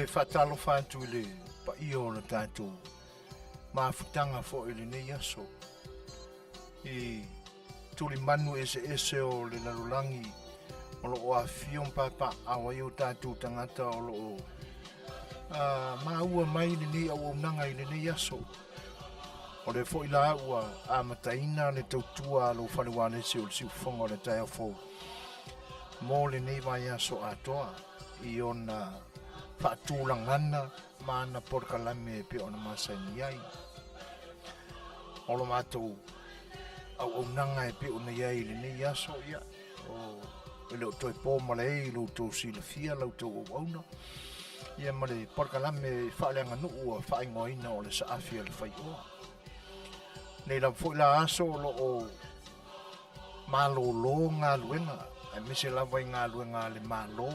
faatalofa atu i le paia o le tatou mafutaga foi i lenei aso i tulimanu eseese o le lalolagi o lo o afifio ma papaaao ai o tatou tagata o lo o maua mai lenei auaunaga i lenei aso. O lea foi la ua amataina le tautua a lou fale ualesi o le siufofoga o le taeao fou mo lenei vaiaso atoa i ona faatulagana ma ana polokalame e pei ona masani ai. O lo matou auaunaga e pei ona i ai i lenei aso, ia, o e le o toe po malae i lo outou silafia la outou auauna, ia ma le polokalame faaleaganuu ua faaigoaina o le Saafi a le Faioa. Nei lava foi la aso o lo o malolo galuega, aemaise lava i galuega a le Malo,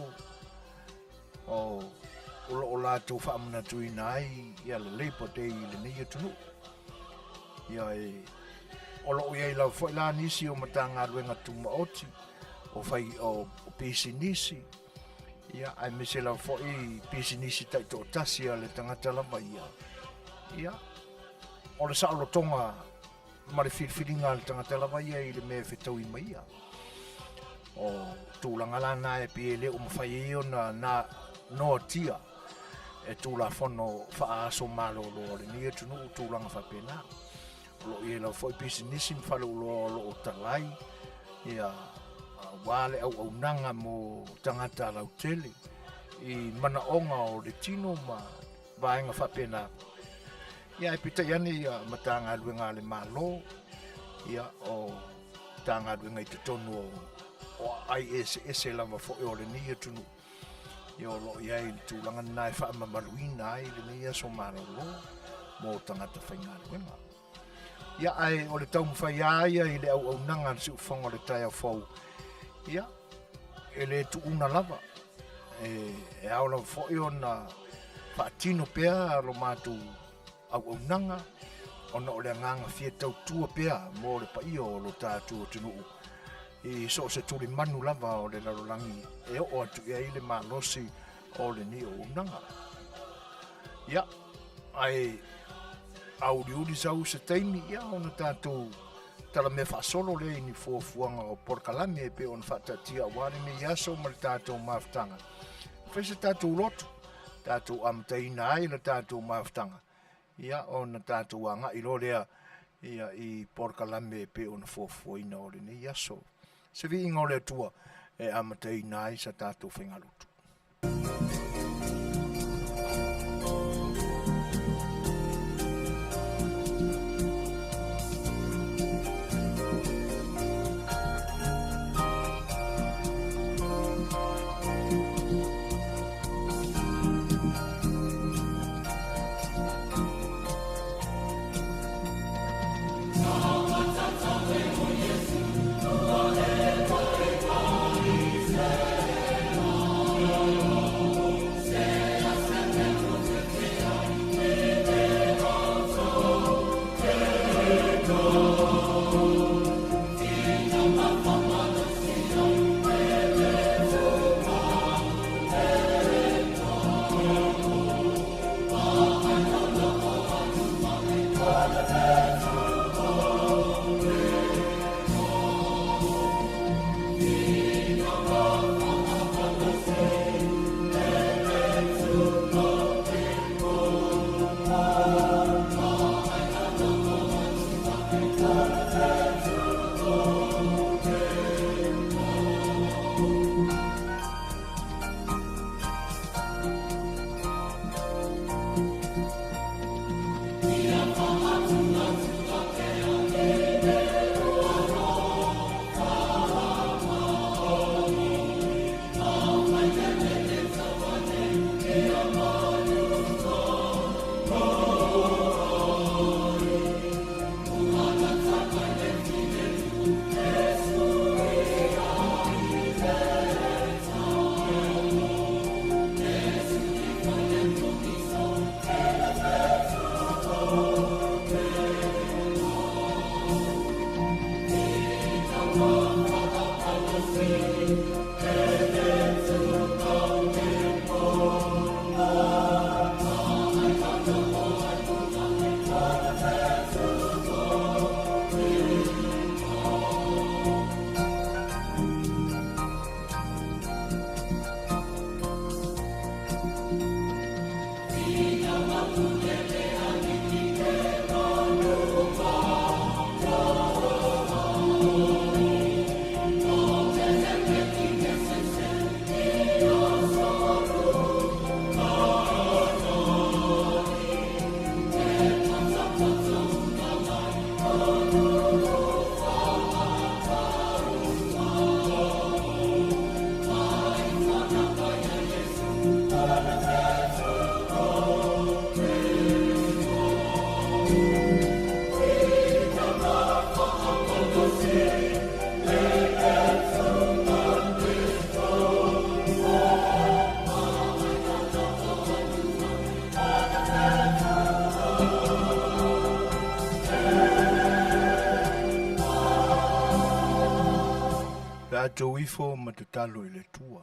o lo o latou faamanatuina ai ia le Labor Day i lenei atunuu. Ia e o lo o i ai lava foi la nisi o Matagaluega Tumaoti, o fai o pisinisi, ia aemaise lava foi pisinisi taitoatasi a le tagata lava ia. Ia o le saolotoga ma le filifiliga a le tagata lava ia i le mea e fetaui mai ia. O tulaga la na e pei e le o mafai ai ona na noatia e Tulafono faaaso malolo o lenei atunuu tulaga faapena. O lo o i ai lava foi pisinisi ma faleoloa o lo o talai ia aua le auaunaga mo tagata lautele i manaoga o le tino ma vaega faapena. Ia ae peitai ane ia Matagaluega a le Malo, ia o Matagaluega i totonu o aai eseese lava foi o lenei atunuu, ia o lo o i ai le tulaga lena e faamamaluina ai lenei aso malolo mo tagata faigaluega. Ia ae o le taumafai lava ia i le auaunaga a le siufofoga o le taeao fou, ia e le tuuna lava, e ao lava foi ona faatino pea lo matou auaunaga ona o le agaga fia tautua pea mo le paia o lo tatou atunuu i so o se tulimanu lava o le lalolagi e oo atu i ai le malosi o lenei auaunaga. Ia, ae auliuli sau se taimi, ia ona tatou talamea faasolo lea i ni fuafuaga o polokalame e pei ona faataatia aua lenei aso ma le tatou mafutaga. Fai se tatou lotu, tatou amataina ai le tatou mafutaga, ia ona tatou agai loa lea ia i polokalame e pei ona fuafuaina o lenei aso. Se viiga o le Atua e amataina ai sa tatou faigalotu. Tatou ifo ma tatalo i le Atua.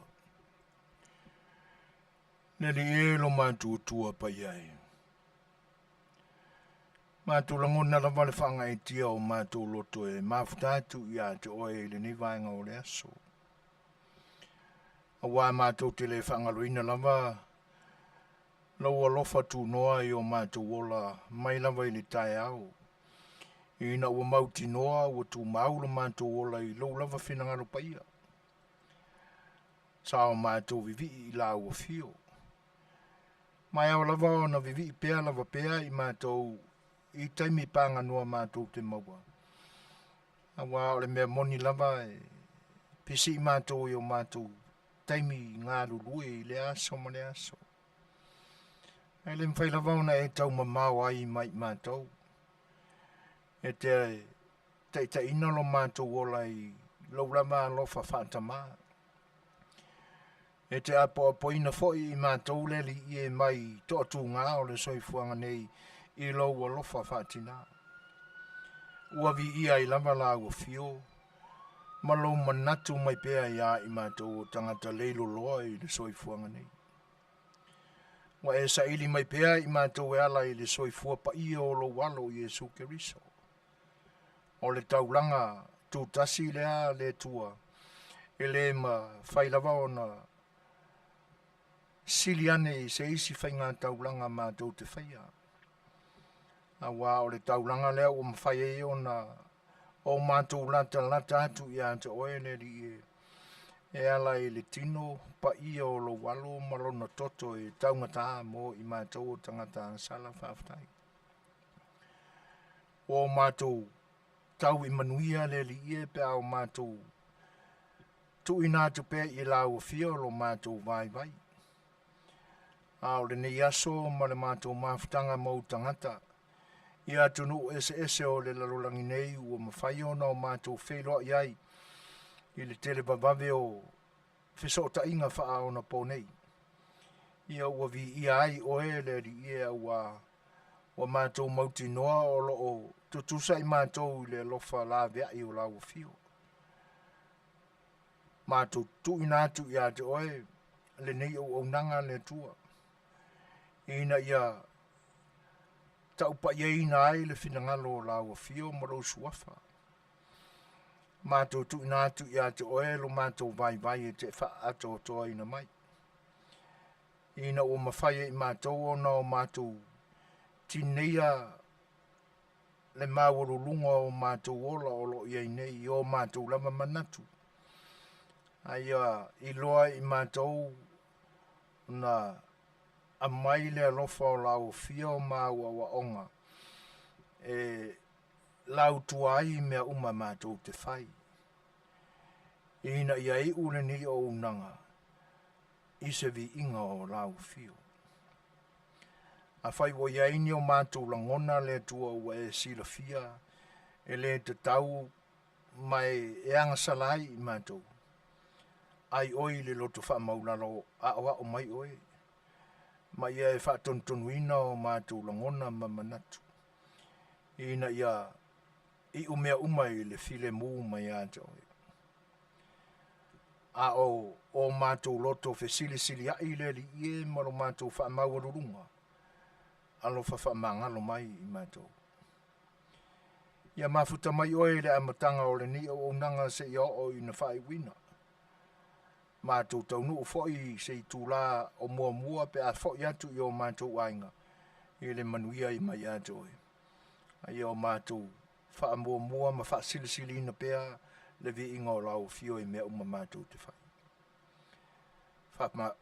Le Alii e lo matou Atua paia e. Matou lagona lava le faagaeetia o matou loto e mafuta atu ia te oe i lenei vaega o le aso. Auā matou te le faagaloina lava lou alofa tunoa i o matou ola mai lava i le taeao, ina ua mautinoa ua tumau lo matou ola i lou lava finagalo paia. Sa o matou vivii i lau afio, ma e ao lava ona vivii pea lava pea i matou i taimi paganoa matou te maua. Auā o le mea moni lava e pisi i matou i o matou taimi galulue i lea aso ma lea aso. Ae le mafai lava ona e taumamao ai mai matou. E te taitaiina lo matou ola i lou lava alofa faatamā. E te apoapoina foi i matou le Alii e mai toatugā o le soifuaga nei i lou alofa faatinā. Ua viia ai lava lau afio ma lou manatu mai pea iā i matou o tagata leiloloa i le soifuaga nei. Ua e saili mai pea i matou e ala i le soifua paia o lou alo Iesu Keriso. O le taulaga tutasi lea le Atua e le mafai lava ona sili ane i se isi faiga taulaga matou te faia. Auā o le taulaga lea ua mafai ai ona o matou latalata atu ia te oe le Alii e, e ala i le tino paia o lou alo ma lona toto e taugatā mo i matou o tagata agasala. Faafetai. Ua o matou tau i manuia le Alii e pe a o matou tuuina atu pea i lau afio lo matou vaivai. A o lenei aso ma le matou mafutaga mau tagata i atunuu eseese o le lalolagi nei ua mafai ona o matou feiloai ai i le televavave o fesootaiga faaonapo nei. Ia ua viia ai oe le Alii e, auā ua matou mautinoa o loo tutusa i matou i le alofa laveai o lau afio. Matou tuuina atu ia te oe lenei auaunaga le Atua, ina ia taupaiaina ai le finagalo o lau afio ma lou suafa. Matou tuuina atu ia te oe lo matou vaivai e te faaatoatoaina mai, ina ua mafai e i matou ona o matou tineia le maualuluga o matou ola o loo i ai nei i o matou lava manatu. Ae ia iloa i matou na aumai le alofa o lau afio ma au aoaoga e lautua ai mea uma matou te fai, ina ia iu lenei auaunaga i se viiga o lau afio. Afai ua i ai ni o matou lagona le Atua ua e silafia e le tatau ma e agasala ai i matou, ai oe i le loto faamaulalo aoao mai oe, ma ia e faatonutonuina o matou lagona ma manatu, ina ia iu mea uma i le filemu mai ia te oe. A o o matou loto fesilisiliai le Alii e ma lo matou faamaualuluga, alofa faamagalo mai i matou. Ia mafuta mai oe i le amataga o lenei auaunaga seia oo ina faaiuina. Matou taunuu foi i se itulā o muamua pe a foi atu i o matou aiga i le manuia i mai ia te oe. A ia o matou faamuamua ma faasilisiliina pea le viiga o lau afio i mea uma matou te fai.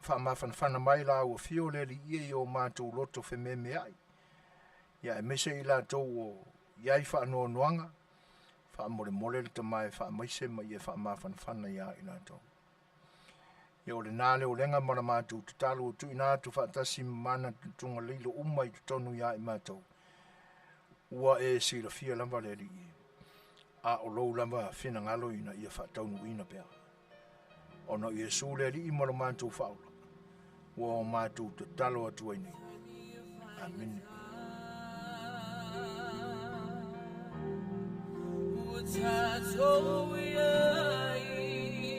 Faamafanafana mai lau afio le Alii e i o matou loto fememeai, ia aemaise i latou o i ai faanoanoaga, faamolemole le tama e faamaise ma ia faamafanafana ia i latou. Ia o lena le olega ma la matou tatalo o tuuina atu faatasi ma manatunatuga lilo uma i totonu ia i matou. Ua e silafia lava le Alii, a o lou lava finagalo ina ia faataunuuina pea. Ona o Iesu le Alii ma lo matou faaola, ua o matou tatalo atu ai nei. Amene. Ua tatou i ai.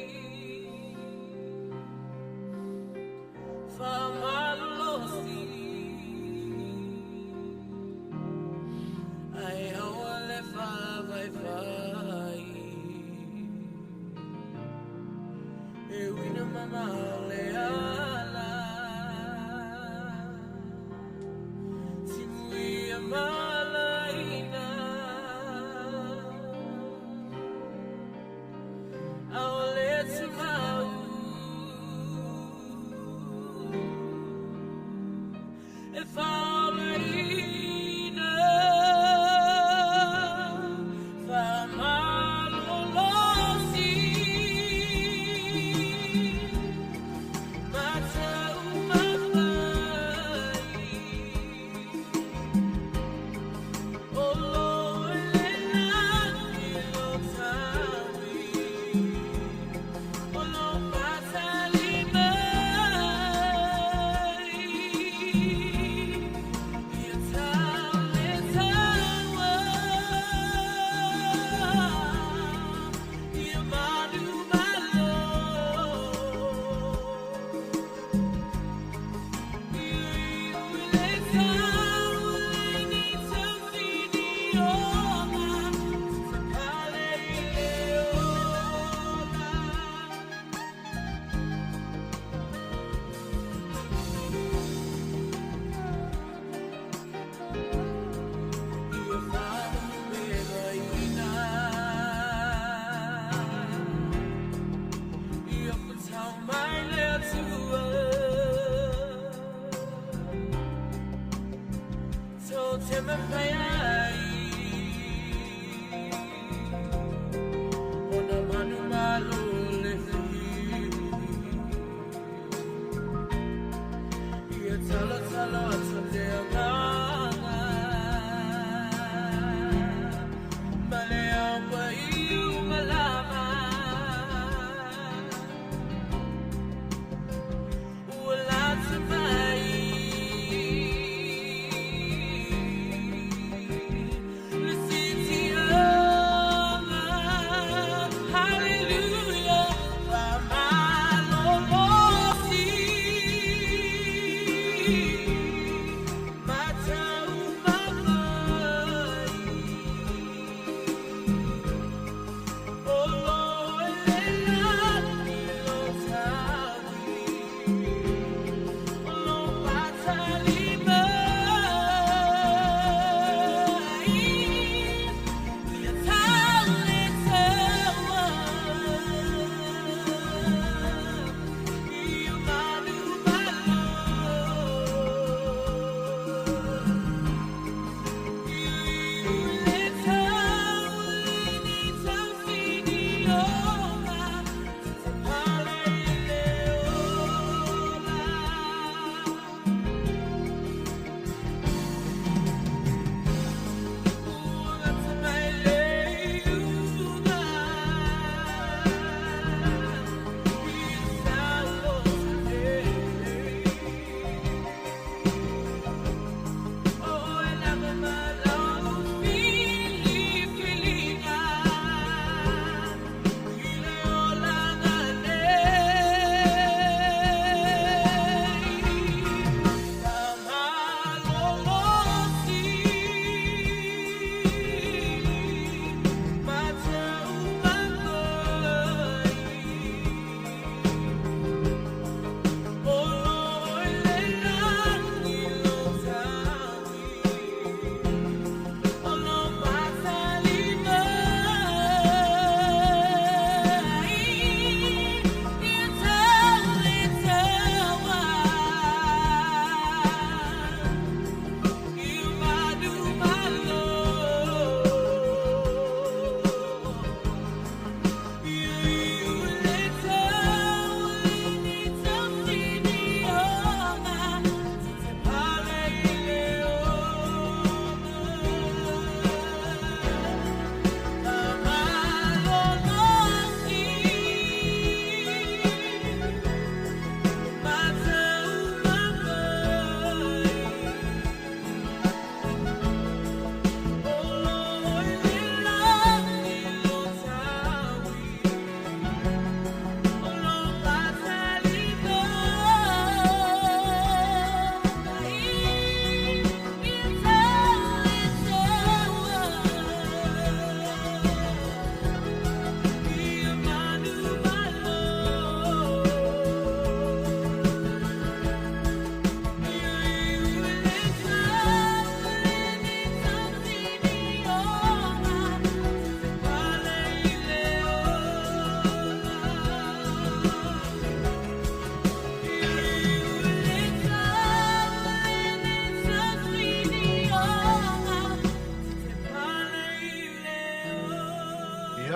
Mai.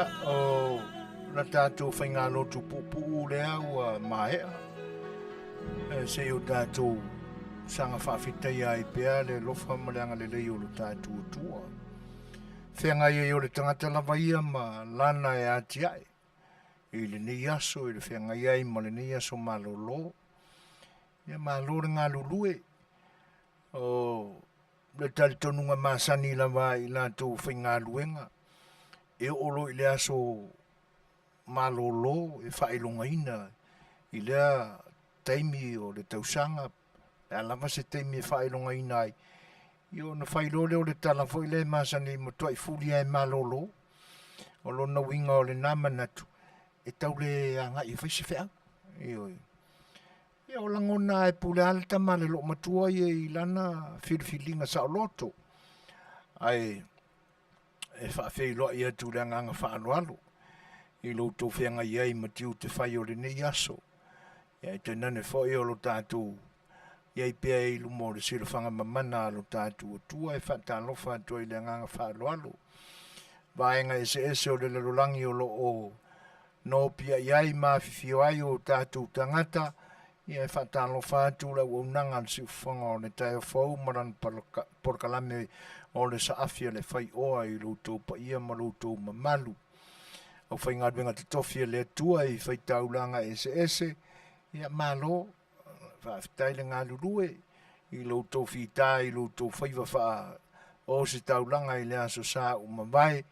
Ia, o la tatou faigalotu puupuu lea ua maea, se i o tatou saga faafetaia ai pea le alofa ma le agalelei o lo tatou Atua. Feagai ai o le tagata lava ia ma lana e atiae i lenei aso, i le feagai ai ma lenei aso malolo. Ia malo le galulue. O le talitonuga masani lava i latou faigaluega, e oo loa i le aso malolo e faailogaina i lea taimi o le tausaga, pe a lava se taimi e faailogaina ai, ia ona fai loa lea o le tala foi lea e masani ai, matuai fuli lava e malolo. O lona uiga o lena manatu, e tau le agai e fai se feau. Ioe. Ia o lagona e pule lava le tama a le loomatua ia i lana filifiliga saoloto. Ae e faafeiloai atu i le agaga faaaloalo i lo outou feagai ai ma tiute fai o lenei aso. Ia e tainane foi o lo tatou i ai pea i luma o le silafaga mamana a lo tatou Atua e faatalofa atu ai i le agaga faaaloalo. Vaega eseese o le lalolagi o lo o nopiai ai ma afifio ai o tatou tagata, ia e faatalofa atu le auaunaga a le Siufofoga o le Taeao Fou ma lana polokalame o le Saafi a le Faioa i lo outou paia ma lo outou mamalu. Aufaigaluega totofi a le Atua i faitaulaga eseese, ia malo, faafetai le galulue i lo outou fita i lo outou faiva faa o se taulaga i le aso sa ua mavae.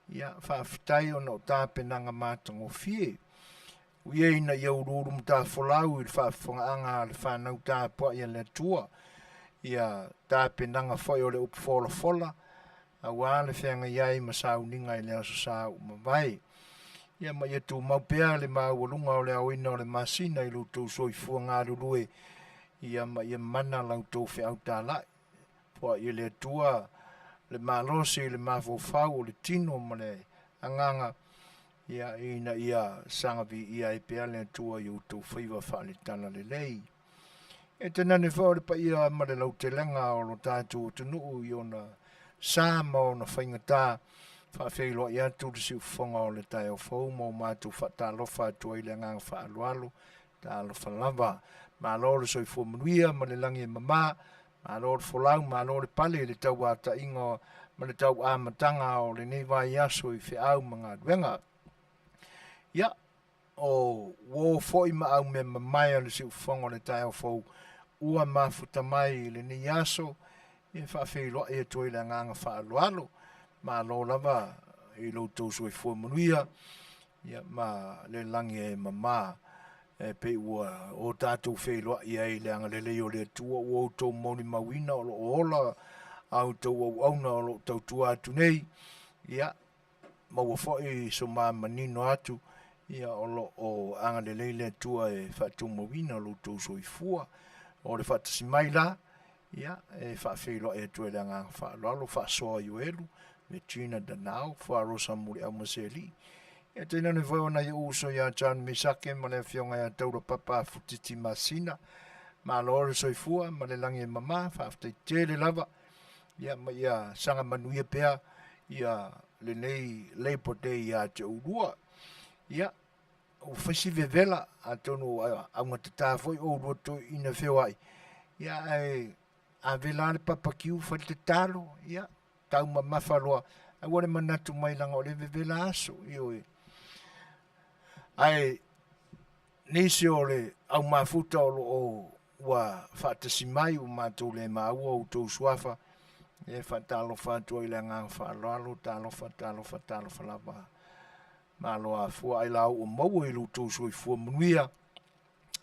Ia faafetai ona o tapenaga matagofie. Ui e ina ia uluulu matafolau i le faafofogaaga a le fanau tapuai a le Atua, ia tapenaga foi o le upu folafola, aua le feagai ai ma sauniga i le aso sa ua mavae. Ia ma ia tumau pea le maualuga o le aoina o le masina i lo outou soifua galulue, ia ma ia mana la outou feau talai. Foai e le Atua le malosi i le mafaufau o le tino ma le agaga, ia ina ia saga viia ai pea le Atua i outou faiva faale-talalelei. E tainane foi o le paia ma le lautelega o lo tatou atunuu i ona sa ma ona faigata, faafeiloai atu le siufofoga o le taeao fou ma o matou faatalofa atu ai i le agaga faaaloalo, talofa lava. Malo le soifua manuia ma le lagi e mama, malo le folau, malo le pale i le tauataiga ma le tauamataga o lenei vaiaso i feau ma galuega. Ia, o uo foi ma aumea mamae a le siufofoga o le taeao fou ua mafuta mai i lenei aso, e faafeiloai atu ai le agaga faaaloalo. Malo lava i lo outou soifua manuia, ia ma le lagi e mama, e pei ua o tatou feiloai ai i le agalelei o le Atua ua outou molimauina o lo o ola a outou auauna o lo o tautua atu nei, ia maua foi so ma manino atu, ia o lo o agalelei le Atua e faatumauina lo outou soifua. O le faatasi mai la, ia e faafeiloai atu ai le agaga faaaloalo, Faasoa Ioelu, Regina Danao, Fuarosa Muliau Maseli, ia tainane foi o nai ou uso ia John Mesake ma le afioga ia Taula Papa Futiti Masina. Malo le soifua ma le lagi e mama, faafetai tele lava. Ia ma ia saga manuia pea ia lenei Labor Day ia te oulua. Ia, ua fai si vevela, atonu augatata foi oulua toeaiina feoai, ia ae a vela lava le papakiu fai le tatalo, ia taumamafa loa, aua le manatu mai leaga o lea e vevela aso, ioe. Ae nisi o le au mafuta o lo o ua faatasi mai ua matou le maua outou suafa, e faatalofa atu ai i le agaga faaaloalo, talofa, talofa, talofa lava. Malo afua ai la ua maua i lo outou soifua manuia,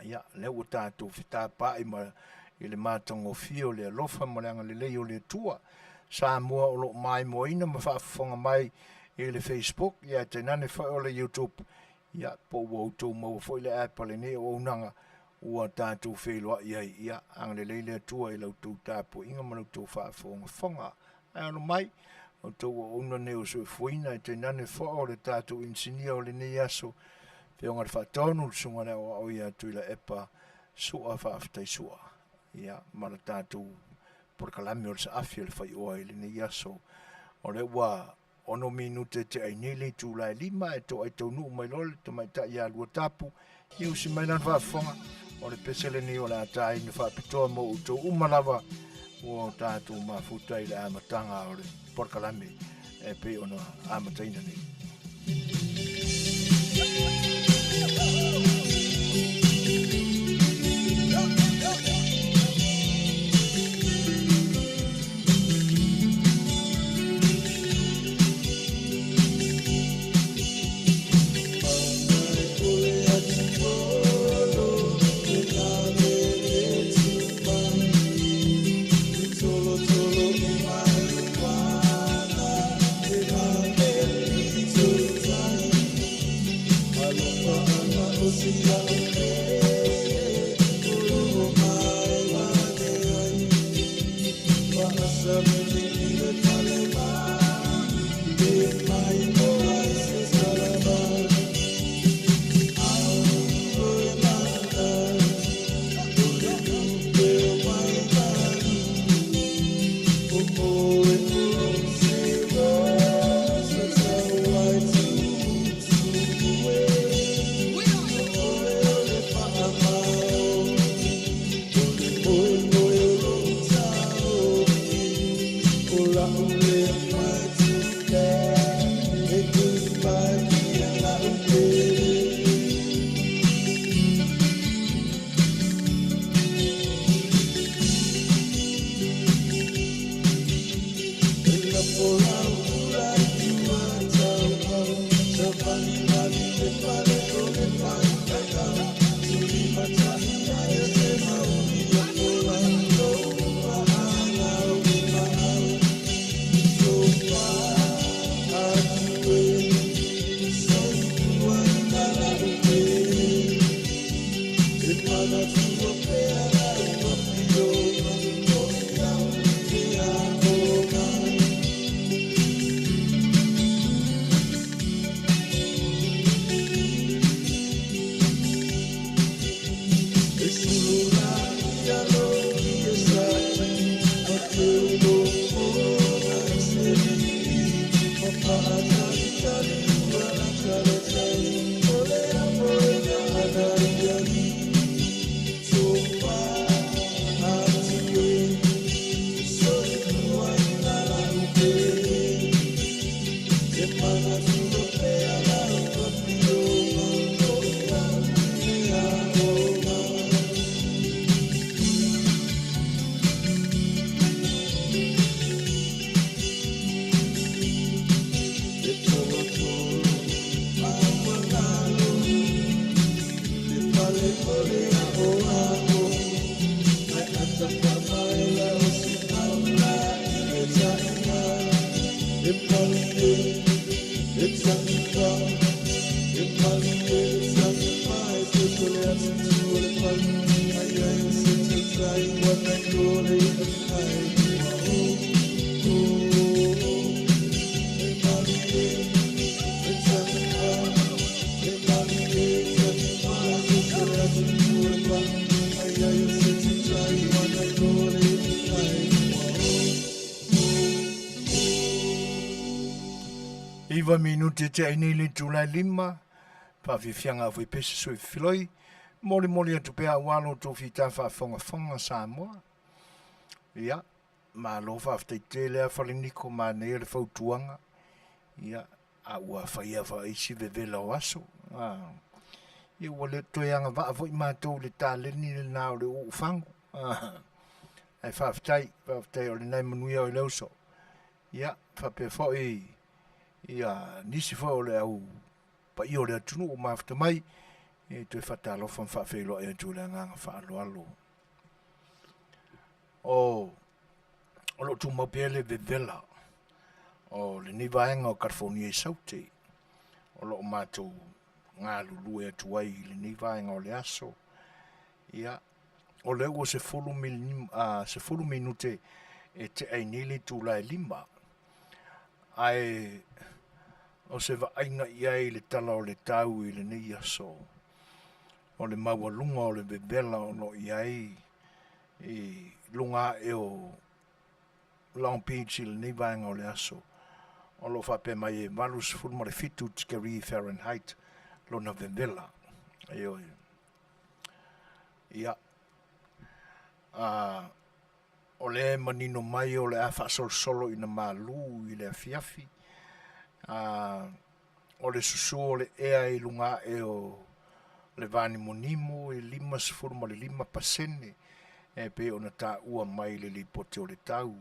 ia, lea ua tatou fetapaai ma i le matagofie o le alofa ma le agalelei o le Atua. Samoa o lo o maimoaina ma faafofoga mai i le Facebook, ia tainane foi o le YouTube, ia, po ua outou maua foi le app a lenei auaunaga ua tatou feiloai ai, ia, agalelei le Atua i la outou tapuaiga ma la outou faafogafoga. Ae alo mai, outou auauna nei o soifuaina, e tainane foi o le tatou inisinia o lenei aso, Afioga i le Faatonu, le Susuga i le Aoao ia Tuilaepa Sua, faafetai Sua, ia, ma le tatou polokalame o le Saafi o le Faioa i lenei aso. O lea ua 6 minute e tea ai nei le itula e 5 e toai taunuu mai loa le tamaitai ia Luatapu ia usi mai lana faafofoga o le pese lenei o le a taina faapitoa mo outou uma lava ua o tatou mafuta i le amataga o le polokalame e pei ona amataina nei. Iva minute te ai nei le itula e 5, faafiafiaga a Fuaipese sui filoi, molimoli atu pea aua lo outou fita faafogafoga Samoa. Ia, malo faafetai tele a Faleniko manaia le fautuaga. Ia, a ua faia faaisi vevela o aso. Ah. Ia ua le toe agavaa foi matou i le taleni lena o le uufagu. Ah. Ae faafetai, faafetai o lena e manuia oe le uso. Ia, faapea foi ia nisi foi o le au paia o le atunuu mafuta mai, e toe faatalofa ma faafeiloai atu i le agaga faaaloalo. O o lo o tumau pea le vevela o lenei vaega o California i Saute o lo o matou galulue atu ai i lenei vaega o le aso. Ia, o lea ua 10 minute e tea ai nei le itula e 5. Ae o se vaaiga i ai i le tala o le tau i lenei aso, o le maualuga o le vevela o lo o i ai i luga ae o Long Beach i lenei vaega o le aso. O lo o faapea mai e 87 tikeri Fahrenheit lona vevela. Ioe. Ia. A, o lea e manino mai o le a faasolosolo ina malu i le afiafi. A, o le susu o le ea i luga ae o le vanimonimo e 55% e pei ona taua mai i le lipoti o le tau.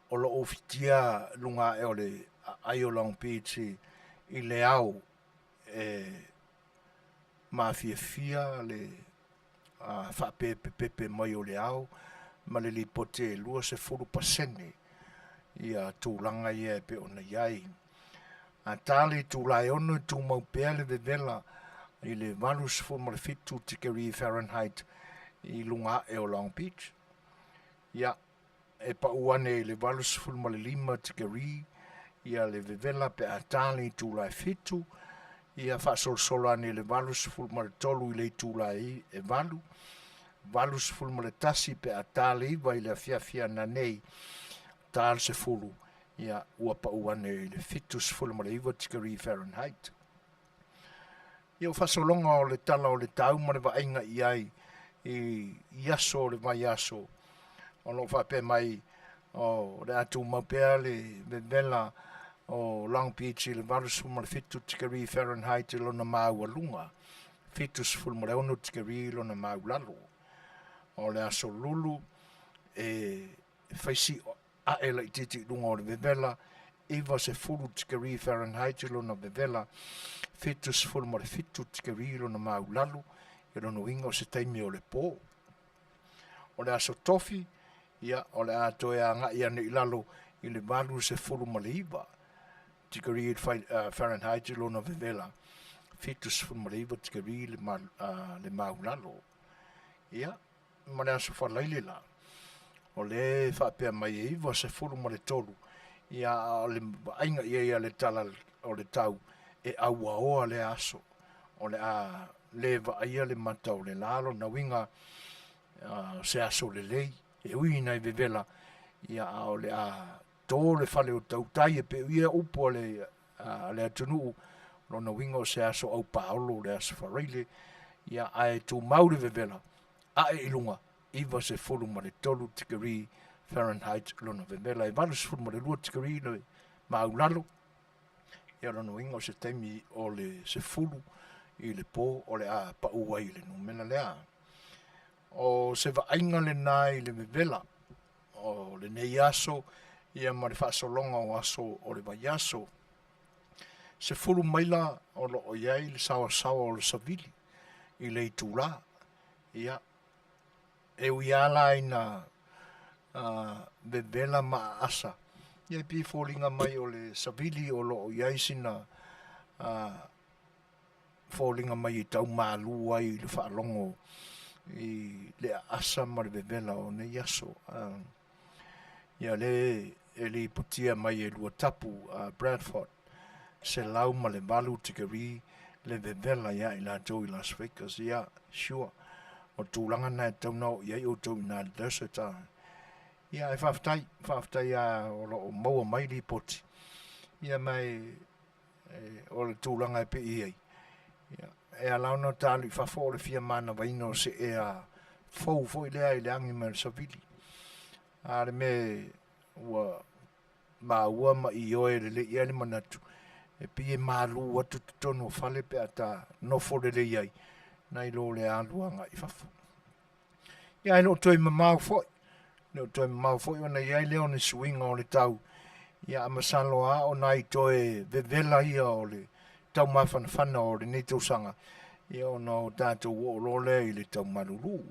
O lo o ufitia luga ae o le aai o Long Beach i le ao e mafiafia le faapepepepe mai o le ao ma le lipoti e 20% ia tulaga ia e pei ona i ai. A ta le itula e 6 e tumau pea le vevela i le 87 tikeri Fahrenheit i luga ae o Long Beach. Ia, e pau ane i le 85 tikeri ia le vevela pe a ta le itula e 7, ia faasolosolo ane i le 83 i le itula e 8, 81 pe a ta le 9 i le afiafi ananei, ta le 10, ia ua pau ane i le 79 tikeri Fahrenheit. Ia o faasologa o le tala o le tau ma le vaaiga i ai i aso o le vaiaso, o lo o faapea mai o le a tumau pea le vevela o Long Beach i le 87 tikeri Fahrenheit i lona maualuga, 76 tikeri lona maulalo. O le aso Lulu e faisi ae laitiiti i luga o le vevela, 90 tikeri Fahrenheit i lona vevela, 77 tikeri lona maulalo, i lona uiga o se taimi o le pō. O le aso Tofi, ia, o le a toe agai ane i lalo i le 89 tikeri Fahrenheit i lona vevela, 79 tikeri le maulalo. Ia, ma le Aso Faraile la, o lea e faapea mai e 93, ia a o le vaaiga i ai a le tala o le tau, e auaoa lea aso, o le a le vaaia le mata o le la, lona uiga o se aso lelei, e ui ina e vevela, ia a o le a to le fale o tautai e pei o ia upu a le a le atunuu, lona uiga o se aso aupaolo le Aso Faraile, ia ae tumau le vevela ae i luga 93 tikeri Fahrenheit lona vevela, e 82 tikeri le maulalo, ia lona uiga o se taimi o le 10 i le po o le a pau ai i le numera lea. O se vaaiga lena i le vevela o lenei aso ia ma le faasologa o aso o le vaiaso. 10 maila o lo o i ai le saoasaoa o le savili i le itulā. Ia, e ui lava la ina vevela ma aasa, ia e pei e foliga mai o le savili o lo o i ai sina foliga mai e tau malū ai i le faalogo i le aasa ma le vevela o nei aso. Ia le e lipotia mai e Luatapu a Bradford, 108 tikeri le vevela iā i latou i Las Vegas. Ia, sure, o le tulaga lena e tatau ona oo i ai outou i ina i le desert. Ia, e faafetai, faafetai lava o lo o maua mai lipoti. Ia ma e o le tulaga e pei ai, ia, e ala ona ta alu i fafo o le fia manavaina o se ea fou foi lea i le agi mai o le savili. A le mea ua maua ma ioe lelei i ai le manatu, e pei e malū atu totonu o fale pe a ta nofo lelei ai, nai lo le alu agai i fafo. Ia, e le o toe mamao foi, e le o toe mamao foi ona i ai lea o ni suiga o le tau. Ia, a masalo lava o nai toe vevela ia o le taumafanafana o lenei tausaga, ia ona o tatou oo loa lea i le tau malulu.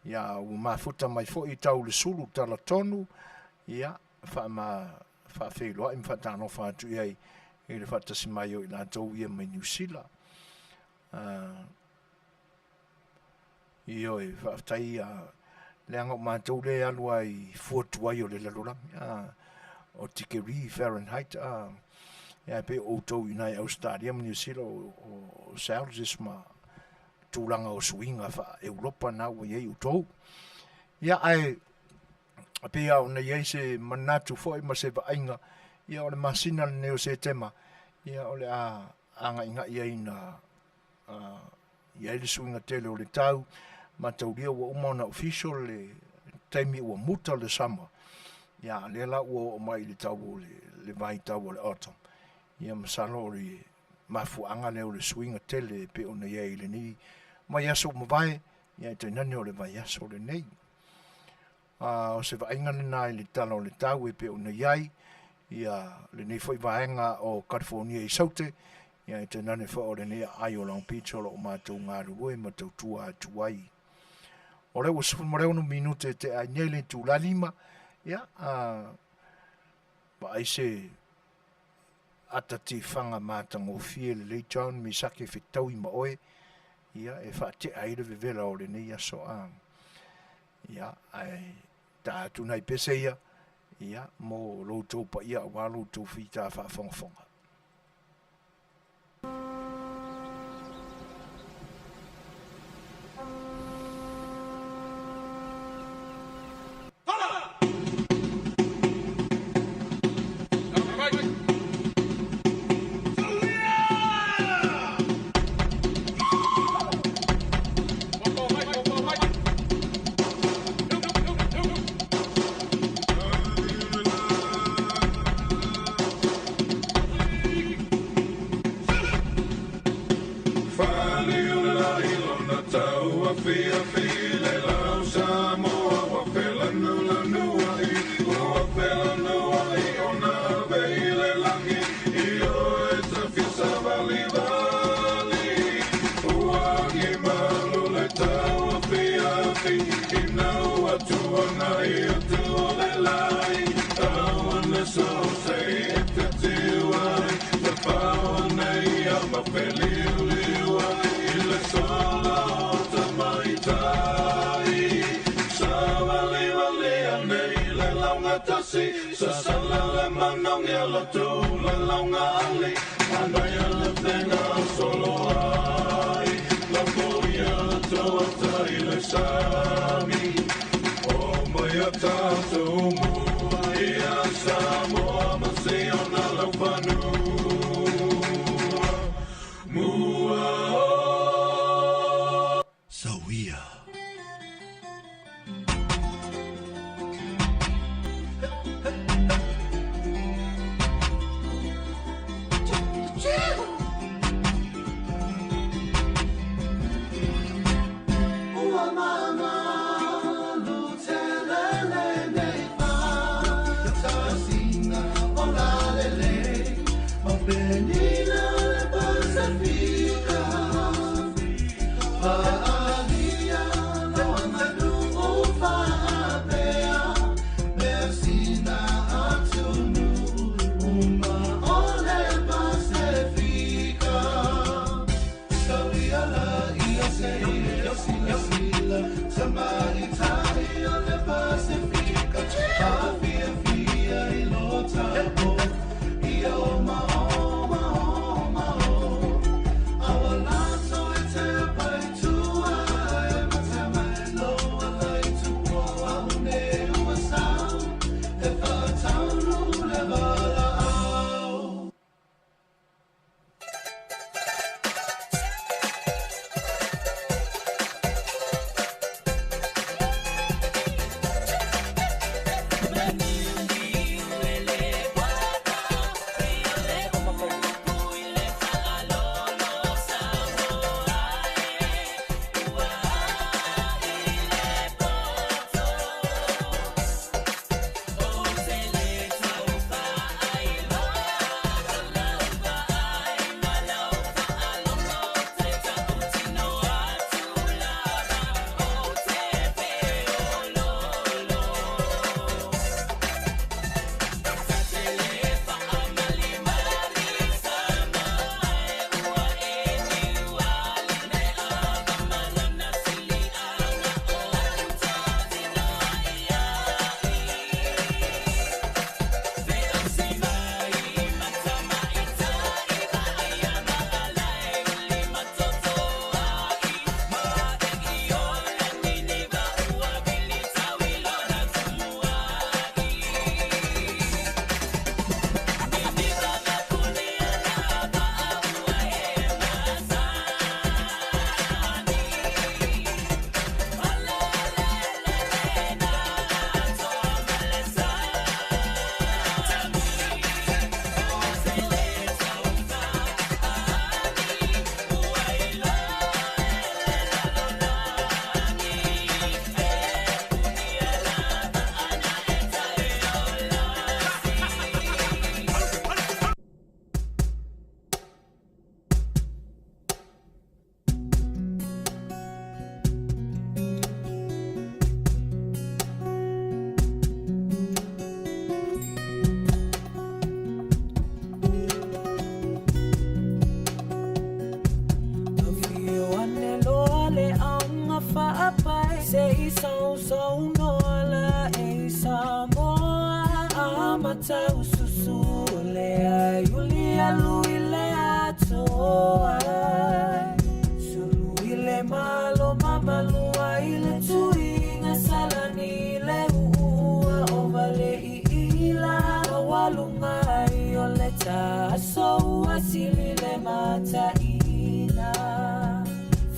Ia, ua mafuta mai foi tau le sulu talatonu, ia, faama, faafeiloai ma faatalofa atu i ai i le faatasi mai o i latou ia mai Niu Sila. Ioe, faafetai leaga o matou lea e alu lava i fua tuai o le lalolagi, o tikeri Fahrenheit, ia pei o outou i ina i Ausetalia ma Niu Sila o Celsius ma tulaga o suiga faa-Europa na ua i ai outou. Ia, ae pei lava ona i ai se manatu foi ma se vaaiga, Ia o le masina lenei o Setema, ia o le a agaigai ai ina i ai le suiga tele o le tau, mataulia ua uma ona official le taimi ua muta le summer, ia a lea la ua oo mai i le tau o le vaitau o le autumn. Ia masalo o le mafuaaga lea o le suiga tele e pei ona i ai i lenei vaiaso ua mavae, ia ae tainane o le vaiaso lenei. O se vaaiga lena i le tala o le tau e pei ona i ai ia lenei foi vaega o California i Saute, ia ae tainane foi o lenei aai o Long Beach o lo o matou galulue ma tautua atu ai. O lea ua 16 minute e tea ai nei le itula 5, ia vaai se ata tifaga matagofie lelei John Misake fetaui ma oe, ia e faatea ai le vevela o lenei aso a. Ia, ae ta atu nai pese ia, ia, mo lo outou paia aua lo outou fita faafogafoga. Ua mamalu tele lenei. mataususu o le ai uli alu i le atoa. Sulu i le malo mamalua i le tuiga salani le uua o vale i ila Maualuga ai o le taso ua sili le mataina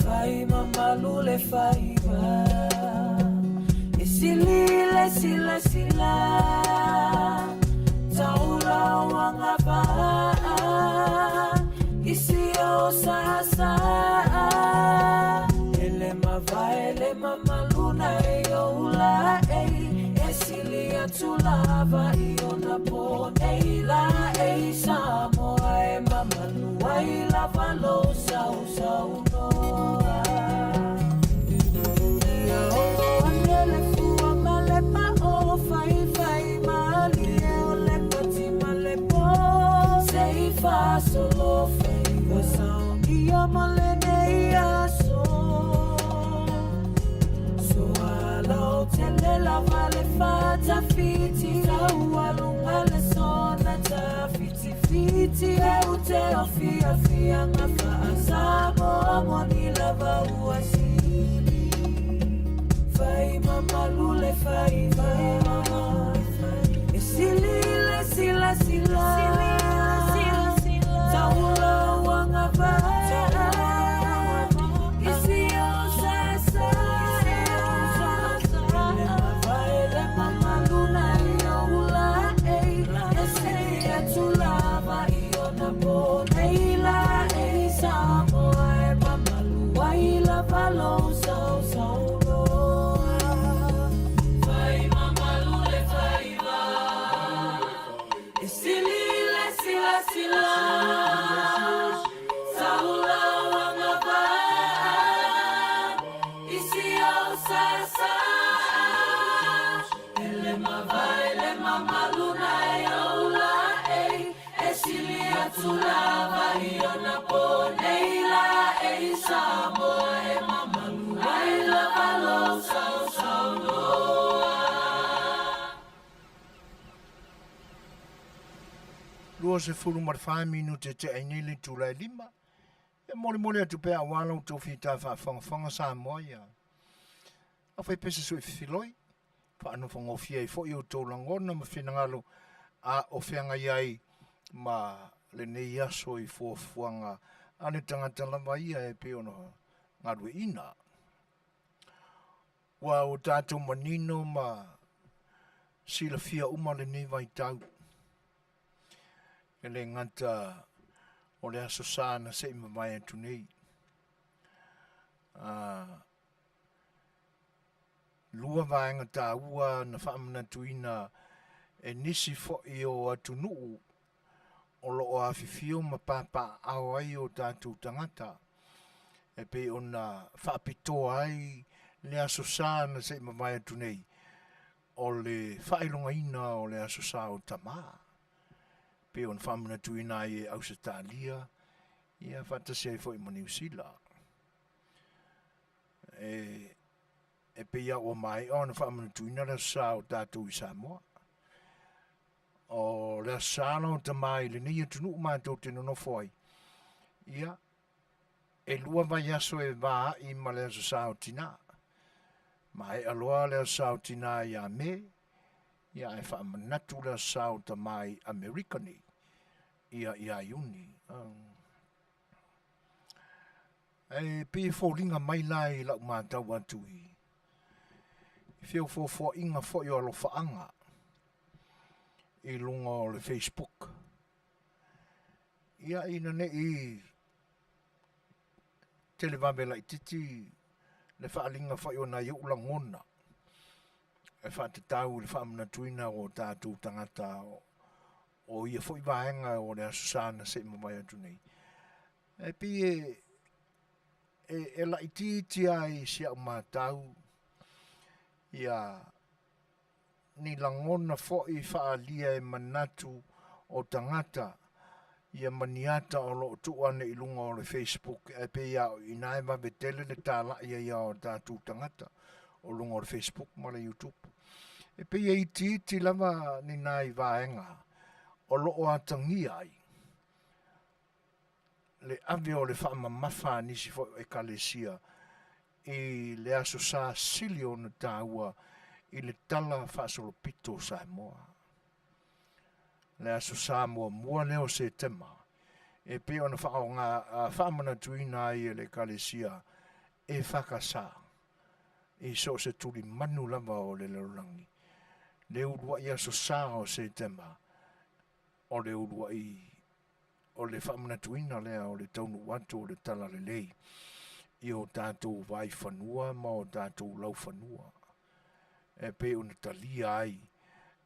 Fai mamalu le faiva E sili le silasila Taula o agavaa I si o saasaa E le mavae le mamalu na e oula ei E sili atu lava i ona po nei la ei Samoa e mamalu ai lava lou sausaunoa Ia oo ane le fua ma le pao Faifai malie o le pati ma le po Se i faasolo faiva saogia mo lenei aso Soalautele lava le fatafiti Taualuga le sona tafitifiti E u te o fiafiaga faa-Samoa Moni lava ua sili Fai mamalu le faiva E sili le silasila Taula ua agavaa I si o sasa E le mavae le mamalu na i oula ei E sili atu lava i ona po nei la ei Samoa e mamalu ai lava lou sausaunoa Fai mamalu le faiva E sili le silasila Taula o agavaa I si ou sasa E le mavae le mamalu na e oula ei E sili atu lava i ona po nei la ei Samoa e mamalu ai lava lou sausaunoa. 24 minute tea ai nei le itula e lima. E molimoli atu pea aua la outou fita faafogafoga Samoa ia. Aufaipese sui fefiloi, faanofogofie ai foi outou lagona ma finagalo a o feagai ai ma lenei aso i fuafuaga a le tagata lava ia e pei ona galueaiina. Ua o tatou manino ma silafia uma lenei vaitau. E le gata o le Aso Sa na se i mavae atu nei. Lua vaega taua na faamanatuina e nisi foi o atunuu o lo o afifio ma papaaao ai o tatou tagata e pei ona faapitoa ai le Aso Sa na se i mavae atu nei o le faailogaina o le Aso Sa o Tamā, pei ona faamanatuina ai e Ausetalia ia faatasi ai foi ma Niu Sila. E, e pei lava ua maea ona faamanatuina le Aso Sa o tatou i Samoa. O le Aso Sa la o Tamā i lenei atunuu matou te nonofo ai, ia, e lua vaiaso e vaai ma le Aso Sa o Tinā. Maea loa le Aso Sa o Tinā ia Me, ia ae faamanatu le Aso Sa o Tamā i Amerika nei, ia ia Iuni. E pei e foliga mai la i lau matau atu i feofoofoaiga foi o alofaaga i luga o le Facebook. Ia ina ne i televave laitiiti le faaaliga foi o nai ou lagona e faatatau i le faamanatuina o tatou tagata o ia foi vaega o le Aso Sa na se i mavae atu nei. E pei e, e, e laitiiti lava i si au matau ia ni lagona foi faaalia e manatu o tagata ia ma ni ata o lo o tuu ane i luga o le Facebook ae pei lava o i ina e vave tele le talai ai lava o tatou tagata o luga o le Facebook ma le YouTube. E pei e itiiti lava ni nai vaega o lo o atagia ai le ave o le faamamafa a nisi foi o Ekalesia i le Aso Sa sili ona taua i le Tala Faasolopito o Samoa. Le Aso Sa muamua lea o Setema e pei ona faaaoga faamanatuina ai e le Ekalesia EFKS i so o se tulimanu lava o le lalolagi, le uluai Aso Sa o Setema o le uluai o le faamanatuina lea o le taunuu atu o le Talalelei i o tatou vaaifanua ma o tatou laufanua e pei ona talia ai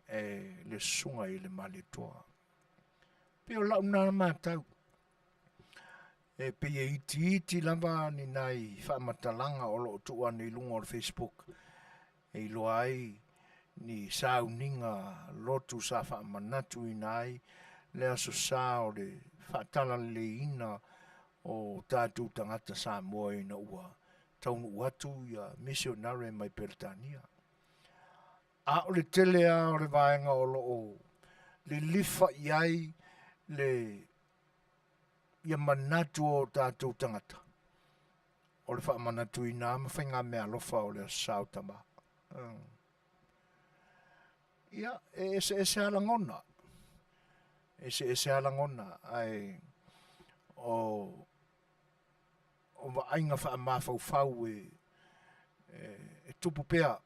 e le susuga i le Malietoa. Pei o lau na matau, e pei e itiiti lava ni nai faamatalaga o lo o tuu ane i luga o le Facebook e iloa ai ni sauniga lotu sa faamanatuina ai le Aso Sa o le faatalaleiina o tatou tagata Samoa ina ua taunuu atu ia misionare mai Peretania. A o le tele lava o le vaega o lo o lilifa i ai le ia manatu o tatou tagata, o le faamanatuina ma faigameaalofa o le Aso Sa o Tama. Ia, e eseese lava lagona, eseese lava lagona, ae o o vaaiga faamafaufau e, e, e tupu pea.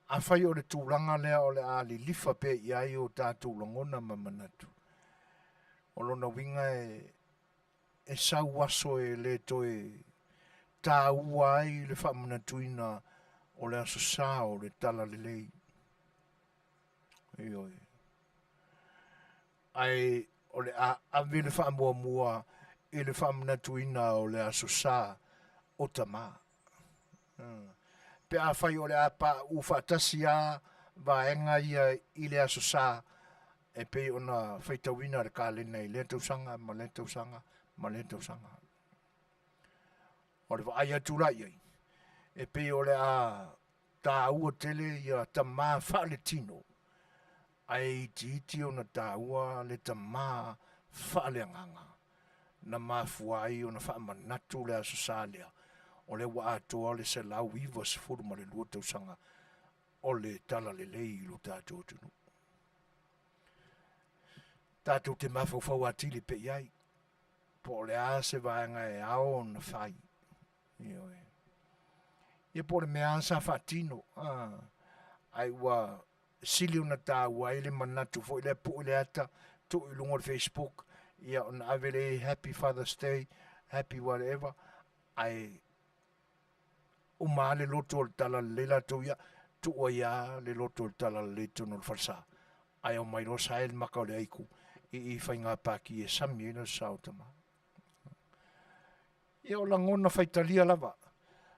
Afai o le tulaga lea o le a lilifa pea i ai o tatou lagona ma manatu, o lona uiga e, e sau aso e le toe taua ai le faamanatuina o le Aso Sa o le Talalelei. Ioe. Ae o le a ave le faamuamua i le faamanatuina o le Aso Sa o Tama. Pe afai o le a pauu faatasi lava vaega ia i le Aso Sa, e pei ona faitauina le kalena i lea tausaga ma lea tausaga ma lea tausaga. O le vaai atu la i ai, e pei o le a taua tele ia tama faaletino, ae itiiti ona taua le tama faaleagaga na mafua ai ona faamanatu le Aso Sa lea, o lea ua atoa le 192 tausaga o le talalelei i lo tatou atunuu. Tatou te mafaufau atili pea i ai, po o le a se vaega e ao ona fai. Ioe. Ia po o le mea lava sa faatino, ae ua sili ona taua ai le manatu foi lea pue le ata, tuu i luga o le Facebook, ia ona ave lea i Happy Father's Day, Happy whatever, ae uma lava le loto o le talalelei latou ia, tuu ai lava le loto o le talalelei i totonu o le falesa, ae omai loa sae le maka o le aiku i i faiga paki e sami ai le sa o tama. Ia o lagona faitalia lava,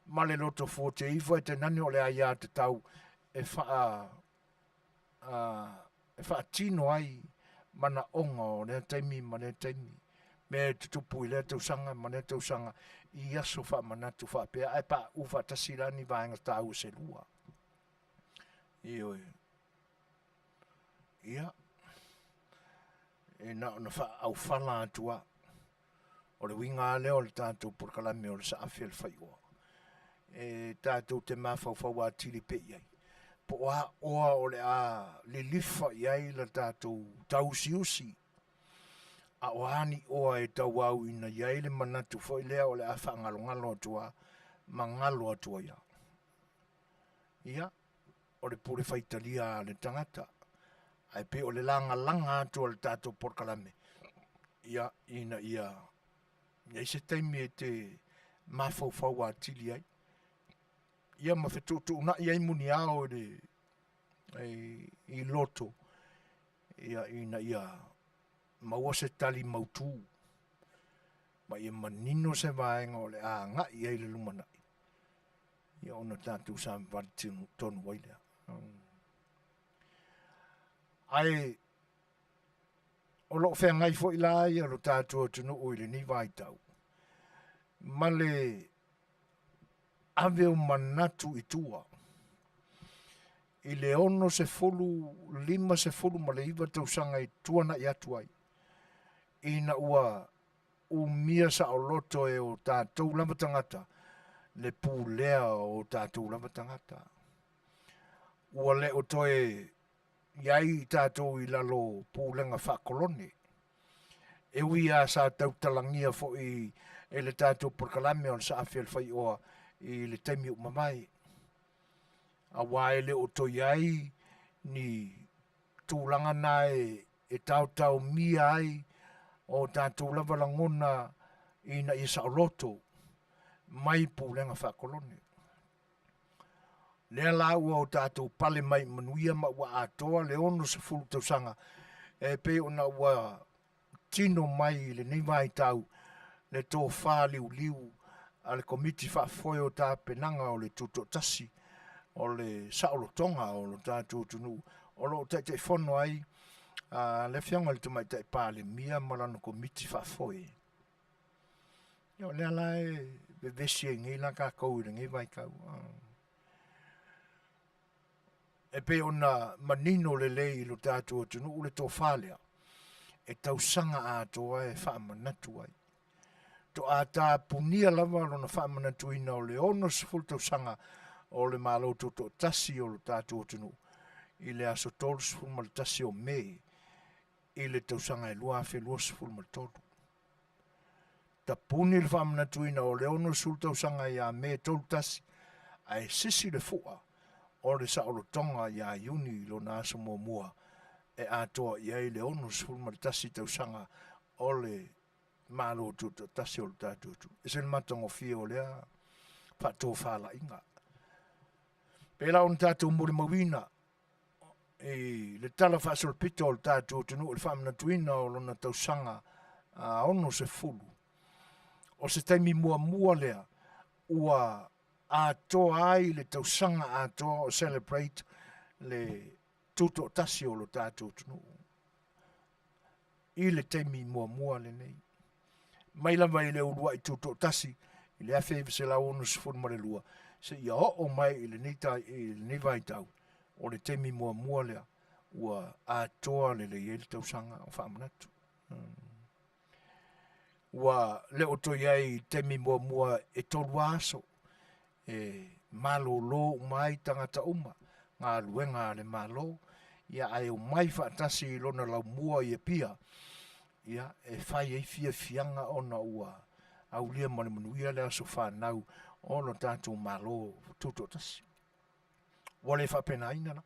ma le loto fuote ifo e te nani o le aia tatau e whaa e faatino ai manaoga o lea taimi ma lea taimi, mea e tutupu i lea tausaga ma lea tausaga i aso faamanatu faapea, ae pauu faatasi la ni vaega taua se lua. Ioe. Ia, e na ona faaaufala atu lava. O le uiga lava lea o le tatou polokalame o le saafi a le faioa. E tatou te mafaufau atili pea i ai. Po o a oa o le a lilifa i ai la tatou tauusiusi, a o a ni oa e tauauina i ai le manatu foi lea o le a faagalogalo atu lava ma galo atu ai lava. Ia, o le pule faitalia a le tagata, ae pei o le lagalaga atu o le tatou polokalame, ia, ina ia i ai se taimi e te mafaufau atili ai, ia ma fetuutuunai ai muniao i le i loto, ia, ina ia maua se tali mautu, ma ia manino se vaega o le a agai i ai le lumanai, ia ona tatou savavali tonu ai lea. Ae o lo o feagai foi la ia lo tatou atunuu i lenei vaitau ma le ave o manatu i tua. i le 60 59 tausaga i tuana'i atu ai, ina ua umia saoloto e o tatou lava tagata le pulea o tatou lava tagata. Ua le o toe i ai i tatou i lalo o pulega faakolone. E ui lava sa tautalagia foi e le tatou polokalame o le Saafi a le Faioa i le taimi ua mavae, aua e le o toe i ai ni tulaga na e taotaomia ai o tatou lava lagona ina ia saoloto mai pulega faakolone. Lea la ua o tatou pale mai manuia ma ua atoa le 60 tausaga e pei ona ua tino mai i lenei vaitau le tofa liuliu a le Komiti Faafoe o Tapenaga o le Tutoatasi o le Saolotoga o lo tatou atunuu, o lo o Taitaifono ai le Afioga i le Tamaitai Palemia ma lana Komiti Faafoe. Ia, o lea la e vevesi ai nei la tatou i lenei vaitau. E pei ona manino lelei i lo tatou atunuu le tofa lea, e tausaga atoa e faamanatu ai. Toa tapunia lava lona faamanatuina o le 60 tausaga o le Malo Tutoatasi o lo tatou atunuu i le aso 31 o Me i le tausaga e 2023. Tapuni le faamanatuina o le 60 tausaga ia Me 31, ae sisi le fua o le saolotoga ia Iuni i lona aso muamua e atoa i ai le 61 tausaga o le Malo Tutoatasi o le tatou atunuu. E ese le matagofie o lea faatofalaiga. Pei la ona tatou molimauina i le tala faasolopito o le tatou atunuu i le faamanatuina o lona tausaga 60, o se taimi muamua lea ua atoa ai le tausaga atoa o celebrate le tutoatasi o lo tatou atunuu i le taimi muamua lenei. Mai lava i le uluai tutoatasi i le 1962 seia oo mai i lenei, i lenei vaitau, o le taimi muamua lea ua atoa lelei ai le tausaga o faamanatu. Ua le o toe i ai i taimi muamua e 3 aso e malolo uma ai tagata uma, galuega a le Malo, ia ae omai faatasi i lona laumua i Apia, ia e fai ai fiafiaga ona ua aulia ma le manuia le aso fanau o lo tatou Malo Tutoatasi. Ua le faapenaina la.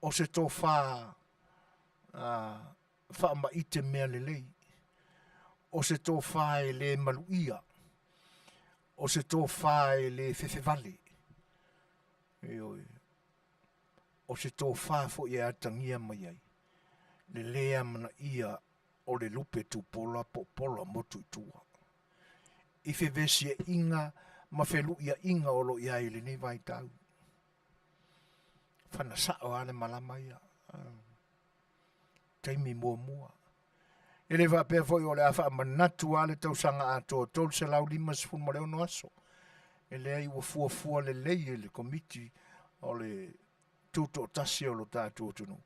O se tofa faamaite mea lelei, o se tofa e le maluia, o se tofa e le fefevale, ioe, o se tofa foi e atagia mai ai le lē amanaia o le lupe tupola po o pola motu i tua i fevesiaiga ma feluiaiga o lo o i ai i lenei vaitau. Fana sao lava le malama ia. Taimi muamua. E le faapea foi o le a faamanatu lava le tausaga atoa 356 aso. E leai, ua fuafua lelei e le Komiti o le Tutoatasi o lo tatou atunuu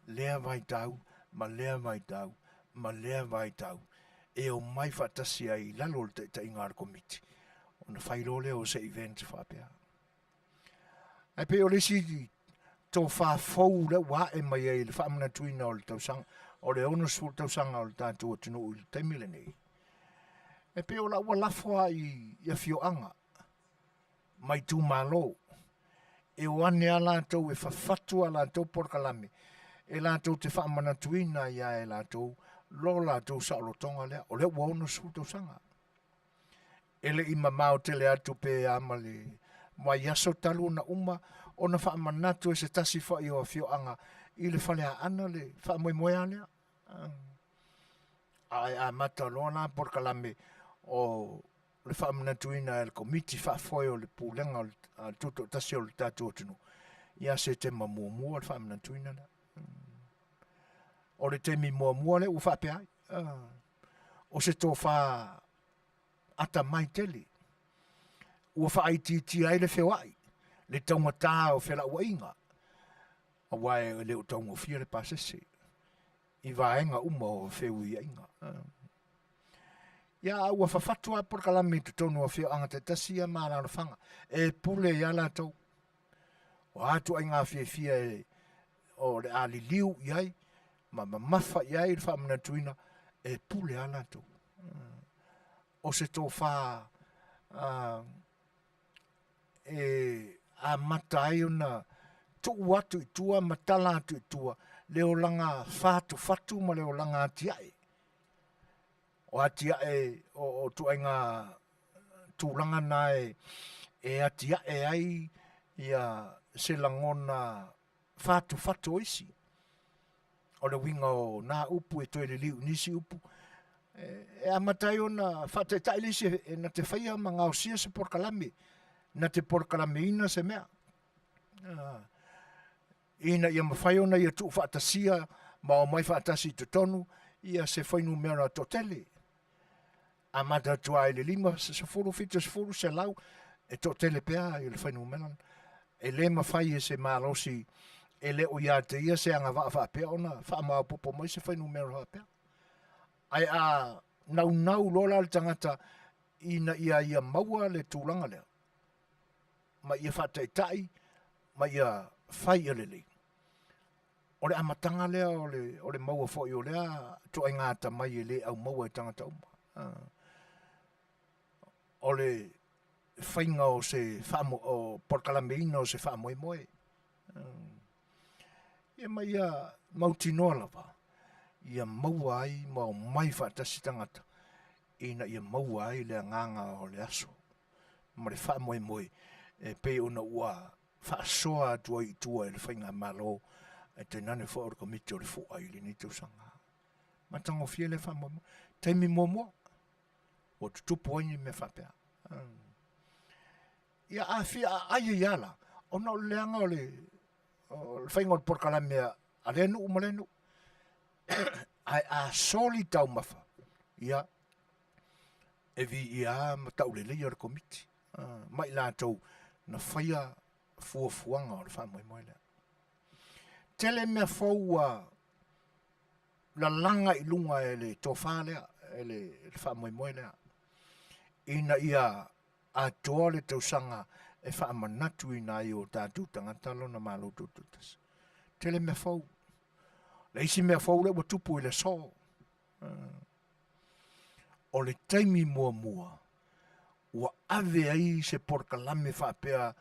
lea vaitau ma lea vaitau ma lea vaitau e omai faatasi ai i lalo o le taitaiga a le Komiti ona fai loa lea o se event faapea. Ae pei o le isi tofa fou lea ua ae mai ai i le faamanatuina o le tausaga, o le 60 tausaga o le tatou atunuu i le taimi lenei, e pei o la ua lafo lava i afioaga ma itumalo e o ane a latou e fafatu a latou polokalame e latou te faamanatuina ai lava e latou lo latou saolotoga lea, o lea ua 60 tausaga. E le i mamao tele atu pe a ma le vaiaso talu ona uma ona faamanatu e se tasi foi o afioaga i le Faleaana le faamoemoe lea. Ae amata loa la polokalame o le faamanatuina e le Komiti Faafoe o le Pulega o le Tutoatasi o le tatou atunuu ia Setema muamua le faamanatuina lea. O le taimi muamua lea ua faapea ai, o se tofa atamai tele ua faaitiitia ai le feoai, le taugata o felauaiga. Aua e le o taugofie le pasese i vaega uma o feuiaiga. Ia, a ua fafatu lava polokalame i totonu o afioaga taitasi ia ma alaalafaga e pule ia latou. O a ituaiga fiafia e, o le a liliu i ai ma mamafa i ai le faamanatuina, e pule lava latou. O se tofa e amata ai ona tuu atu i tua ma tala atu i tua le olaga fatufatu ma le olaga atiae. O atiae o ituaiga tulaga na e, e atiae ai ia se lagona fatufatu o isi. O le uiga o nā upu e toe liliu i nisi upu, e amata ai ona faataitai le isi e na te faia ma gaosia se polokalame, na te polokalameina se mea. Ina ia mafai ona ia tuufaatasia ma omai faatasi i totonu ia se fuainumera toatele. Amata atu lava i le 50, 70, 100, e toatele pea i le fuainumera. E le mafai e se malosi e le o ia te ia se agavaa faapea ona faamaopoopo mai se fuainumera faapea. Ae a naunau loa la le tagata ina ia ia maua le tulaga lea, ma ia faataitai ma ia fai ia lelei, o le amataga lea o le, o le maua foi o lea ituaiga atamai e le aumaua e tagata uma. O le faiga o se faamo, o polokalameina o se faamoemoe. Ia ma ia mautinoa lava ia maua ai ma omai faatasi tagata ina ia maua ai le agaga o le aso ma le faamoemoe e pei ona ua faasoa atu ai i tua e le Faigamalo ae tainane foi o le Komiti o le Fua i lenei tausaga. Matagofie lea faamoemoe. Taimi muamua, ua tutupu ai ni mea faapea. Ia a fia aai ai lava la, ona o le leaga o le, o le faiga o le polokalame a lea nuu ma lea nuu. Ae a soli taumafa, ia, e viia lava ma tauleleia le Komiti ma i latou na faia fuafuaga o le faamoemoe lea. Tele mea fou ua lalaga i luga e le tofa lea, e le faamoemoe lea, ina ia atoa le tausaga e faamanatuina ai o tatou tagata lona Malo Tutoatasi. Tele mea fou. Le isi mea fou lea ua tupu i le aso, o le taimi muamua ua ave ai se polokalame faapea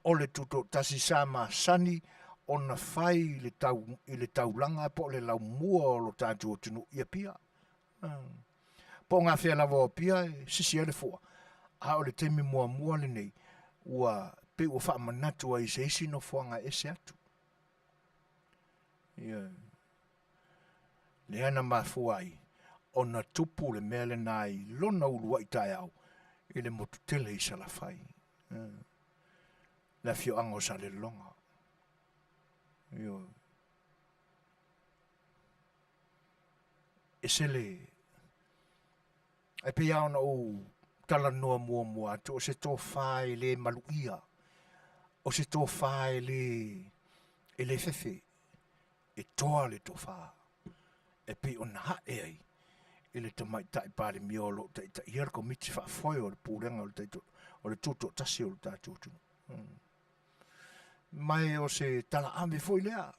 o le Tutoatasi sa masani ona fai i le, tau, i le taulaga po o le laumua o lo tatou atunuu i Apia. Po o gafea lava o Apia e sisi ai le fua, a o le taimi muamua lenei ua pei ua faamanatu ai i se isi nofoaga e ese atu. Ia. Lea na mafua ai ona tupu le mea lena i lona uluai taeao i le motu tele i Salafai, le afioaga o Salelologa. Ioe. Ese le... Ae pei lava ona ou talanoa muamua atu, o se tofa e le maluia, o se tofa e le, e le fefe, e toa le tofa e pei ona hae ai i le Tamaitai Palemia o lo o taitaia le Komiti Faafoe o le Pulega o le, o le Tutoatasi o le tatou atunuu. Hmm. Ma o se talaave foi lea.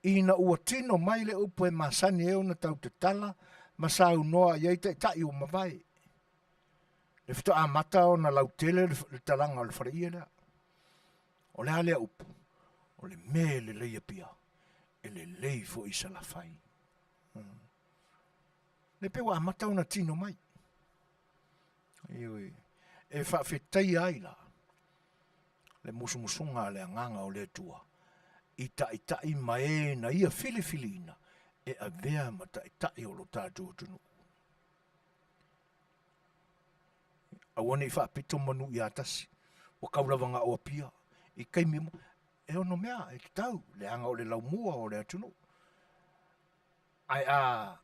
Ina ua tino mai le upu e masani ai ona tau tatala ma saunoa i ai taitai ua mavae. Le faatoa amata ona lautele le talaga o le faleie lea. O le a lea upu? O le mea e lelei i Apia, e lelei foi i Salafai. Hmm. Le pei ua amata ona tino mai. Ioe. E faafetaia ai la le musumusuga a le agaga o le Atua i taitai ma e na ia filifiliina e avea ma taitai o lo tatou atunuu. Aua ne i faapito manu ia tasi, ua kau lava na o Apia i taimi uma. E ono mea e tatau, leaga o le laumua o le atunuu. Ae a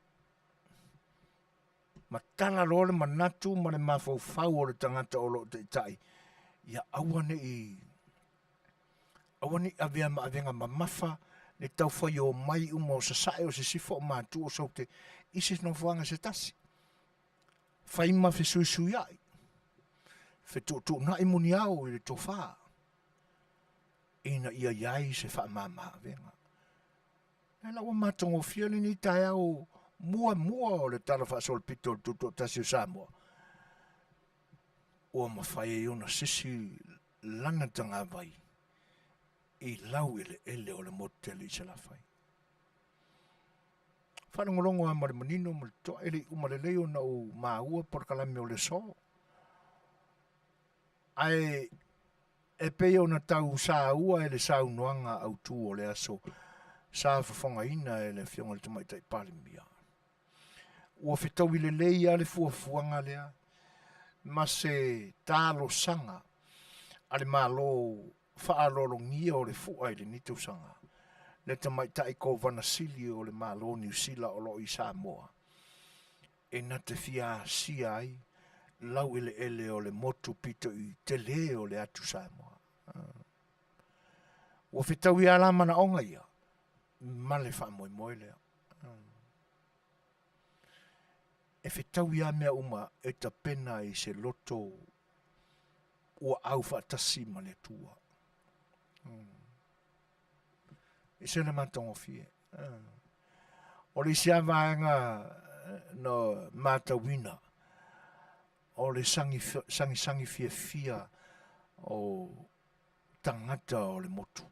matala loa le manatu ma le mafaufau o le tagata o lo o taitai, ia aua ne i Aua ne i avea ma avega mamafa le taufai omai uma o Sasae, o Sisifo, o Matu, o Saute i se nofoaga se tasi. Fai ma fesuisuiai, fetuutuunai muniao i le tofa, ina ia i ai se faamama avega. Lea la ua matagofie lenei taeao muamua o le Tala Faasolopito o le Tutoatasi o Samoa, ua mafai ai ona sisi lana tagavai i laueleele o le motu tele i Salafai. Faalogologo lava ma le manino ma le totoa, e le i uma lelei ona ou maua polokalame o le aso. Ae e pei ona tau saua e le saunoaga autu o le aso sa fofogaina e le Afioga i le Tamaitai Palemia. Ua fetaui lelei lava le fuafuaga lea ma se talosaga a le Malo faaaloalogia o le fua i lenei tausaga, le Tamaitai Kovana Sili o le Malo o Niu Sila o lo o i Samoa, e na te fia asia ai laueleele o le motu pito i tele o le atu Samoa. Ua fetaui lava la manaoga ia ma le faamoemoe lea. E fetaui lava mea uma e tapena i se loto ua au faatasi ma le Atua. E ese le matagofie. O le isi lava vaega na matauina, o le sagisagi fiafia o tagata o le motu.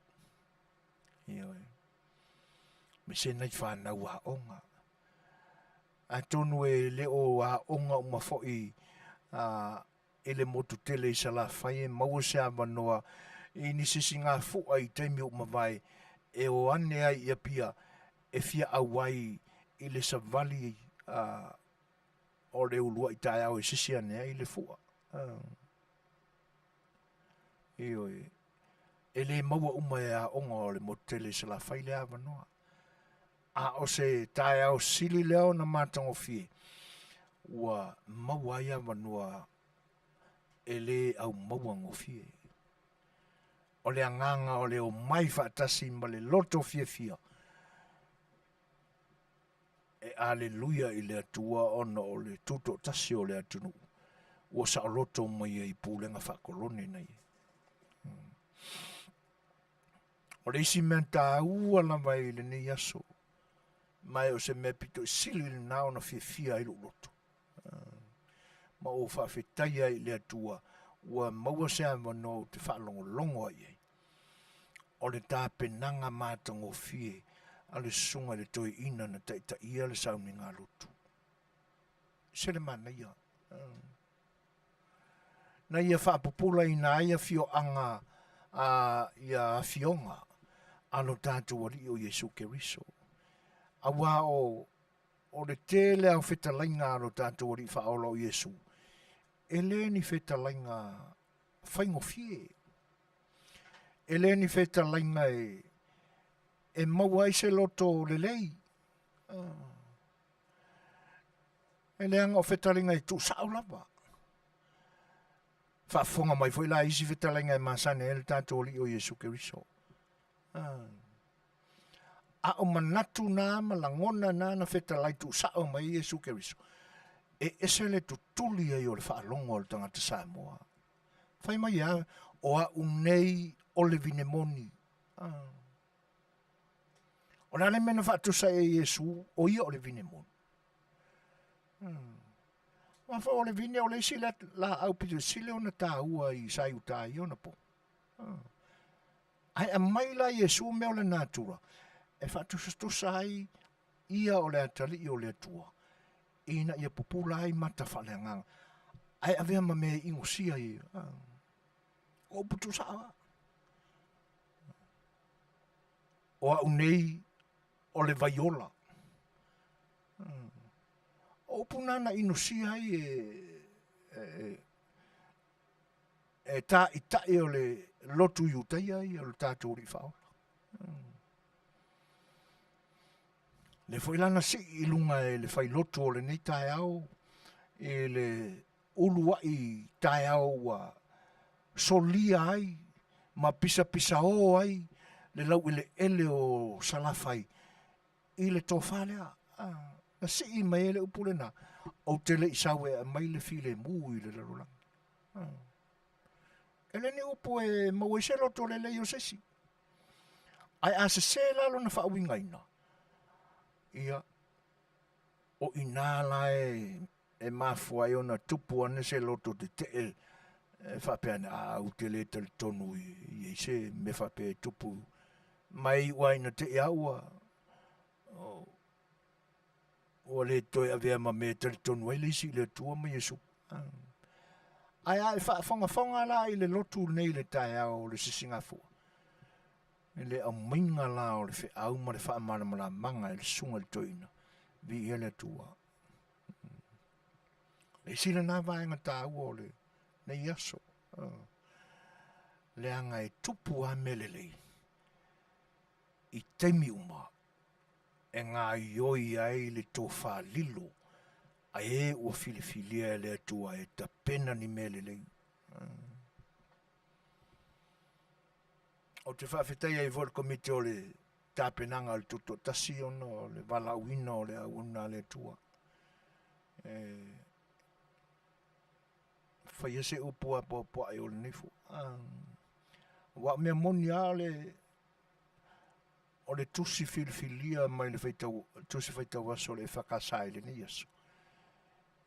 Ioe. Aemaise nai fanau aoga. Atonu e le o aoga uma foi i le motu tele i Salafai e maua se avanoa i nisi sigafu'a i taimi ua mavae e o ane ai i Apia e fia auai i le savali o le ulua'i taeao e sisi ane ai le fu'a. Ioe, e le maua uma e aoga o le motu tele i Salafai le avanoa. A o se taeao sili lea ona matagofie, ua maua ai avanoa e le aumaua gofie. O le agaga o le omai faatasi ma le loto fiafia e aleluia i le Atua ona o le tutoatasi o le atunuu ua saoloto mai ai i pulega faakolone na i ai. O le isi mea taua lava i lenei aso, ma e o se mea pito i sili lena ona fiafia ai lou loto. Ma ou faafetai ai i le Atua ua maua se avanoa ou te faalogologo ai i ai. O le tapenaga matagofie a le susuga i le toeaina na taitaia le sauniga lotu. Se le manaia. Na ia faapupulaina ai afioaga a ia afioga a lo tatou Alii o Iesu Keriso. Auā o, o le tele lava o fetalaiga a lo tatou Alii Faaola o Iesu, e le ni fetalaiga faigofie. E le ni fetalaiga e, e maua ai se loto lelei. E leaga o fetalaiga e tuusao lava. Faafofoga mai foi la isi fetalaiga e masani ai le tatou Alii o Iesu Keriso. A o manatu na ma lagona na na fetalai tuusao mai ai Iesu Keriso, e ese le tutuli ai o le faalogo a le tagata Samoa. Fai mai a, o au nei o le vine moni. O le a le mea na faatusa ai e Iesu, o ia o le vine moni? Aua foi o le vine o le isi lea laau pito sili ona taua i Saiuta i ona po. Ae aumai la Iesu mea o le natura e faatusatusa ai ia o le atalii o le Atua ina ia pupula ai mata faaleagaga ae avea ma mea e inosia ai. O upu tuusao lava. O au nei o le vaiola. O upu na na inosia ai e, e, e tāʻitaʻi o le lotu Iutaia ia o le tatou Alii Faaola. Le foi la na sii i luga e le failotu o lenei taeao i le uluaʻi taeao ua solia ai ma pisapisaō ai le laueleele o Salafai i le tofa lea. Na sii mai ai le upu lena, ou te le i sau e aumai le filemu i le lalolagi. E le ni upu e maua ai se loto lelei o se isi. Ae a sese la lona faauigaina, ia, o i ina la e, e mafua ai ona tupu ane se loto tetee e faapea ane, a, ou te le talitonu i, i ai se mea faapea e tupu mai iu lava ina te i a ua, ua le toe avea ma mea e talitonu ai le isi i le Atua ma Iesu. Ae a e faafogafoga la i le lotu lenei i le taeao o le Sisigafua, i le aumaiga la o le feau ma le faamalamalamaga e le Susuga i le Toeaina, viia le Atua. Le isi lena vaega taua o lenei aso, leaga e tupu lava mea lelei i taimi uma e gaoioi ai le tofa lilo a e ua filifilia e le Atua e tapena ni mea lelei. Ou te faafetai ai foi i le Komiti o le Tapenaga o le Tutoatasi ona o le valaauina o le auauna a le Atua. E faia se upu apoapoai o lenei foi. Aua o mea moni lava o le o le tusi filifilia mai le faitau, tusi faitau aso o le EFKS i lenei aso,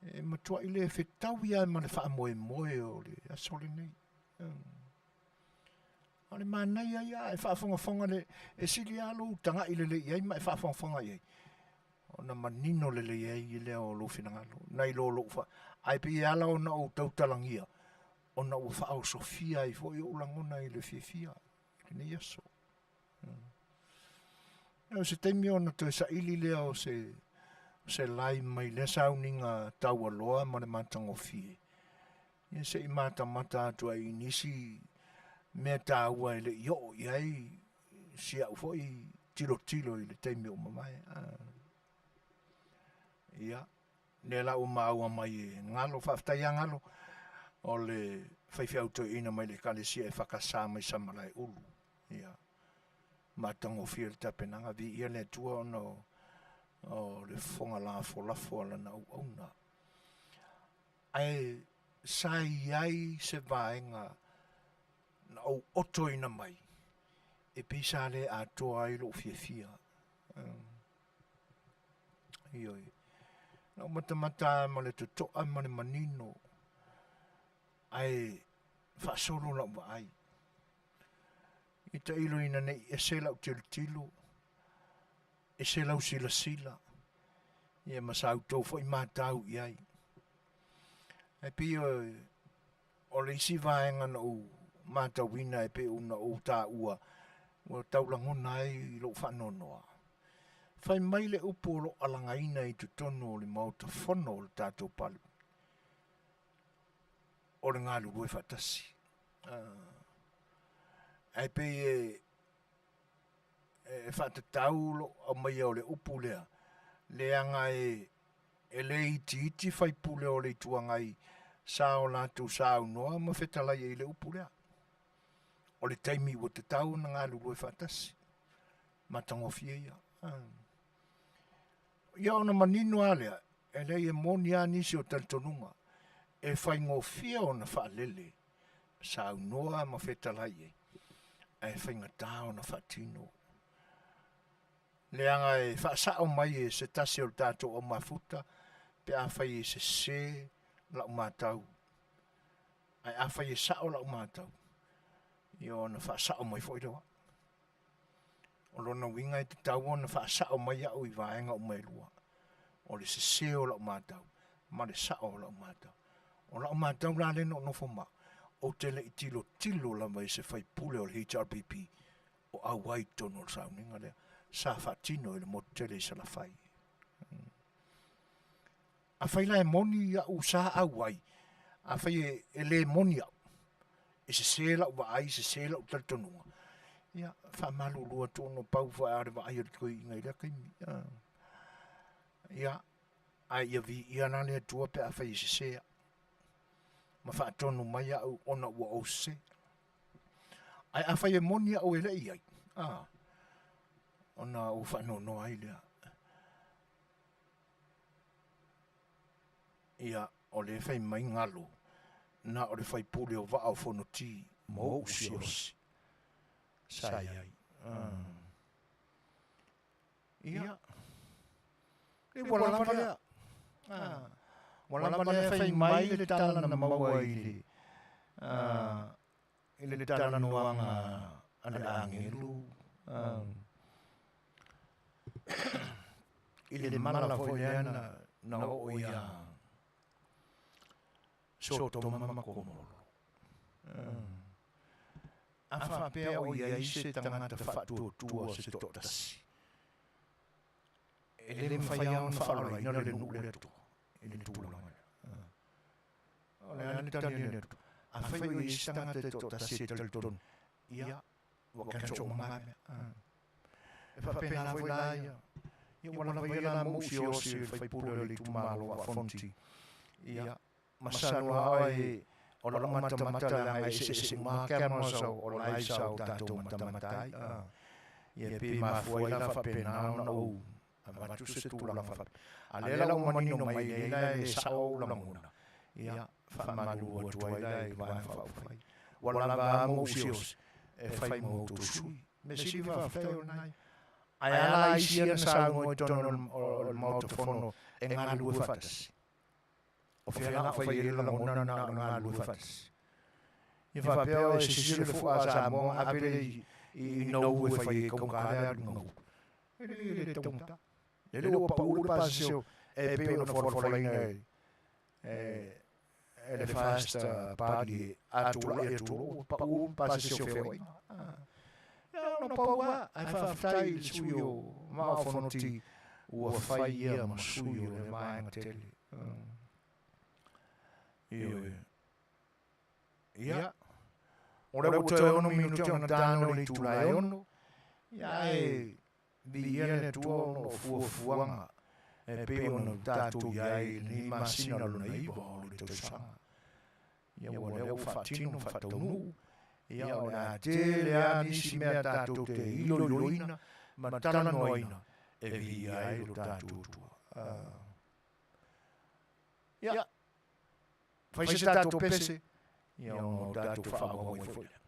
e matuai le fetaui lava ma le faamoemoe o le aso lenei. O le manaia ia, e faafogafoga le, e sili lava lou tagai lelei i ai ma e faafogafoga i ai, ona manino lelei ai lea o lou finagalo, nai lo lou fa... Ae pei e ala ona ou tautalagia, ona ua faaosofia ai foi ou lagona i le fiafia i lenei aso. O se taimi ona toe saili lea o se, o se lai mai lea sauniga taualoa ma le matagofie. Ia se i matamata atu ai i nisi mea taua e le i oo i ai si au foi tilotilo i le taimi ua mavae. Ia, lea la ua maua mai e Galo, faafetai ia Galo, o le faifeau toeaina mai le Ekalesia EFKS mai Samalaeulu. Ia, matagofie le tapenaga, viia le Atua ona o, o le fofoga lafolafo a lana auauna. Ae sa i ai se vaega na ou otoina mai e pei sa le atoa ai lou fiafia. Ioe. Na ou matamata ma le totoa ma le manino ae faasolo lau vaai. I tailo ina ne i ese lau tilotilo, ese lau silasila, ia ma sa outou foi matau i ai. Ae pei o le isi vaega na ou matauina e pei ona ou taua ua tau lagona ai i lou faanoanoa. Fai mai le upu o lo o alagaina i totonu o le Maota Fono o le tatou Palemene, o le galulue faatasi. Ae pei e e faatatau lou aumaia o le upu lea, leaga e e le itiiti faipule o le Itu Agai sa o latou saunoa ma fetalai ai i le upu lea. O le taimi ua tatau ona galulue faatasi. Matagofie ia. Ia ona manino lava lea, e leai e moni lava nisi o talitonuga e faigofie ona faalele, saunoa ma fetalai ai, ae faigata ona faatino. Leaga e faasao mai e se tasi o le tatou au mafuta pe afai e sese lau matau. Ae afai e sao lau matau, ia ona faasao mai foi lea o au. O lona uiga e tatau ona faasao mai au i vaega uma e lua, o le sese o lau matau ma le sao o lau matau. O lau matau la lea na ou nofo ma au, ou te le i tilotilo lava i se faipule o le HRPP o auai i totonu o le sauniga lea sa faatino i le motu tele i Salafai. Afai la e moni au sa auai, afai e, e le moni au, e sese lau vaai, sese lau talitonuga, ia, faamalulu atu ona pau foi a le vaai o le toeaina i lea taimi. Ia, ae ia viia la le Atua pe afai e sese au, ma faatonu mai au ona ua ou sese. Ae afai e moni au e le i ai, a, ona ou faanoanoa ai lea. Ia, o lea e fai mai galo, na o le faipule o Vaa o Fonoti ma ou si'osi sa i ai. Ia, e ua lava lea. Ua lava lea fai mai le tala na maua i le, i le talanoaga a le agelu, i le mala foi lea na oo ia Sotoma ma Komoro. A faapea o i ai se tagata faatuatua se toatasi, e le mafai lava ona faaolaina le nuu le Atua i le tulaga lea. O le a le tali a le Atua? Afai o i ai se tagata e toatasi e talitonu, ia, ua cancel uma na mea. E faapena foi la ia, ia ua lava ia la mou siosi le faipule o le itumalo o Fonti. Ia, masalo lava e o lau matamata leaga e eseese uma cameras o live sa o tatou matamata ai. Ia pe mafua ai la faapena ona ou avatu se tulaga faapea. A lea la ua manino mai nei la e le sao ou lagona, ia, faamalulu atu ai la i le Vaega Faaupufai. Ua lava a mou siosi e fai ma outou sui. Mea sili faafetai o lena ia. Ae a la isi ia na saunoa i totonu o le Maota Fono e galulue faatasi? O fea la o fai ai le lagona lena o le galulue faatasi? Ia faapea o e sisi le fua a Samoa ave le i nou e fai ai kaugata le alu gau. E le le taugata. Lele ua pau le pasese e pei ona folafolaina e le First Party a tulai atu ua pau le pasese o feoaiga. Ia ona pau lava, ae faafetai i le sui o Vaa o Fonoti ua fai ia ma sui o le vaega tele. Ioe. Ia, o lea ua toe 6 minute ona tano i le itula e 6. Ia ae viia le Atua ona o fuafuaga e pei ona tatou i ai i lenei masina lona 9 o le tausaga. Ia ua lea ua faatino ma faataunuu, ia o le a tele lava nisi mea tatou te iloiloina ma talanoaina e viia ai lo tatou Atua. Ia, fai se tatou pese, ia ona o tatou faaauau ai foi lea.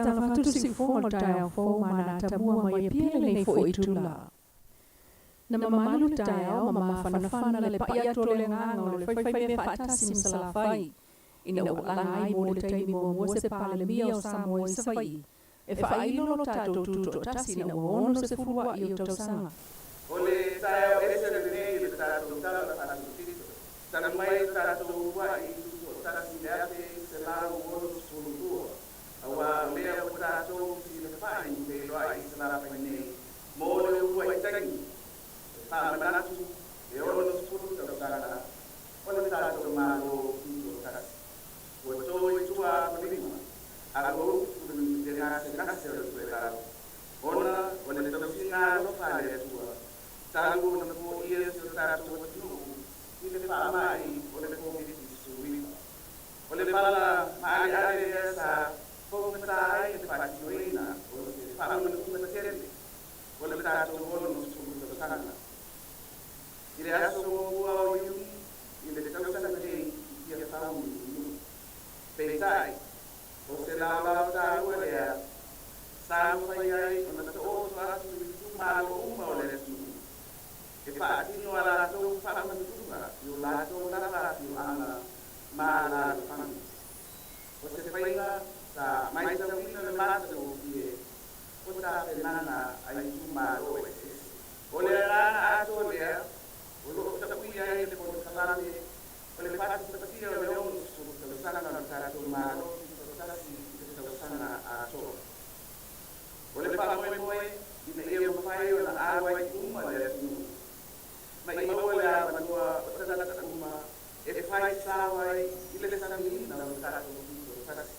Faatalofa atu le siufofoga o le taeao fou ma na tamua mai e pia lenei foi itulā. Na mamalu le taeao ma mafanafana le pa'i atu o le agaga o le faifaimea faatasi ma Salafai ina ua alaga ai mo le taimi muamua se Palemia o Samoa i Savai'i e faailo lo tatou tutoatasi ina ua 60 a'i o tausaga. O le taeao ese lenei i le tatou Tala Faasolopito, talu mai le tatou uluai tutoatasi i le 1962, auā o lea ua tatou fesilafai ma feiloai i Salafai nei mo le uluai taimi e faamanatu le 60 tausaga o le tatou Malo Tutoatasi. Ua to i tua apolima a ua upu le gasegase o le toelau ona o le tausiga alofa a le Atua talu ona foia si o tatou atunuu i le faamai o le Koviti-19. O le pala maaleale lea sa fougata ai le faatinoina o se faamanatuga tele o le tatou 60 tausaga. I le aso muamua o Iuni i le tausaga nei i Tiafau i Mulinuu. Peitai, o se laolao taua lea sa mafai ai ona taoto atu i itumalo uma o le atunuu e faatino a latou faamanatuga i o latou lava afioaga ma alaalafaga. O se faiga sa matauina le matagofie o tapenaga a itumalo eseese. O le agaga atoa lea o lo o ta'uia ai le polokalame o le faatautaia o le 60 tausaga o le tatou Malo Tutoatasi i le tausaga atoa. O le faamoemoe ina ia mafai ona auai uma le atunuu ma ia maua le avanoa o tagata uma e fai sao ai i le sagiina o le tatou Tutoatasi.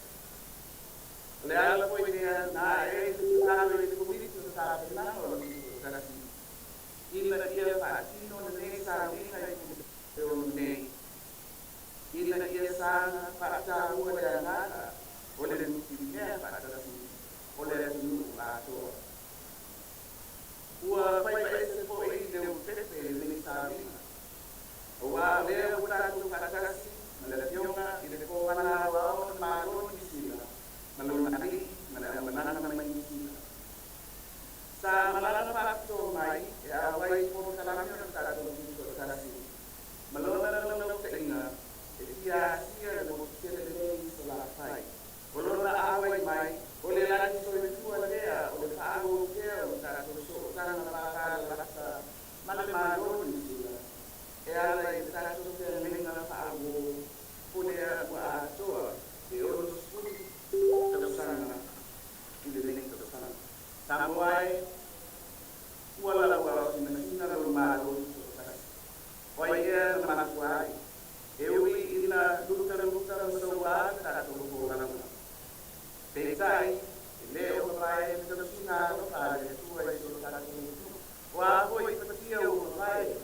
O le ala foi lea na a'e ai le tatalo i le Komiti o Tapenaga o le Tutoatasi ina ia faatino lenei sauniga i Puleono nei, ina ia saga faataua le agaga o le nutimea faatasi o le atunuu atoa. Ua faiva ese foi le Umupepe i lenei sauniga, auā o lea ua tatou faatasi ma le Afioga i le Kovana Aoao o le Malo o Niu Sila ma lona alii ma le aumalaga mai Niu Sila. Sa malaga faapitoa mai e auai i polokalame o le tatou Tutoatasi ma lona naunautaiga e fia asia le motu tele nei i Salafai. O lona auai mai, o le lagi soifua lea o le faaauau pea o le tatou sootaga vavalalata ma le Malo o Niu Sila e ala i le tatou feagaiga faauo o lea ua atoa le 60 tausaga i lenei tausaga. Samoa e, ua lauaosinasina lou Malo Tutoatasi. O ai ea na mafua ai? E ui ina lutaluta ma soua le tatou folauga. Peitai, e le o mavae le tausiga alofa a le Atua i si o tatou atunuu. O a foi fatia ua mavae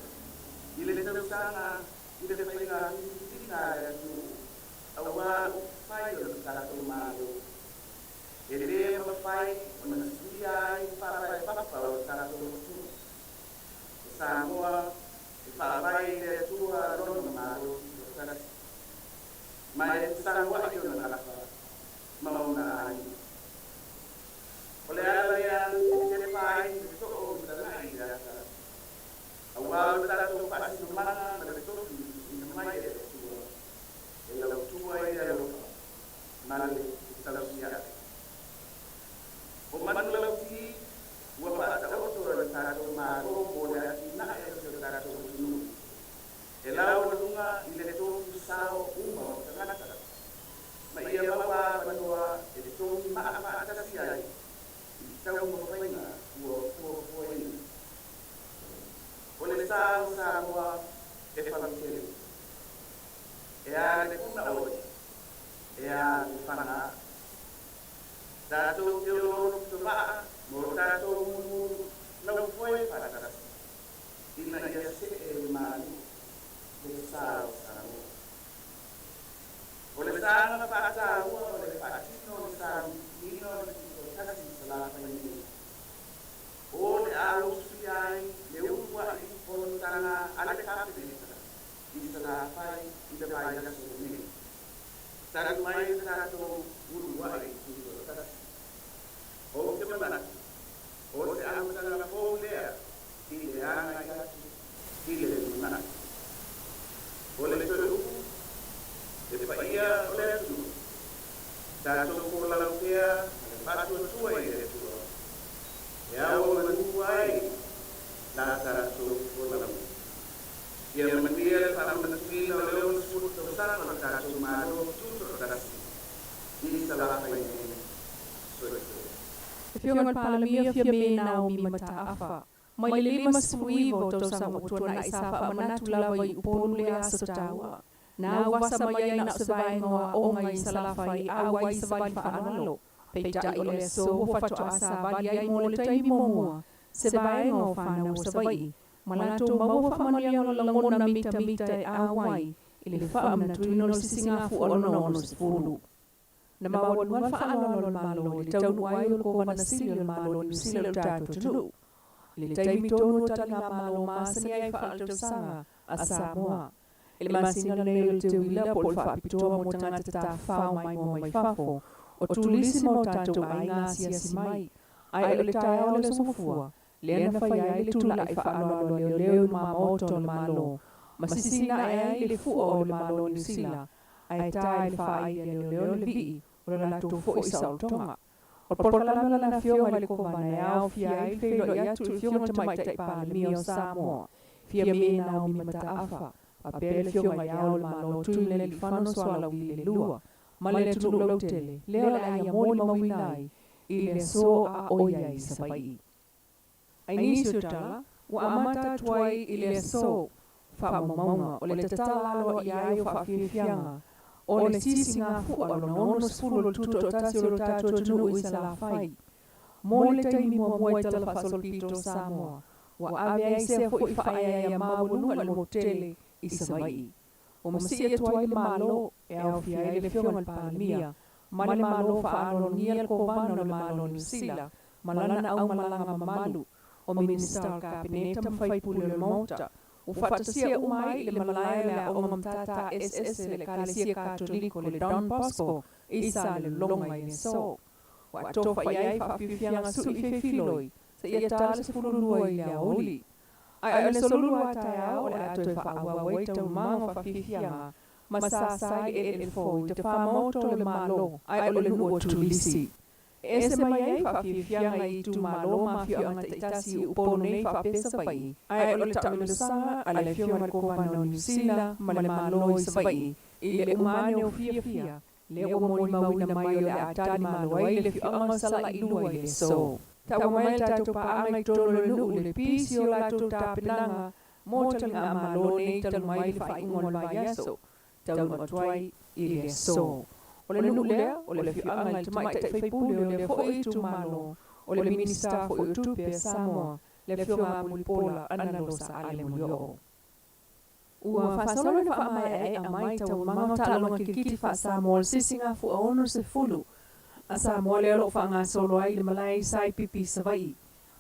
i le tausaga i le faiga filifiliga a le atunuu, auā upufai o le tatou Malo, e lē mafai ona suia ai le faavae papa o le tatou atunuu. O Samoa e faavae i le Atua lona Malo Tutoatasi, ma e fesagoa'i ona gafa ma ona aiga. O le ala lea e tepa ai le too o mataga'i i le ata, auā o le tatou faasinomaga ma le tofi na tuuina mai e le Atua, e lautua ai le alofa ma le tausia'i. O manulauti ua faataoto e le tatou Malo mo le atinae o si o tatou atunuu, e laualuga i le tofu sao uma o tagata, ma ia maua avanoa e togi maa faatasi ai i taumafaiga ua fuafuaina. O le sa o Samoa e fautele. E a le puna oe, e a le fana aʻu. Tatou te oloolo pitovaa ma o tatou mulumulu laufoe faatasi ina ia see le malu le sa o Samoa. O le saga faataua o le faatino o le sauniga o le Tutoatasi i Salafai nei, o le a usuia ai le uluai fonotaga a le Kapeneta i Salafai i le vaiaso lenei, talu mai le tatou uluai Tutoatasi. Ou te manatu, o se amataga fou lea i le agai atu i le lumanai. O le toe upu, le paia o le atunuu, tatou folau pea ma le faatuatua i le Atua, e auaumanū ai la tatou folauga. Ia manuia le faamanatuina o le 60 tausaga o le tatou Malo Tutoatasi i Salafai nei. Soifua. Afioga i le Palemia Fiame Naomi Mataafa, mai le 59 o tausaga ua tuanai sa faamanatu lava i Upolu le aso taua. Na auasa mai ai na o se vaega o aoga i Salafai e auai i savali faaaloalo. Peitai o le aso ua faatoa savali ai mo le taimi muamua se vaega o fanau o Savaii ma latou maua faamanuiaga o le lagona mitamita e auai i le faamanatuina o le sisigafua o lona 60. Na maualuga le faaaloalo a le Malo i le taunuu ai o le Kovana Sili o le Malo o Niu Sila i lo tatou atunuu i le taimi tonu o taligamalo masani ai faaletausaga a Samoa. I le masina lenei o le Teuila po o le faapitoa mo tagata tafafao maimoa mai fafo, o turisi ma o tatou aiga asiasi mai. Ae o le taeao o le Aso Gafua, lea na faia ai le tula'i faaaloalo a leoleo i luma-maota o le Malo, ma sisina ae ai le fua o le Malo o Niu Sila, ae ta i le faaili a leoleo le vii o le latou foi saolotoga. O le polokalame o lana Afioga i le Kovana e aofia ai le feiloai atu i le Afioga i le Tamaitai Palemia o Samoa, Fiame Naomi Mataafa, faapea le Afioga i Le Ao o le Malo Tuimalealiifano Sualauvi le Lua, ma le atunuu lautele, lea o le a ia molimauina ai i le aso a o i ai i Savaii. I nisi o tala, ua amata atu ai i le aso faamaumauga o le tatala aloaia ai o faafiafiaga o le sisigafua lona 60 o le tutoatasi o lo tatou atunuu i Salafai. Mo le taimi muamua i Tala Faasolopito o Samoa, ua ave ai sea foi faaeaea maualuga i le motu tele i Savaii. Ua masii atu ai le Malo e aofia ai le Afioga i le Palemia ma le Malo faaaloalogia le Kovana o le Malo o Niu Sila ma lana aumalaga mamalu o Minisita o le Kapeneta ma Faipule o le Maota ua faatasia uma ai i le malae o le Aoga Matata Eseese le Ekalesia Katoliko le Don Bosco i Salelologa i le aso. Ua atofa i ai faafiafiaga sui feifiloi seia ta le 12 i le aoauli. Ae o le sololua taeao o le a toe faaauau ai taualumaga o faafiafiaga ma sasa i le eleele fou i Tafamoto o le Malo ae o le nuu o Tulisi. E ese mai ai faafiafiaga i itumalo ma afioaga taitasi i Upolu nei faapea Savaii, ae o le taamelosaga a le Afioga i le Kovana o Niu Sila ma le Malo i Savaii i le uma ane o fiafia lea ua molimauina mai o le a tali malo ai le afioaga o Salailua i le aso. Taua mai le tatou paaga i totonu o le nuu le pisi o latou tapenaga mo taligamalo nei talu mai le faaiuga o le vaiaso taunuu atu ai i le aso. O le nuu lea, o le afioaga i le Tamaitai Faipule o lea foi itumalo, o le Minisita foi o Tupe a Samoa, le Afioga a Mulipola Anarosa Ale Molioo. Ua faasolo le faamaeaea mai taualumaga o taaloga kirikiti faa-Samoa o le sisigafua 60 a Samoa lea o lo o faagasolo ai i le malae i Saipipi i Savaii.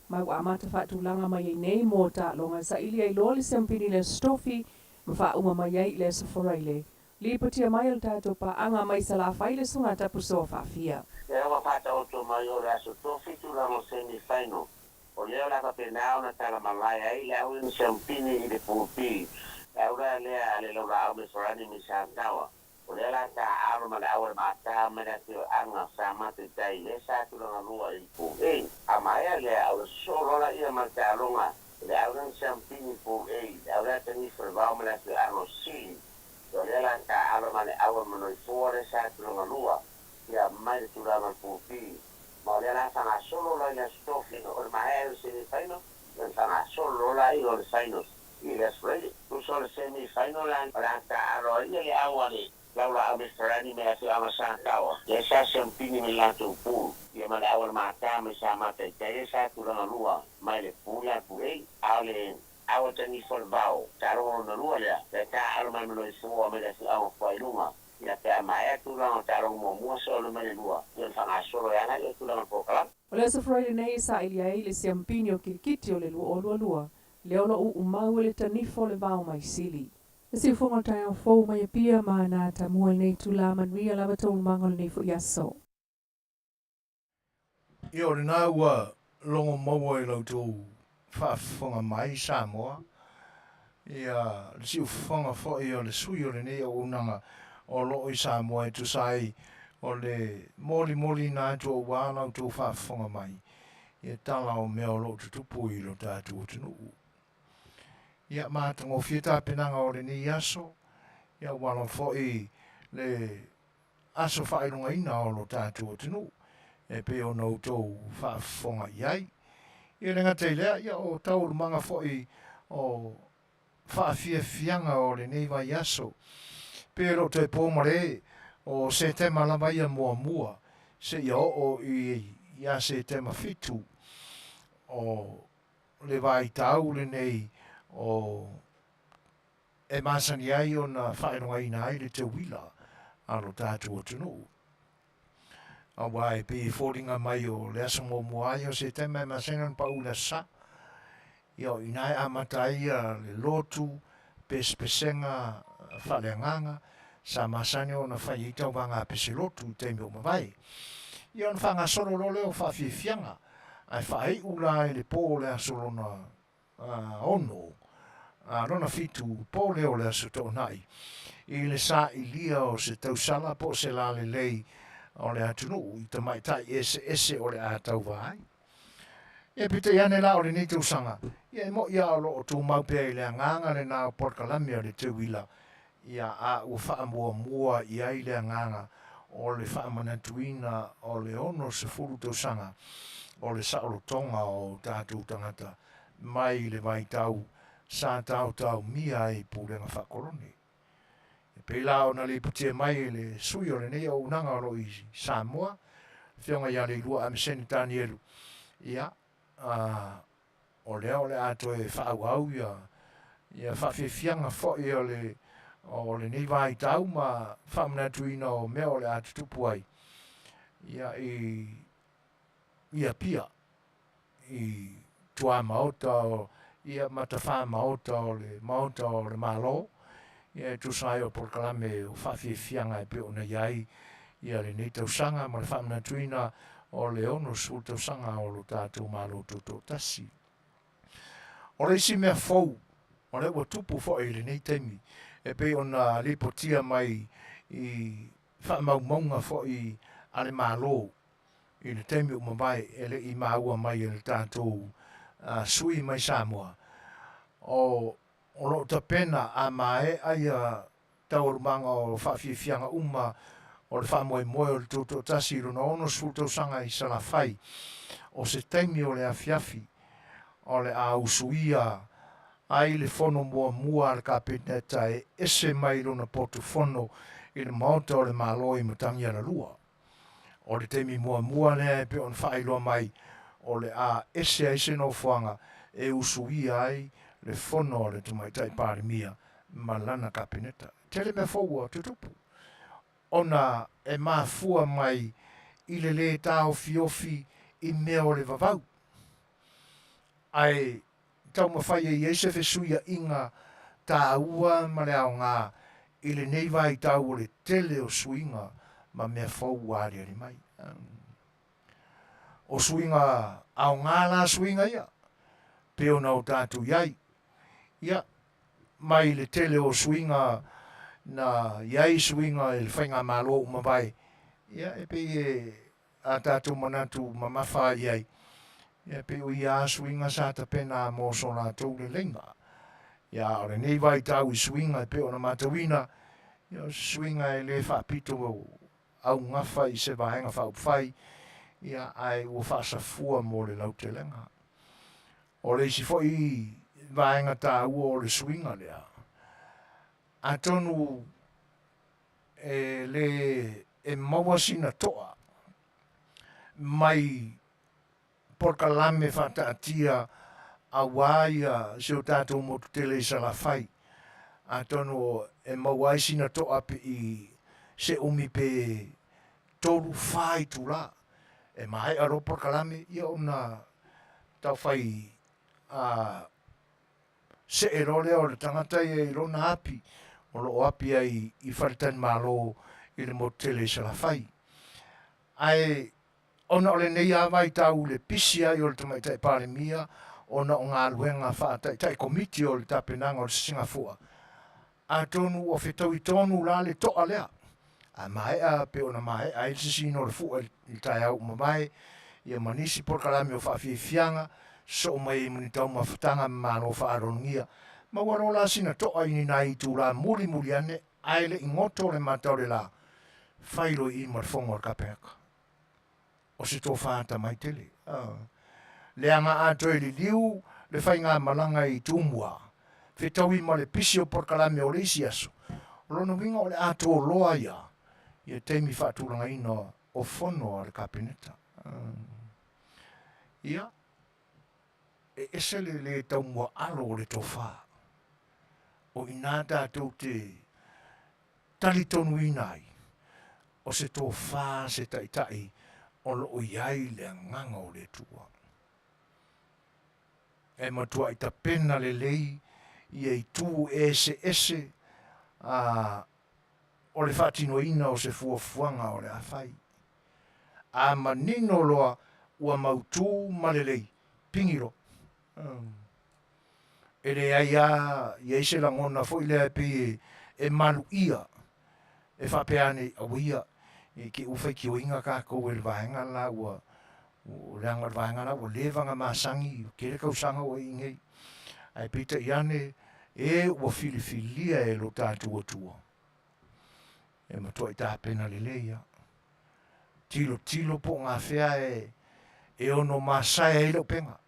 Ma ua amata faatulaga mai ai nei mo taaloga e saili ai loa le siampini i le Aso Tofi ma faauma mai ai i le Aso Faraile. Lipotia mai o le tatou paaga mai Salafai le Susuga Tapusoa Faafia. Lea ua faataoto mai o le Aso Tofi tulaga o semi final. O lea o le a faapena ona tala malae ai le au ina siampini i le Pool B. Le au la lea a le Laulaau me Farani me Sataua. O lea la ta alo ma le au a le Maata mai le afioaga sa matou tai le sa tulaga lua i le Pool A. A maea lea au le sosoo loa laia ma le taaloga i le au lea na siampini i le Pool A, le au lea tanifa le vao ma le afioaga o Sili. O lea la ta alo ma le au a Manoifoa le sa tulaga lua ia mai le tulaga o le Pool B. Ma o lea la fagasolo loa i le Aso Tofi, o le maea o le semi final, ia ona fagasolo loa la i o le finals i le Aso Faraile. Tusa o le semi final la o le a taaalo ai le au a le Laulaau Meferani me afioaga Sataoa, lea sa siampini mai le latou pool, ia ma le au a le Mata mai Samataitai lea sa tulaga lua mai le pool la pool A. A o le au a Tanifa le Vao, taaloga lona lua lea, lea taaalo mai Manoifoa mai le afioaga o Fuailunga, Ia pe a maea tulaga o taaloga muamua solo mai le lua, ia ona faagasolo ai lea tulaga o le polokalame. O le Aso Faraile nei e saili ai le siampini o kirikiti o le 2022, lea o lo o uumau e le tanifo o le vao mai Sili. Le siufofoga o le taeao fou mai Apia ma na tamua i lenei itula manuia lava taualumaga o lenei foi aso. Ia o lena ua logo maua i la outou faafofoga mai Samoa, ia le siufofoga foi o le sui o lenei auaunaga o lo o i Samoa e tusa ai o le molimoliina atu aua la outou faafofoga mai ia tala o mea o lo o tutupu i lo tatou atunuu. Ia matagofie tapenaga o lenei aso, ia ua lava foi le aso faailogaina o lo tatou atunuu e pei ona outou faafofoga i ai. E le gata i lea, ia o taualumaga foi o faafiafiaga o lenei vaiaso, pe le o toe po ma le o Setema lava ia muamua seia oo i ia Setema 7 o le vaitau lenei o e masani ai ona faailogaina ai le teuila a lo tatou atunuu. Aua e pei e foliga mai o le aso muamua ai o Setema e masani ona pau i le Aso Sa. Ia o i ina e amata ai ia le lotu pesepesega faaleagaga sa masani ona fai ai tauvaga a peselotu i taimi o mavae. Ia ona faagasolo loa lea o faafiafiaga ae faaiu la i le po o le aso lona 6, lona 7 po lea o le Aso Toonai, i le sailia o se tausala po o se lalelei o le atunuu i tamaitai eseese o le a tauva ai. Ia peitai ane la o lenei tausaga, ia e mo'i lava o lo o tumau pea i le agaga lena o polokalame a le teuila, ia a ua faamuamua i ai le agaga o le faamanatuina o le 60 tausaga o le saolotoga o tatou tagata mai le vaitau sa taotaomia ai pulega faakolone. E pei la ona lipotia mai e le sui o lenei auaunaga o lo o i Samoa, le Afioga ia Leilua Amesene Tanielu, ia, o lea o le a toe faaauau ia ia faafiafiaga foi o le o lenei vaitau ma faamanatuina o mea o le a tutupu ai ia i i Apia i tuamaota o ia ma tafamaota o le Maota o le Malo ia e tusa ai o polokalame o faafiafiaga e pei ona i ai ia lenei tausaga ma le faamanatuina o le 60 tausaga o lo tatou Malo Tutoatasi. O le isi mea fou o lea ua tupu foi i lenei taimi e pei ona lipotia mai i faamaumauga foi a le Malo i le taimi ua mavae e le i maua mai e le tatou sui mai Samoa, o lo o tapena a maea ia taualumaga o faafiafiaga uma o le faamoemoe o le Tutoatasi i lona 60 tausaga i Salafai, o se taimi o le afiafi o le a usuia ai le fono muamua a le Kapeneta e ese mai lona potu fono i le Maota o le Malo i Matagialalua. O le taimi muamua lea e pei ona faailoa mai o le a ese ai se nofoaga e usuia ai le fono a le Tamaitai Palemia ma lana Kapeneta. E tele mea fou ua tutupu ona e mafua mai i le lē taofiofi i mea o le vavau, ae taumafai e i ai se fesuia'iga tāua ma le aogā i lenei vaitau o le tele o suiga ma mea fou ua aliali mai. O suiga aogā la suiga ia, pei ona o tatou i ai. Ia, mai le tele o suiga na i ai suiga i le faigamalo ua mavae, ia e pei e a tatou manatu mamafa ai ai, ia pei o ia a suiga sa tapena mo so latou leleiga. Ia a o lenei vaitau i suiga e pei ona matauina, ia o se suiga e le faapito augafa i se vaega faaupufai, ia ae ua faasafua mo le lautelega. O le isi foi vaega taua o le suiga lea, atonu e le e maua sina to'a mai polokalame faataatia auā ia si o tatou motu tele i Salafai. Atonu e maua ai sina to'a pe i se umi pe 3, 4 itulā e maea loa polokalame ia ona taufai a see loa lea o le tagata ia i lona api o lo o api ai i faletalimalo i le motu tele i Salafai. Ae Ona o lenei lava vaitau i le pisi ai o le Tamaitai Palemia ona o galuega faataitai komiti o le tapenaga o le Sisigafua, atonu ua fetaui tonu la le to'a lea a maea pei ona maea ai le sisiina o le fua i le taeao ua mavae, ia ma nisi polokalame o faafiafiaga sosoo mai ai ma ni taumafataga ma malo faaaloalogia. Maua loa la sina to'a i ni nai itula mulimuli ane ae le i goto le mata o le la, fai loa i i ma le fono a le Kapeneta. O se tofa atamai tele. Leaga a toe liliu le faigamalaga i Tumua, fetaui ma le pisi o polokalame o le isi aso, o lona uiga o le a toloa ia ia taimi faatulagaina o fono a le Kapeneta. Ia, e ese le lē taumuaalo o le tofa. O i ina tatou te talitonuina ai, o se tofa se taitai o lo o i ai le agaga o le Atua. E matuai tapena lelei ia itu eseese a o le faatinoina o se fuafuaga o le a fai. A manino loa ua mautū ma lelei, pigi loa. E leai a i ai se lagona foi lea e pei e maluia e faapea ane, auia, i te i ua faitioina tatou e le vaega le la ua leaga o le vaega la ua leva ona masani, ua tele tausaga ua i nei. Ae peitai ane, e ua filifilia e lo tatou Atua, e matuai tapena lelei lava. Tilotilo po o gafea e ono masae ai le upega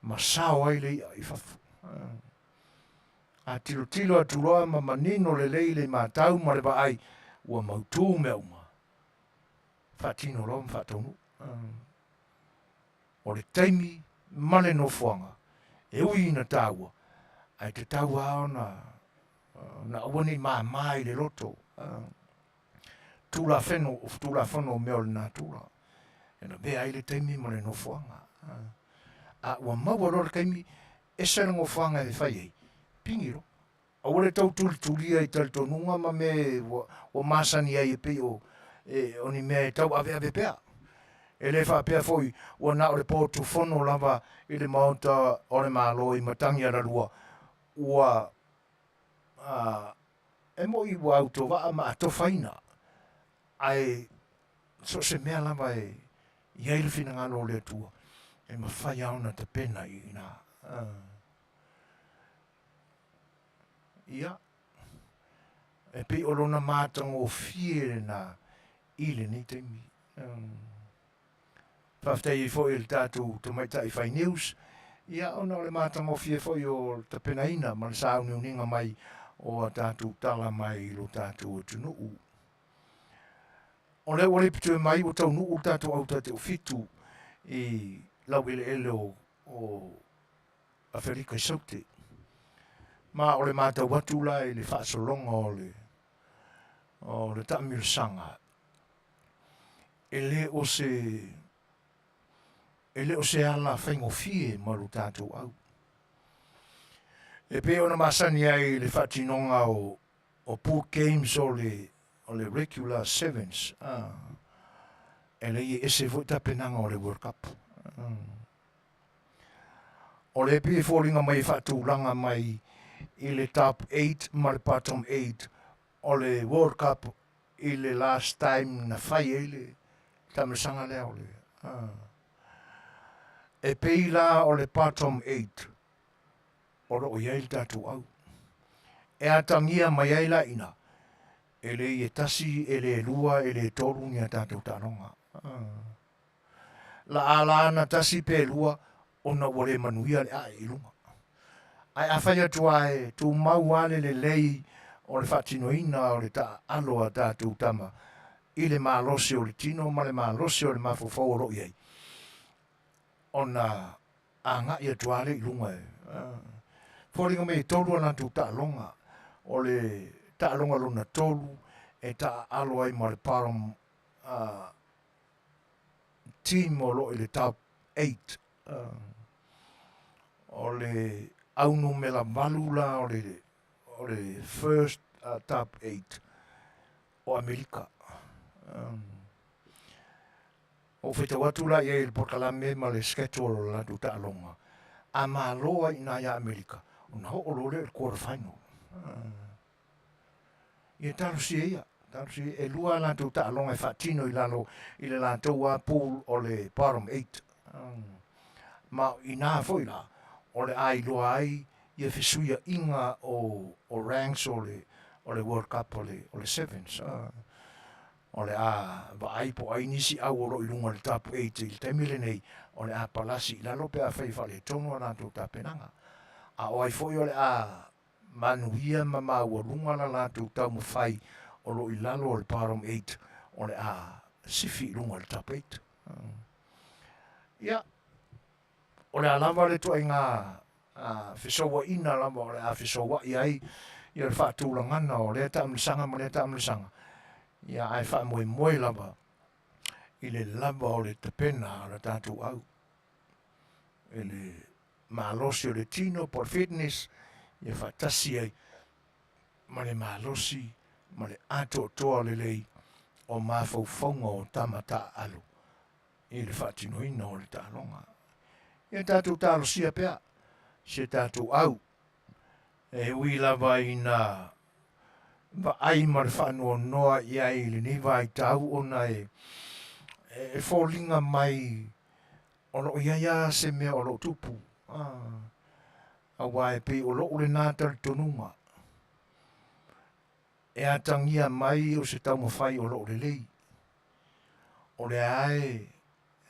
ma sao ai le i'a i fafo. A tilotilo atu loa ma manino lelei le matau ma le vaai, ua mautū mea uma, faatino loa ma faataunuu. O le taimi ma le nofoaga e ui ina taua, ae tatau lava ona ona aua ne i māmā i le loto. Tulafono, Tulafono o mea o le natura, e lavea ai le taimi ma le nofoaga. A ua maua loa le taimi, ese le nofoaga e fai ai, pigi loa. Aua le tau tulitulia i talitonuga ma mea ua masani ai e pei o, e, o ni mea e tau aveave pea. E le faapea foi ua na o le potu fono lava i le Maota o le Malo i Matagialalua ua a, e moʻi ua autovaa ma atofaina, ae so o se mea lava e i ai le finagalo o le Atua, e mafai lava ona tapena i ina. Ia, e pei o lona matagofie lena i lenei taimi. Faafetai ai foi i le tatou tamaitai fai news, ia ona o le matagofie foi o le tapenaina ma le sauniuniga mai o a tatou tala mai i lo tatou atunuu. O lea ua lipoti mai ua taunuu le tatou au taitaifitu i laueleele o, o Aferika i Saute. Ma o le matau atu la i le faasologa o le, o le taamilosaga, e le o se e le o se ala faigofie ma lo tatou au. E pei ona masani ai le faatinoga o, o pool games o le, o le regular sevens, ah, e leai e ese foi tapenaga o le World Cup. O lea e pei e foliga mai e faatulaga mai i le top 8 ma le bottom 8 o le World Cup i le last time na fai ai le taamilosaga lea o le e pei la o le bottom 8 o lo o i ai le tatou au. E atagia mai ai la ina, e le i e tasi, e le lua, e le tolu ni a tatou taaloga. La a la ana tasi pe lua ona ua le manuia le ae i luga. Ae afai atu lava e tumau lava le lelei o le faatinoina o le taaalo a tatou tama i le malosi o le tino ma le malosi o le mafaufau o lo o i ai, ona agai atu lava lea i luga e foliga mai e tolu a latou taaloga. O le taaloga lona tolu e taaalo ai ma le bottom team o lo o i le top 8. O le au numera 8 la o le, o le first top 8 o Amerika. Ou faitau atu la i ai i le polokalame ma le schedule o le latou taaloga, a malo ai i ina ia Amerika, ona oo loa lea i le quarter final. Ia talosia ia, talosia ia. E lua a latou taaloga e faatino i lalo i le latou a pool o le bottom eight. Ma o ina foi la, o le a iloa ai ia fesuiaiga o, o ranks o le, o le World Cup o le, o le Sevens. O le a vaai po o ai nisi au o lo o i luga o le top eight i le taimi lenei, o le a palasi i lalo pe afai e faaletonu a latou tapenaga. A o ai foi o le a manuia ma maualuga la latou taumafai o lo o i lalo o le bottom eight, o le a sifi i luga o le top eight. Ia, o le a lava le ituaiga fesouaina lava o le a fesouai ai ia le faatulagana o lea taamilosaga ma lea taamilosaga, ia ae faamoemoe lava i le lava o le tapena a le tatou au i le malosi o le tino po o le fitness ia faatasi ai ma le malosi ma le atoatoa lelei o mafaufauga o tama taaalo i le faatinoina o le taaloga. Ia tatou talosia pea si a tatou au e ui lava ina vaai ma le faanoanoa i ai i lenei vaitau ona e e foliga mai o lo o i ai lava se mea o lo o tupu. Aua e pei o lou lena talitonuga e atagia mai o se taumafai o lo o lelei. O lea e,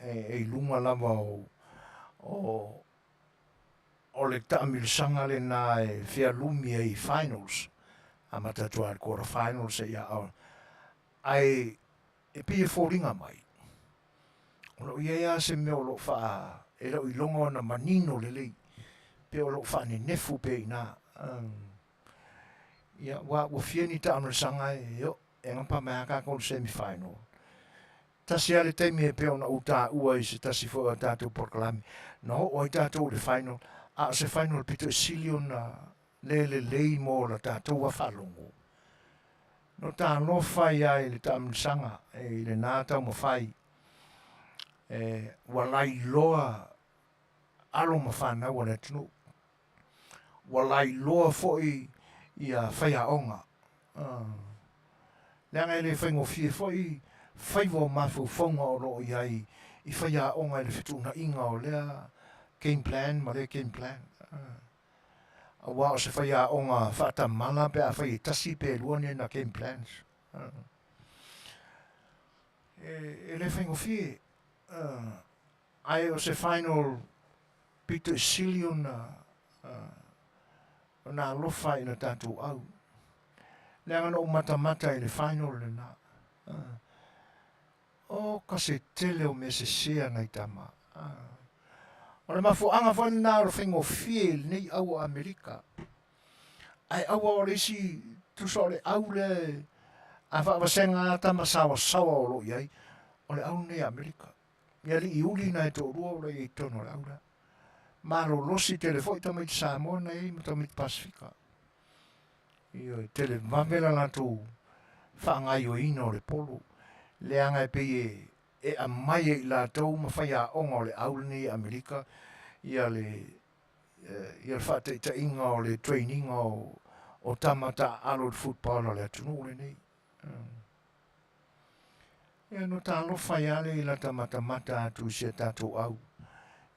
e, e i luga lava o, o, o le taamilosaga lena e fealumi ai i finals, amata atu lava i le quarter finals seia ae e pei e foliga mai o lo o i ai lava se mea o lo o faa e le o iloga ona manino lelei pe o lo o faanenefu pea i ina. Ia, ua, ua fia ni taamilosaga e o e gapa mai lava tatou i le semi final. Tasi lava le taimi e pei ona ou taua i se tasi foi o a tatou polokalame, na oo ai tatou i le final, a o se final pito i sili ona le lelei mo la tatou a faalogo. No talofa ia i le taamilosaga i lena taumafai e ua lailoa alo ma fanau a le atunuu. Ua lailoa foi ia faiaoga. Leaga e le faigofie foi faiva o mafaufauga o lo o i ai i faiaoga i le fetuunaiga o lea game plan ma lea game plan. Aua o se faiaoga faatamala pe afai e tasi pe lua ni ana game plans. E le faigofie. Ae o se final pito i sili ona ona alofa i lo tatou au. Leaga na ou matamata i le final lena. O ka se tele o mea sese a nai tama. O le mafuaaga foi lena o le faigofie i lenei au o Amerika. Ae aua o le isi tusa o le au lea a faavasega a tama saoasaoa o lo o i ai, o le au lenei a Amerika. I alii uli na e toalua o lo o i ai i totonu o le au lea. Malolosi tele foi tamaiti Samoa na i ai ma tamaiti Pasifika. Ioe, tele vave la latou faagaioina o le polo, leaga e pei e e aumai e i latou ma faiaoga o le au lenei i Amerika ia le ia le faataitaiga o le training o o tama taaalo i le football a le atunuu lenei. Ia no talofa ai lea i lata matamata atu i si a tatou au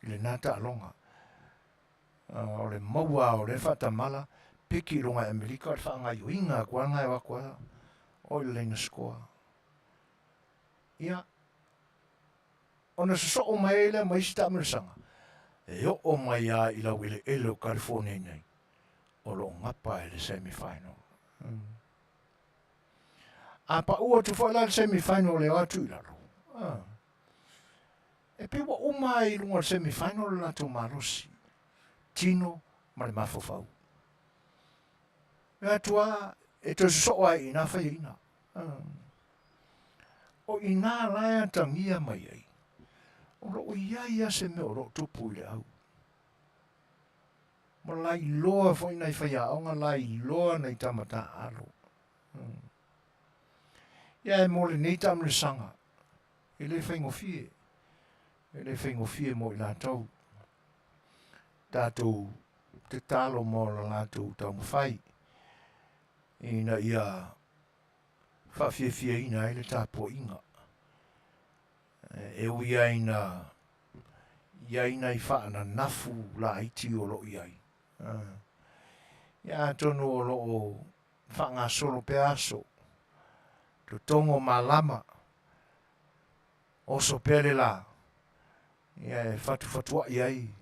i lena taaloga. O le maua o lea faatamala piki i luga i Amerika o le faagaioiga atu lava lena e o atu lava o i le laina score. Ia, ona sosoo mai ai lea ma isi taamilosaga e oo mai lava i laueleele o California nei o lo o gapa i le semi final. A pau atu foi la le semi final e o atu i lalo, e pei ua uma ai i luga o le semi final le latou malosi, tino ma le mafaufau. E atu lava e toe sosoo ai i ina faiaina. O ina la e atagia mai ai, o lo o i ai lava se mea o lo o tupu i le au. Ma lailoa foi nai faiaoga, lailoa nai tama taaalo. Ia e mo lenei taamilosaga, e le faigofie. E le faigofie mo i latou. Tatou tatalo mo la latou taumafai ina ia faafiafiaina ai le tapuaiga. E ui ai ina i ai nai faananafu laiti o lo o i ai. Ia atonu o lo o faagasolo pea aso, totogo malama, oso pea le la, ia e fatufatuai ai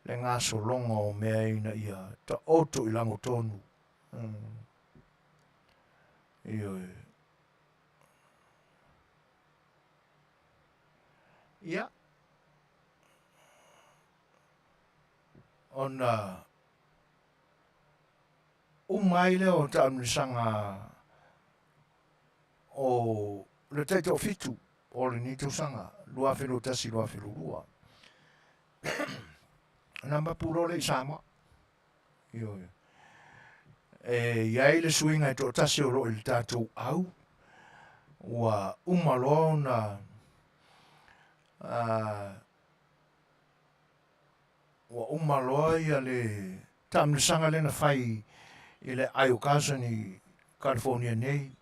le gasologa o mea ina ia taoto i lagotonu. Ioe. Ia, ona uma ai lea o taamilosaga o le taitoafitu o lenei tausaga 2021/2022. Ona mapu loa lea i Samoa. Ioe. E i ai le suiga e toatasi o lo o i le tatou au, ua uma loa ona ua uma loa ia le taamilosaga lea na fai i le Ae o Carson i California nei,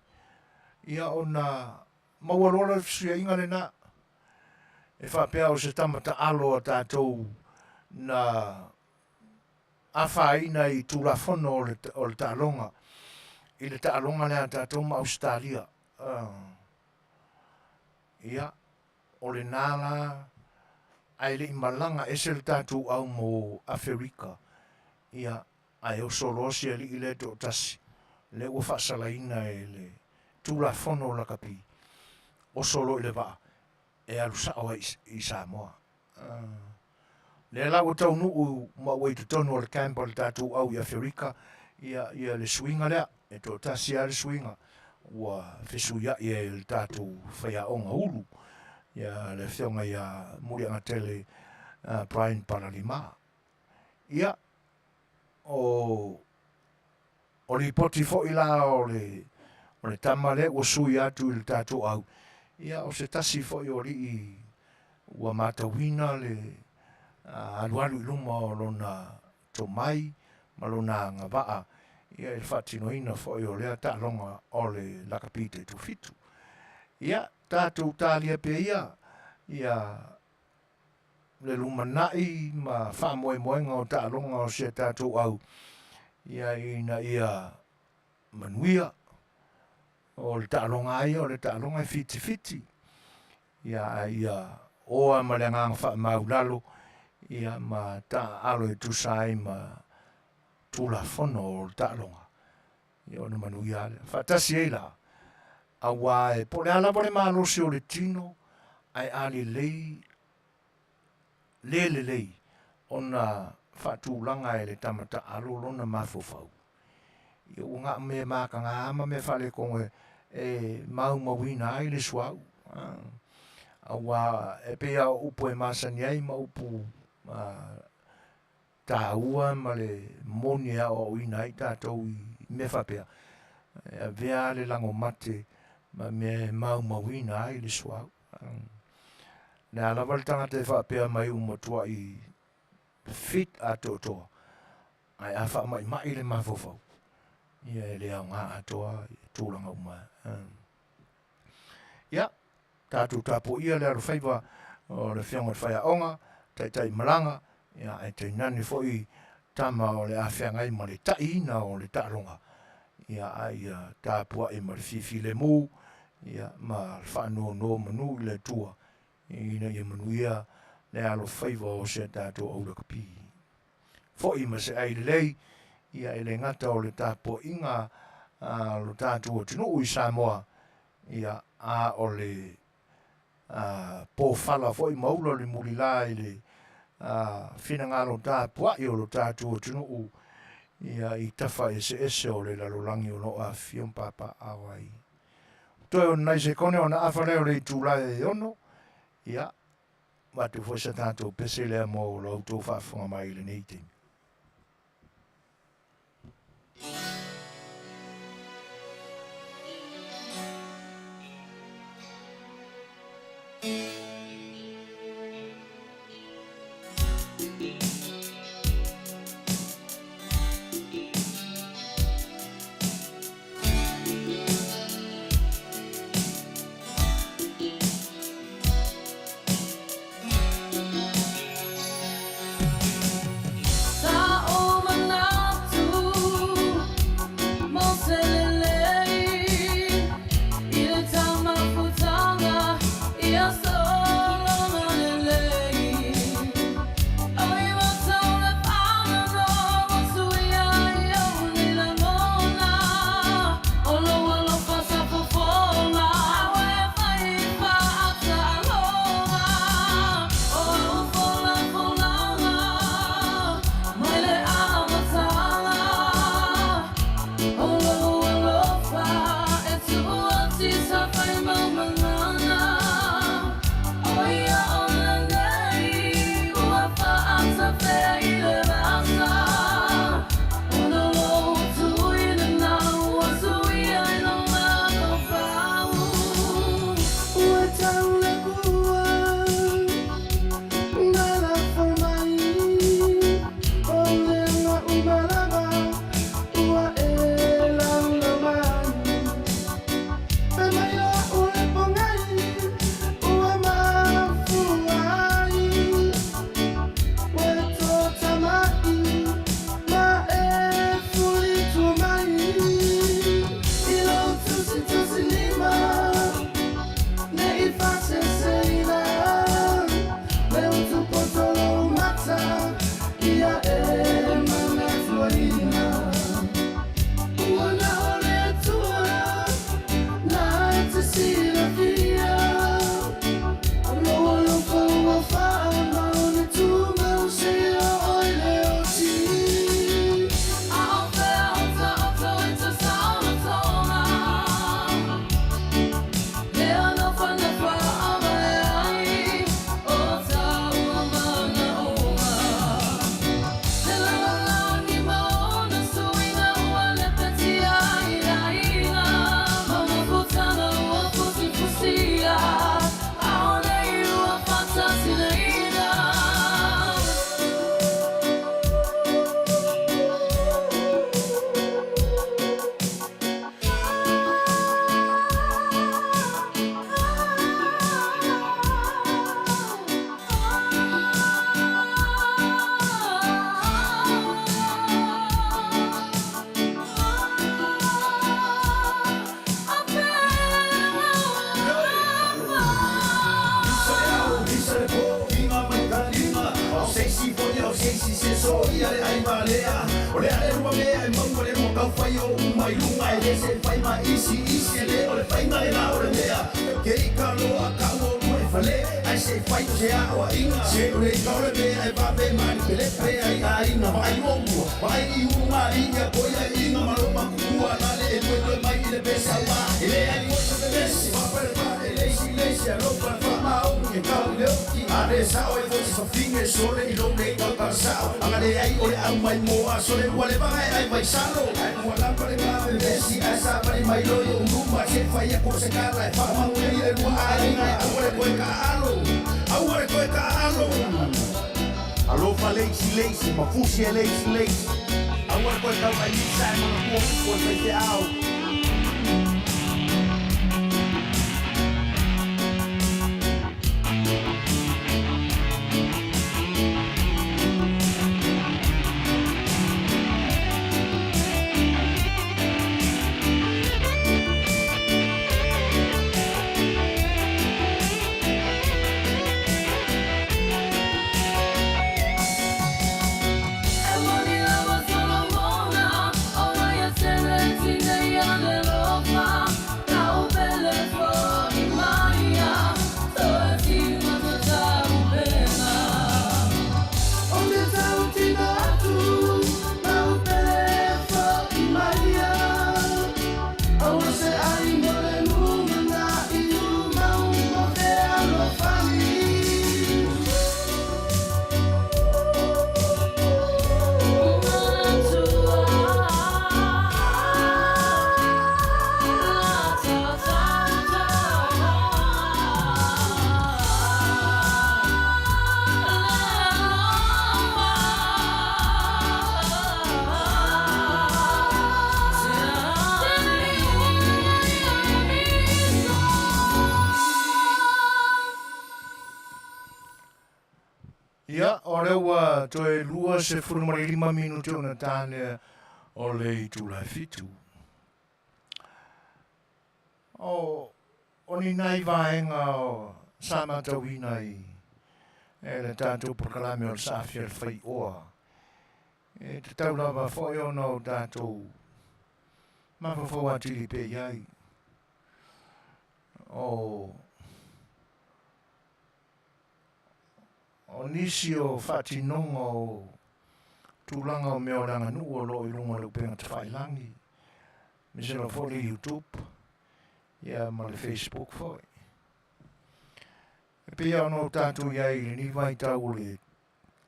ia ona maua loa le fesuiaiga lena e faapea o se tama taalo a tatou na afaina i Tulafono o le taaloga i le taaloga lea a tatou ma Ausetalia. Ia, o lena la ae le i malaga ese le tatou au mo Aferika, ia, ae oso loa si alii lea e toatasi, lea ua faasalaina e le Tulafono o Lakapi, oso loa i le vaa e alu sao ai i Samoa. Lea la ua taunuu ma ua i totonu o le camp a le tatou au i Aferika ia, ia le suiga lea, e toatasi lava le suiga ua fesuiai ai e le tatou faiaoga ulu, ia le afioga ia Muliagatele Brian Palalima. Ia, o, o lipoti foi la o le, o le tama lea ua sui atu i le tatou au, ia o se tasi foi o alii ua matauina le alualu i luma o lona tomai ma lona agavaa ia i le faatinoina foi o lea taaloga o le lakapi taitoafitu. Ia, tatou talia pea ia, ia le lumanai ma faamoemoega o taaloga o si a tatou au, ia ina ia manuia. O le taaloga lava ia o le taaloga e fitifiti, ia a ia oa ma le agaga faamaulalo, ia ma taaalo e tusa ai ma Tulafono o le taaloga, ia ona manuia lava lea. Faatasi ai la, auā e po o le a lava le malosi o le tino, ae a lelei, le lelei ona faatulaga e le tama taalo lona mafaufau, ia ua gao mea mataga ma mea faaletonu e maumauina ai le suauu. Auā e pei lava o upu e masani ai ma upu taua ma le moni e aoaoina ai tatou i mea faapea, e avea le lago mate ma mea e maumauina ai le suauu. Le a lava le tagata e faapea mai ua matuai fit atoatoa, ae a faamaimai le mafaufau, ia e le aoga atoa tulaga uma. Ia, tatou tapuaia le alofaiva o le Afioga i le Faiaoga, Taitai Malaga, ia, ae tainane foi tama o le a feagai ma le taiina o le taaloga, ia, a ia tapuai ma le fifilemu, ia, ma le faanonomanu i le Atua, ina ia manuia le alofaiva o si a tatou au lakapi. Foi ma se ai lelei, ia e le gata o le tapuaiga a lo tatou atunuu i Samoa, ia, a o le pofala foi ma ula le mulila i le finagalo tapuai o lo tatou atunuu ia i tafa eseese o le lalolagi o lo o afifio ma papaaao ai. Toe o nai sekone ona afa lea o le itula e 6, ia, avatu foi sa tatou pese lea mo la outou faafofoga mai i lenei taimi. ia le ai valea. O le a le lua mea e maua le lua taufai o uma i luga e le se fai ma isi isi e le o le faiga le la o le mea. Ke ika loa ka ua lua e fale ai se fai o se aoaiga. Se o le ika o le mea e vave mani pelepe ai aiga vaai lua vaai i ulu alii ia koia iga ma lo makukua lale e luelue mai i le pesa ua e le ai foi se pepesi faapale e leisi leisi alofa le faamaoni e tau i le oti a le sao ai foi se fafine sole i lou nei tautalsao aga leai o le au mai moa sole ua le vaga e ai vaisalo ae ua lapa le mapepesi ae savali mai loi o luma se fai aku o se kala e faamanuia i le lua aiga e aua le toe taaalo aua le toe taaalo alofa leisi leisi ma fusi e leisi leisi aua le toe tauvailisa e manatua upu o le faifeau. E moni lava Solomona, ona ia tele tinei a le lofa, taupele fo'i maia, toe timata taupena. O te tautina atu, taupele fo'i maia, aua se ai mo le lumanai, mau mo te alofani. Ia, o lea ua toe 25 minute ona tānea o le itula e fitu. O, o ni nai vaega o sa matauina i e le tatou polokalame o le saafia le faioa. E tatau lava foi ona o tatou mafaufau atili pea i ai. O, o nisi o faatinoga o tulaga o mea o le aganuu o loo i luga o le upega tafailagi, aemaise lava foi le YouTube ia ma le Facebook foi. E pei ona o tatou i ai i lenei vaitau o le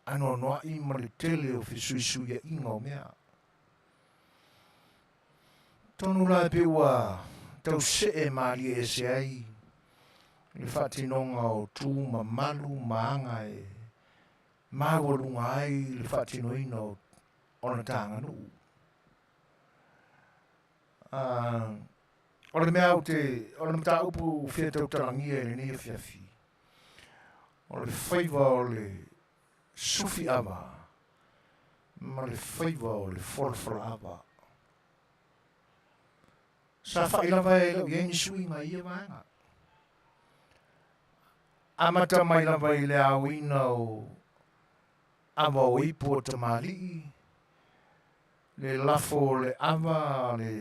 anoanoai ma le tele o fesuisuiaiga o mea. Tonu la e pei ua tau see malie ese ai le faatinoga o tu ma malu ma aga e maualuga ai le faatinoina o ona taganuu. O le mea ou te, o le mataupu fia tautalagia i lenei afiafi, o le faiva o le sufi ava ma le faiva o le folafola ava. Sa fa'i lava e la'u i ai ni suiga i ia vaega. Amata mai lava i le aoina o ava o ipu o tamalii, le lafo o le ava a le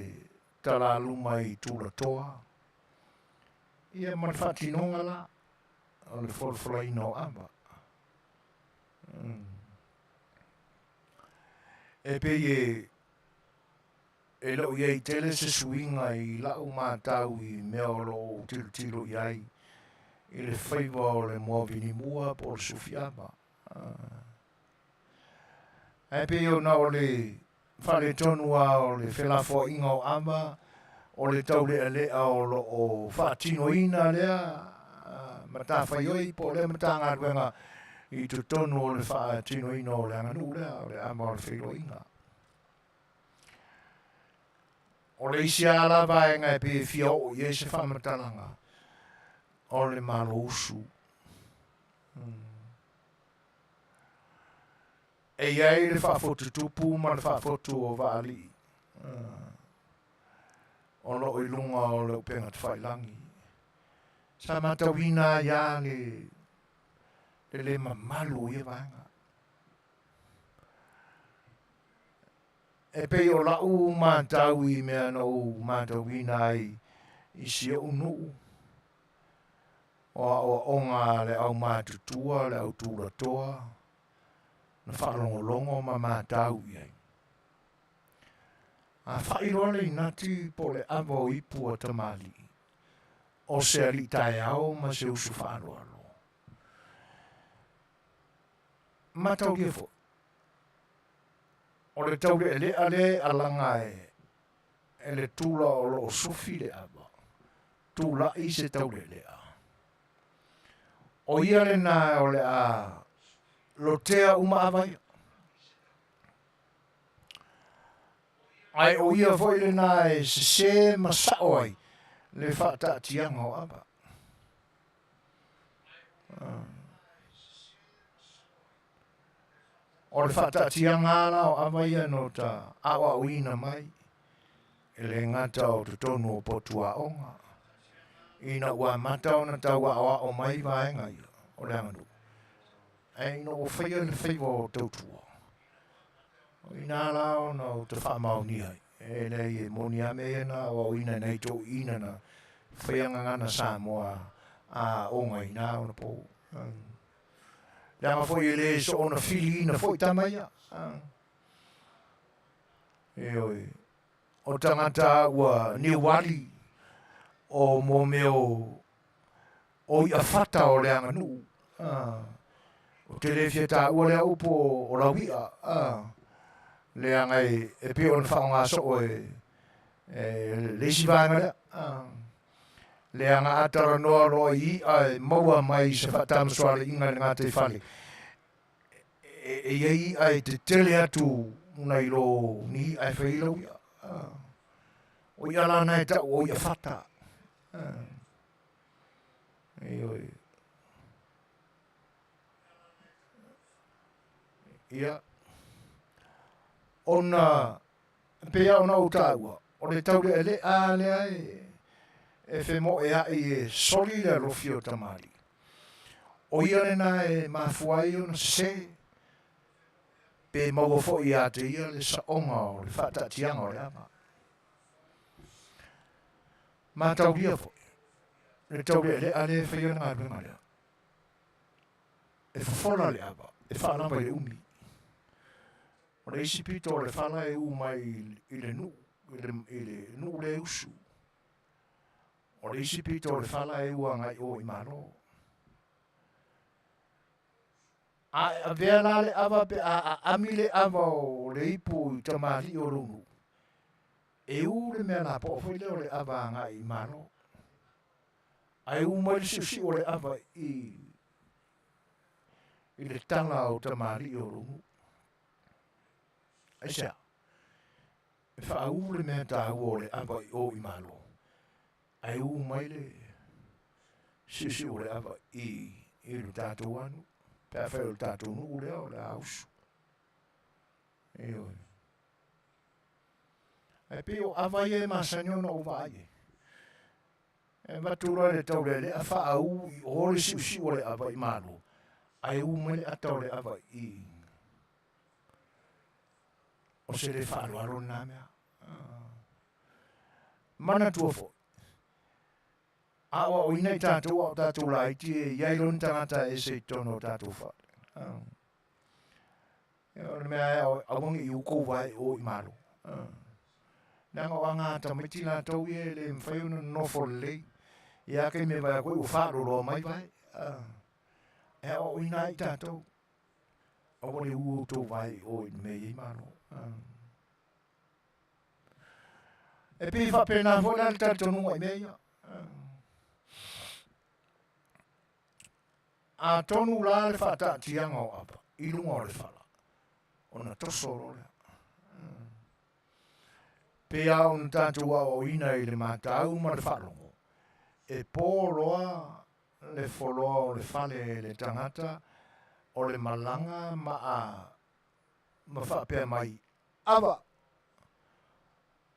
talaluma i tulatoa, ia ma le faatinoga la o le folafolaina o ava. E pei e e le o i ai tele se suiga i la'u matau i mea o lo o ou tilotilo i ai i le faiva o le moavinimua po o le sufiava. Ae pei ona o le faaletonu lava o le felafoaiga o ava, o le taulealea o lo o faatinoina lea matafaioi po o lea Matagaluega i totonu o le faatinoina o le aganuu lea, o le ava o le feiloaiga. O le isi lava la vaega e pei e fia oo i ai se faamatalaga, o le Malo usu. E i ai le faafotutupu ma le faafotu o vaalii o lo o i luga o le upega tafailagi. Sa matauina ai lava le le mamalu o ia vaega. E pei o la'u matau i mea na ou matauina ai i si o'u nu'u, o a'oa'oga a le aumatutua le autulatoa na faalogologo ma matau i ai. A fa'i loa le inati po o le ava o ipu a tamalii, o se alii taeao ma se usu faaaloalo. Mataulia foi, o le taulealea lea e alaga e le tula o lo o sufi le ava, tula'i se taulealea. O ia lena o le a lotea uma ava ia. Ae o ia foi lena e sesē ma sa'o ai le fa'ataatiaga o ava. O le fa'ataatiaga a la o ava ia no ta a'oa'oina mai e le gata o totonu o potu aoga ina ua amata ona tau a'oa'o mai vaega ia o le aganuu ae ina ua faia le faiva o tautua o inā la ona o ta faamaonia ai e leai e moni a mea ia na aoaoina e nai toeaiina na faia gagana Samoa a aoga i na ona po. Leaga foi e le soona filiina foi tama ia. Ioe. O tagata ua niuali o mo mea o o i'a fata o le aganuu. Ou te le fia taua lea upu o laui'a, leaga e pei ona faaaoga soo e le isi vaega lea. Leaga a talanoa loa i i'a e maua mai i se faatamasoaliiga i le gataifale, e i ai i'a e tetele atu nai lo ni i'a e fai ai lau i'a. O i'a la na e ta'u o i'a fata. Ioe. Ia. Ona, pei lava ona ou taua, o le taulealea lea e, e femoea'i e soli le alofi o tamalii. O ia lena e mafua ai ona sesē, pe maua foi ia te ia le saoga o le faataatiaga o le ava. Mataulia foi le taulealea lea e faia le galuega lea. E fofola le ava, e faalava i le umi. O le isi pito o le fala e u mai i le nuu, i le nuu lea e usu. O le isi pito o le fala e u agai o i Malo. A e avea la le ava pe a aami le ava o le ipu i tamalii o lou nuu, E u le mea lapoa foi lea o le ava agai i Malo. Ae u mai le siusiu o le ava i i le tala o tamalii o lou nuu. Aisea? E faaū le mea taua o le ava i o i Malo, ae u mai le siusiu o le ava i i le tatou anu, pe afai o le tatou nuu lea o le a usu. Ioe. Ae pei o ava ia e masani ona ou vaai ai. E avatu loa le taulealea faauu i o le siusiu o le ava i Malo, ae u mai le ata o le ava i O se le faaaloalo lena mea. Manatua foi, a aoaoina i tatou a o tatou laiti e i ai loa ni tagata ese i totonu o tatou fale. O le mea e aua ne i u kou vae o i Malo. Leaga o aga a tamaiti latou ia e le mafai ona nonofo lelei. Ia taimi e vaai atu ai ua faaloloa mai vae. E aoaoina ai tatou. Aua le u outou vae i o i le mea e i ai Malo. E pei faapena foi la le talitonuga i mea ia. Atonu la le faataatiaga o ava i luga o le fala, ona toso loa lea. Pei lava ona tatou aoaoina i le matau ma le faalogo, e po loa le foloa o le fale e le tagata o le malaga ma a ma faapea mai, Ava!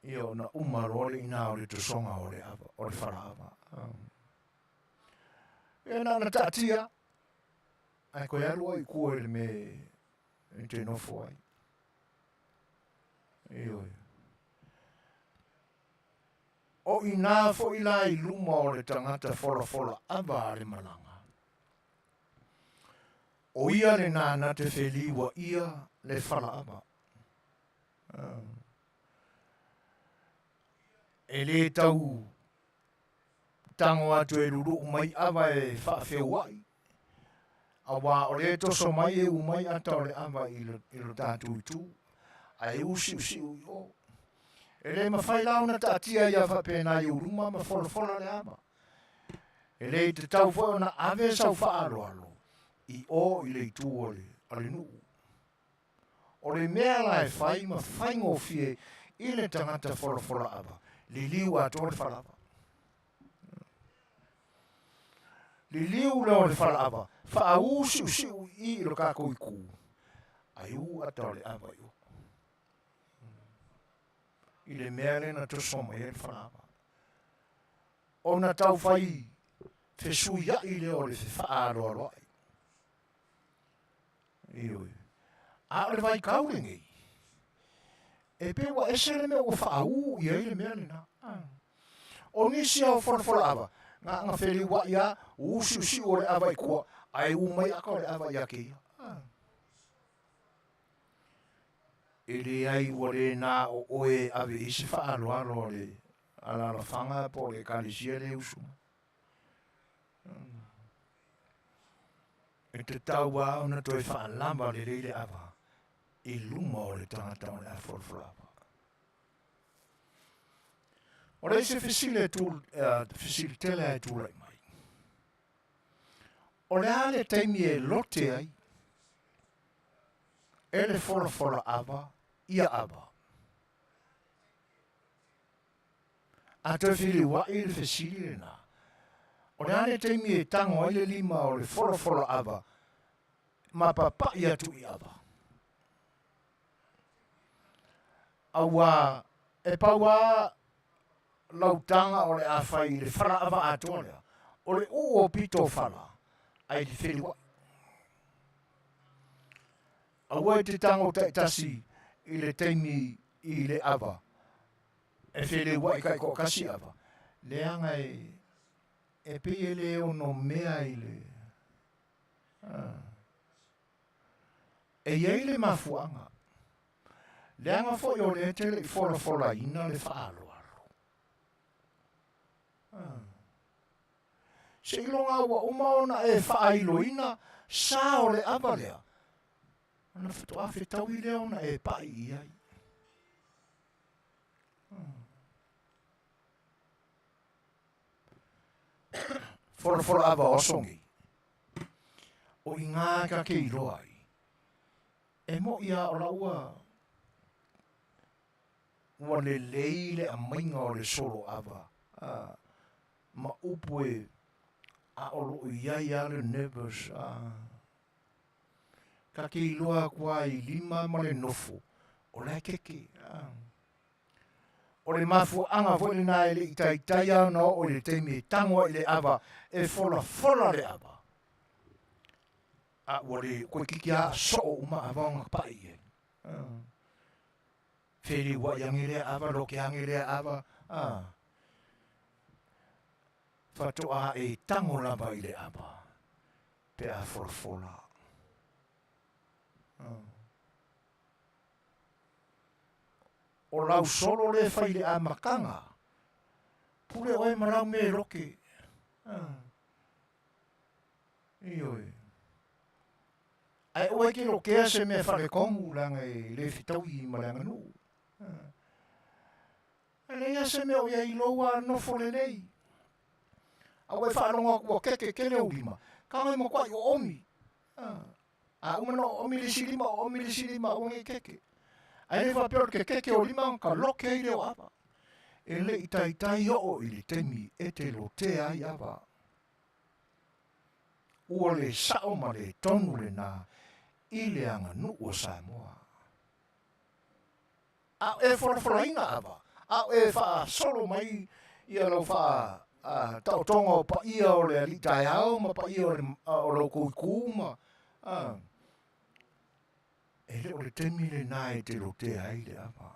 Ia ona uma loa le ina o le tosoga o le ava, o le fala ava. Ia na ona taatia, ae toe alu ai i tua i le mea e te nofo ai. Ioe. O inā foi la i luma o le tagata folafola ava a le malaga. O ia lenā na te feliua ia le fala ava. E lē tau tago atu e luluʻu mai ava e faafeuaʻi, auā o lea e toso mai e u mai ata o le ava i lo tatou itu, ae usiusiʻu i o. E lē mafai la ona taatia ia faapena i ou luma ma folafola le ava. E lē tatau foi ona ave sau faaaloalo i o i le itu o le nuu. O le mea la e fai ma faigofie i le tagata folafola ava, liliu atoa le falaava. Liliu lea o le falaava, faausiusiu i i lo tatou itu, ai u ata o le ava i o. I le mea lea na toso mai ai le falaava. Ona tau fai fesuiai lea o le fefaaloaloai. Ioe. A o le vaitau lenei, e pei ua ese le mea ua faaū i ai le mea lena. O nisi ao folafola ava, na aga feliuaʻi a, usiusiu o le ava i tua, ae u mai aka o le ava ia keia. E leai ua le na o oe e ave i se faaaloalo a le alalafaga po o le ekalesia le usu mai. E tatau lava ona toe faalava lelei le ava i luma o le tagata o le a folafola ava. O le isi fesili e tu, fesili tele e tulai mai. O le a le taimi e lote ai e le folafola ava ia ava? A toe feliuaʻi le fesili lenā, O le a le taimi e tango ai le lima o le folafola ava ma papaʻi atu i ava? Auā e pau a lau taga o le a fai i le fala ava atoa lea, o le ʻū o pito o fala, ae i le feliuaʻi. Aua e te tago taitasi i le taimi i le ava, e feleuaʻi taitoatasi ava, leaga e, e pei e le ono mea i le... E i ai le mafuaaga, leaga foi o lea e te le i folafolaina le faaaloalo. Seiloga ua uma ona e faailoina sa o le ava lea, ona faatoa fetaui lea ona e paʻi i ai. Folafola ava o aso nei, o i ngā ka ke iloa ai, e moʻi a o laua ua lelei le amaiga o le solo ava ma upu e a o loo i ai a le nervous a ka ke iloa aku a i lima ma le nofo o la e keke a o le mafuaaga foi lenā e le i taitai a ona oo i le taimi e tango ai i le ava e folafola le ava a ua le koe kiki a soo uma ava ona paʻi i ai. Feliuaʻi age lea ava, loke age lea ava, a. Faatoa e tango lava i le ava pe a folafola. O lau solo le fai le amataga, pule oe ma lau me loke. Ioe. Ae aua e te lokea se mea faletonu leaga e le fetaui ma le aganuu. E leai lava se mea o i ai i lou lava nofo lelei. A ua e faalogo atu ua keke tele ou lima, tago e matuai oomi. A uma ona oomi le isi lima, oomi le isi lima aua ne i keke. Ae le faapea o le kekeke o lima ona ka loke ai lea o ava. E le i taitai oo i le taimi e te lotea ai ava. Ua le sao ma le tonu lenā i le aganuu o Samoa. A o e folafolaina ava, a o e faasolo mai ia lau faa taotoga o paia o le alii taeao ma paia o, le, o lau kou itu ma e le o le taimi lenā e te lotea ai le ava.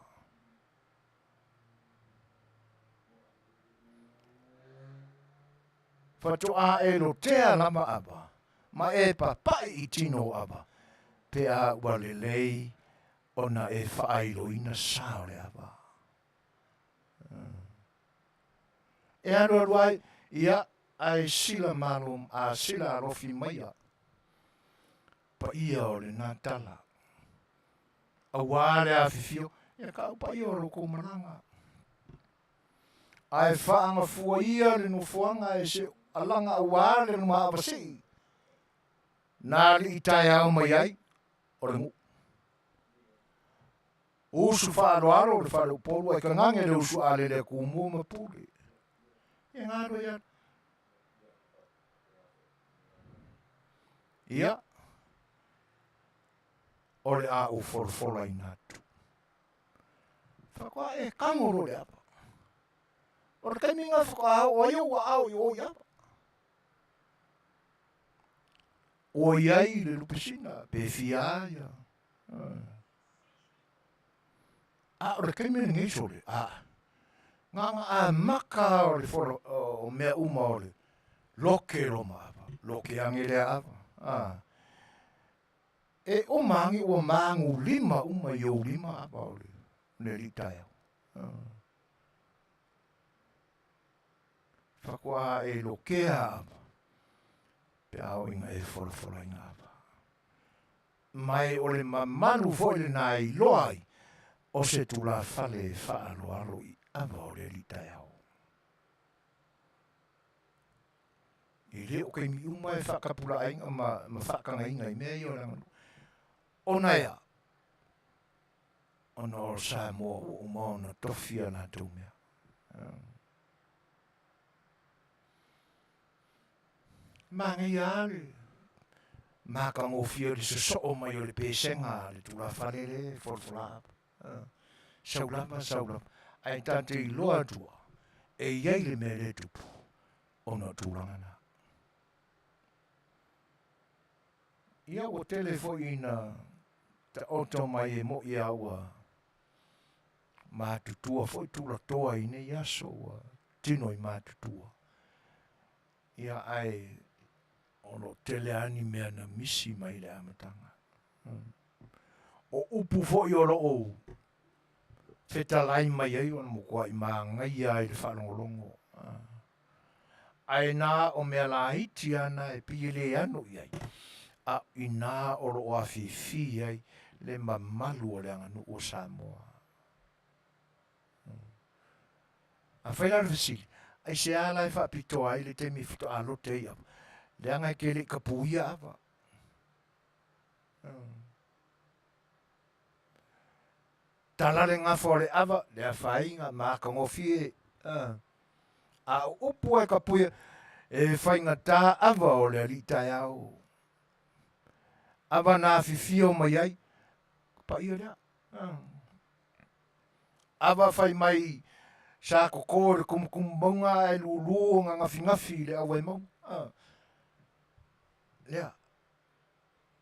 Faatoa e lotea lava ava, ma e papaʻi i tino o ava, pe a ua lelei ona e faailoina sa o le ava. E alualu ai, ia, ae sila malo, a sila alofi maia, paia o lena tala. Auā le afifio, ia ka au paia o lo kou malaga. Ae faagafua ia le nofoaga e se alaga auā le numaavasii, na alii taeao mai ai o le gu. Usu faaaloalo le faleupolu ae kagage le usu alele a Tumua ma Pule. E galue ia. Ia, o le a ou folafolaina atu. Faatoa e kago loa le ava. O le taimi lena faatoa oo ai ou aao i o i ava. Ua i ai le lupesina pe fia ia. A o le taimi lenei sole, a na ona amata o le fola o mea uma o le loke loma ava, loke ange lea ava. A e oma ange ua magulima uma i ou lima ava o le le alii taeao. Faatoa e lokea ava pe a oo ina e folafolaina ava. Mai o le mamalu foi lena e iloa ai o se tulafale e faaaloalo i ava o le alii taeao. E le o taimi uma e faatapulaaina ma, ma faatagaina i mea ia o le aganuu. Ona ea, ona o Samoa ua uma ona tofi a latou mea. Manaia lava le matagofie o le sosoo mai o le pesega a le tulafale lea e folafola. Sau lava, sau lava, ae ta te iloa atua e i ai le mea lea e tupu ona o tulaga na. Ia ua tele foi ina taoto mai e mo'i a ua matutua foi tulatoa i nei aso ua tino i matutua. Ia ae o lo o tele lava ni mea na misi mai le amataga. O upu foi o lo o fetalai mai ai ona matuai manaia ai le faalogologo. Ae na o mea laiti lava na e pei e le ano i ai, a inā o lo o afifi ai le mamalu o le aganuu o Samoa. Afai la o le fesili, aisea la e faapitoa ai le taimi faatoa lote ai ava? Leaga e te le i tapuia ava. Tala le gafa o le ava, le afaina, matagofie. A o upu e tapuia, e faigata ava o le alii taeao. Ava na afifio mai ai, ka paia lea. Ava fai mai sa koko i le kumukumu mauga ae lulu ona gafigafi i le auvaimauga. Lea,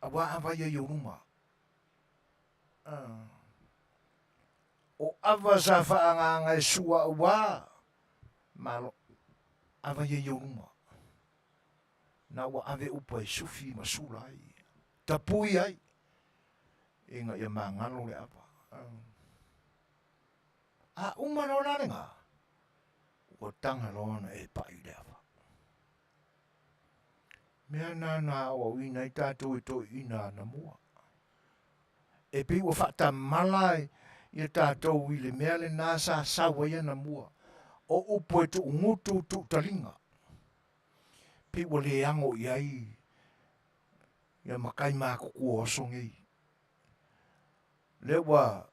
auā ava ia i ou luma. O ava sa faaagaaga e sua auā, malo, ava ia i ou luma. Na ua ave upa e sufi ma sula ai, tapui ai, ina ia magalo le ava. A uma loa la lena, ua taga loa ona e paʻi i le ava. Mea na na aoaoina ai tatou e toeaiina anamua. E pei ua faatamala ia tatou i le mea lena sa sau ai anamua, o upu e tuugutu tuutaliga. Pei ua le ago i ai ia matai matutua o aso nei. Lea ua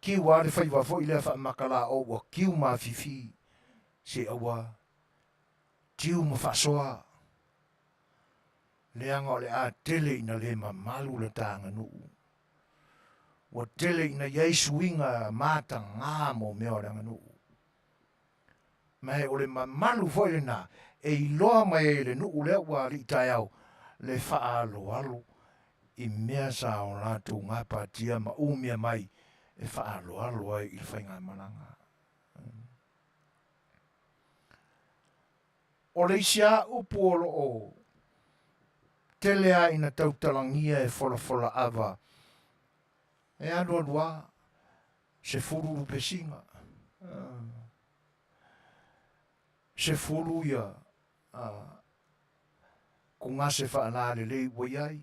tiu lava le faiva foi lea faamakalaoo ua tiu mafifi se aua tiu ma faasoa leaga o le a tele ina le mamalu le ta aganuu. Ua tele ina i ai suiga matagā mo mea o le aganuu. Ma e o le mamalu foi lena e iloa mai ai e le nuu lea ua alii taeao le faaaloalo i mea sa o latou gapatia ma umia mai e faaaloalo ai i le faigamalaga. O le isi a upu o lo o tele a ina tautalagia e folafola ava, e alualu a, 10 lupesiga, 10 ia kugase faalalelei ua i ai,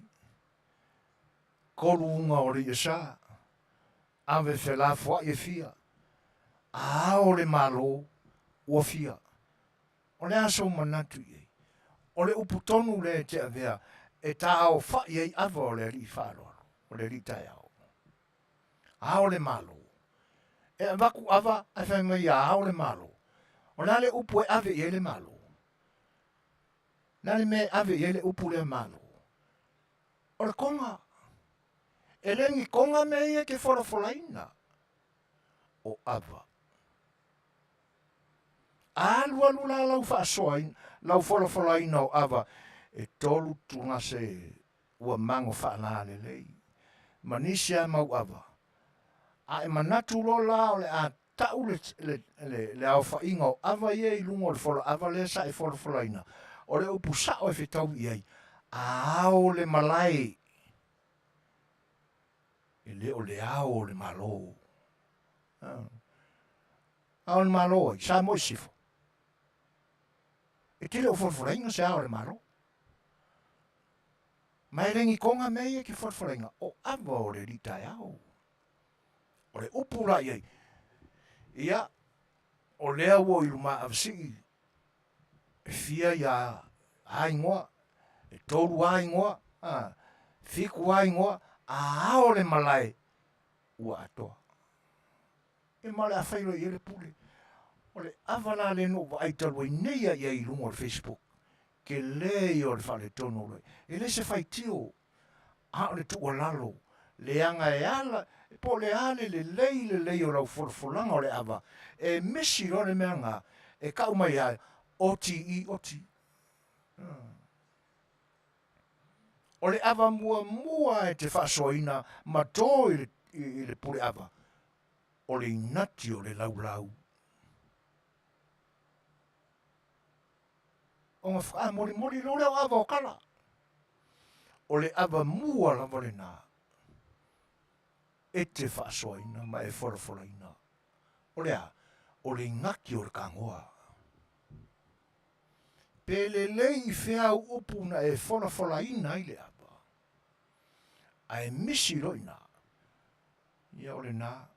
tolu uga o le iasa, ave felafoai e fia, a ao le Malo ua fia. O le a sou manatu i ai? O le upu tonu lea e te avea e taaofai ai ava o le alii faaaloalo, o le alii taeao. Ao le Malo. E avatu ava ae fai mai ia ao le Malo. O le a le upu e ave i ai le Malo? O le a le mea e ave i ai le upu lea Malo? O le koga. E le ni koga mea ia e te folafolaina. O ava. Alualu la lau faasoaina, lau folafolaina o ava e tolu tugase ua mago faalalelei ma nisi a mau ava. A e manatu loa la o le a tau le, le, le, le aofaiga o ava ia i luga o le folaava lea sa e folafolaina, o le upu sao e fetaui i ai, a ao le malae, e le o le ao o le Malo. Ao o le Malo ai, Samoa i Sisifo. E tele o folafolaina se ao o le Malo. Ma e le ni koga mea ia ke folafolaina, o ava o le alii taeao. O le upu la i ai, ia, o lea ua i lumaavasii, e fia ia a igoa, e tolu a igoa, a, fiku a igoa, a ao le malae, ua atoa. E ma o le a fai loa i ai le pule. O le ava la lea na ou vaai talu ai nei a i ai i luga o le Facebook, tele ia o le faaletonu o lo e le se faitio, a o le tuualalo, leaga e ala, po o le a le lelei lelei o lau folafolaga o le ava, e misi loa le mea lena, e tau mai lava, oti oti. O le ava muamua e te faasoaina ma to i le, i le pule ava, o le inati o le laulau. Ona faamolimoli loa lea o ava o kala. O le ava mua lava lena e te faasoaina ma e folafolaina. O le a? O le inati o le kagoa. Pe lelei i fea au upu na e folafolaina ai le ava, ae misi loa i ina, ia o lena,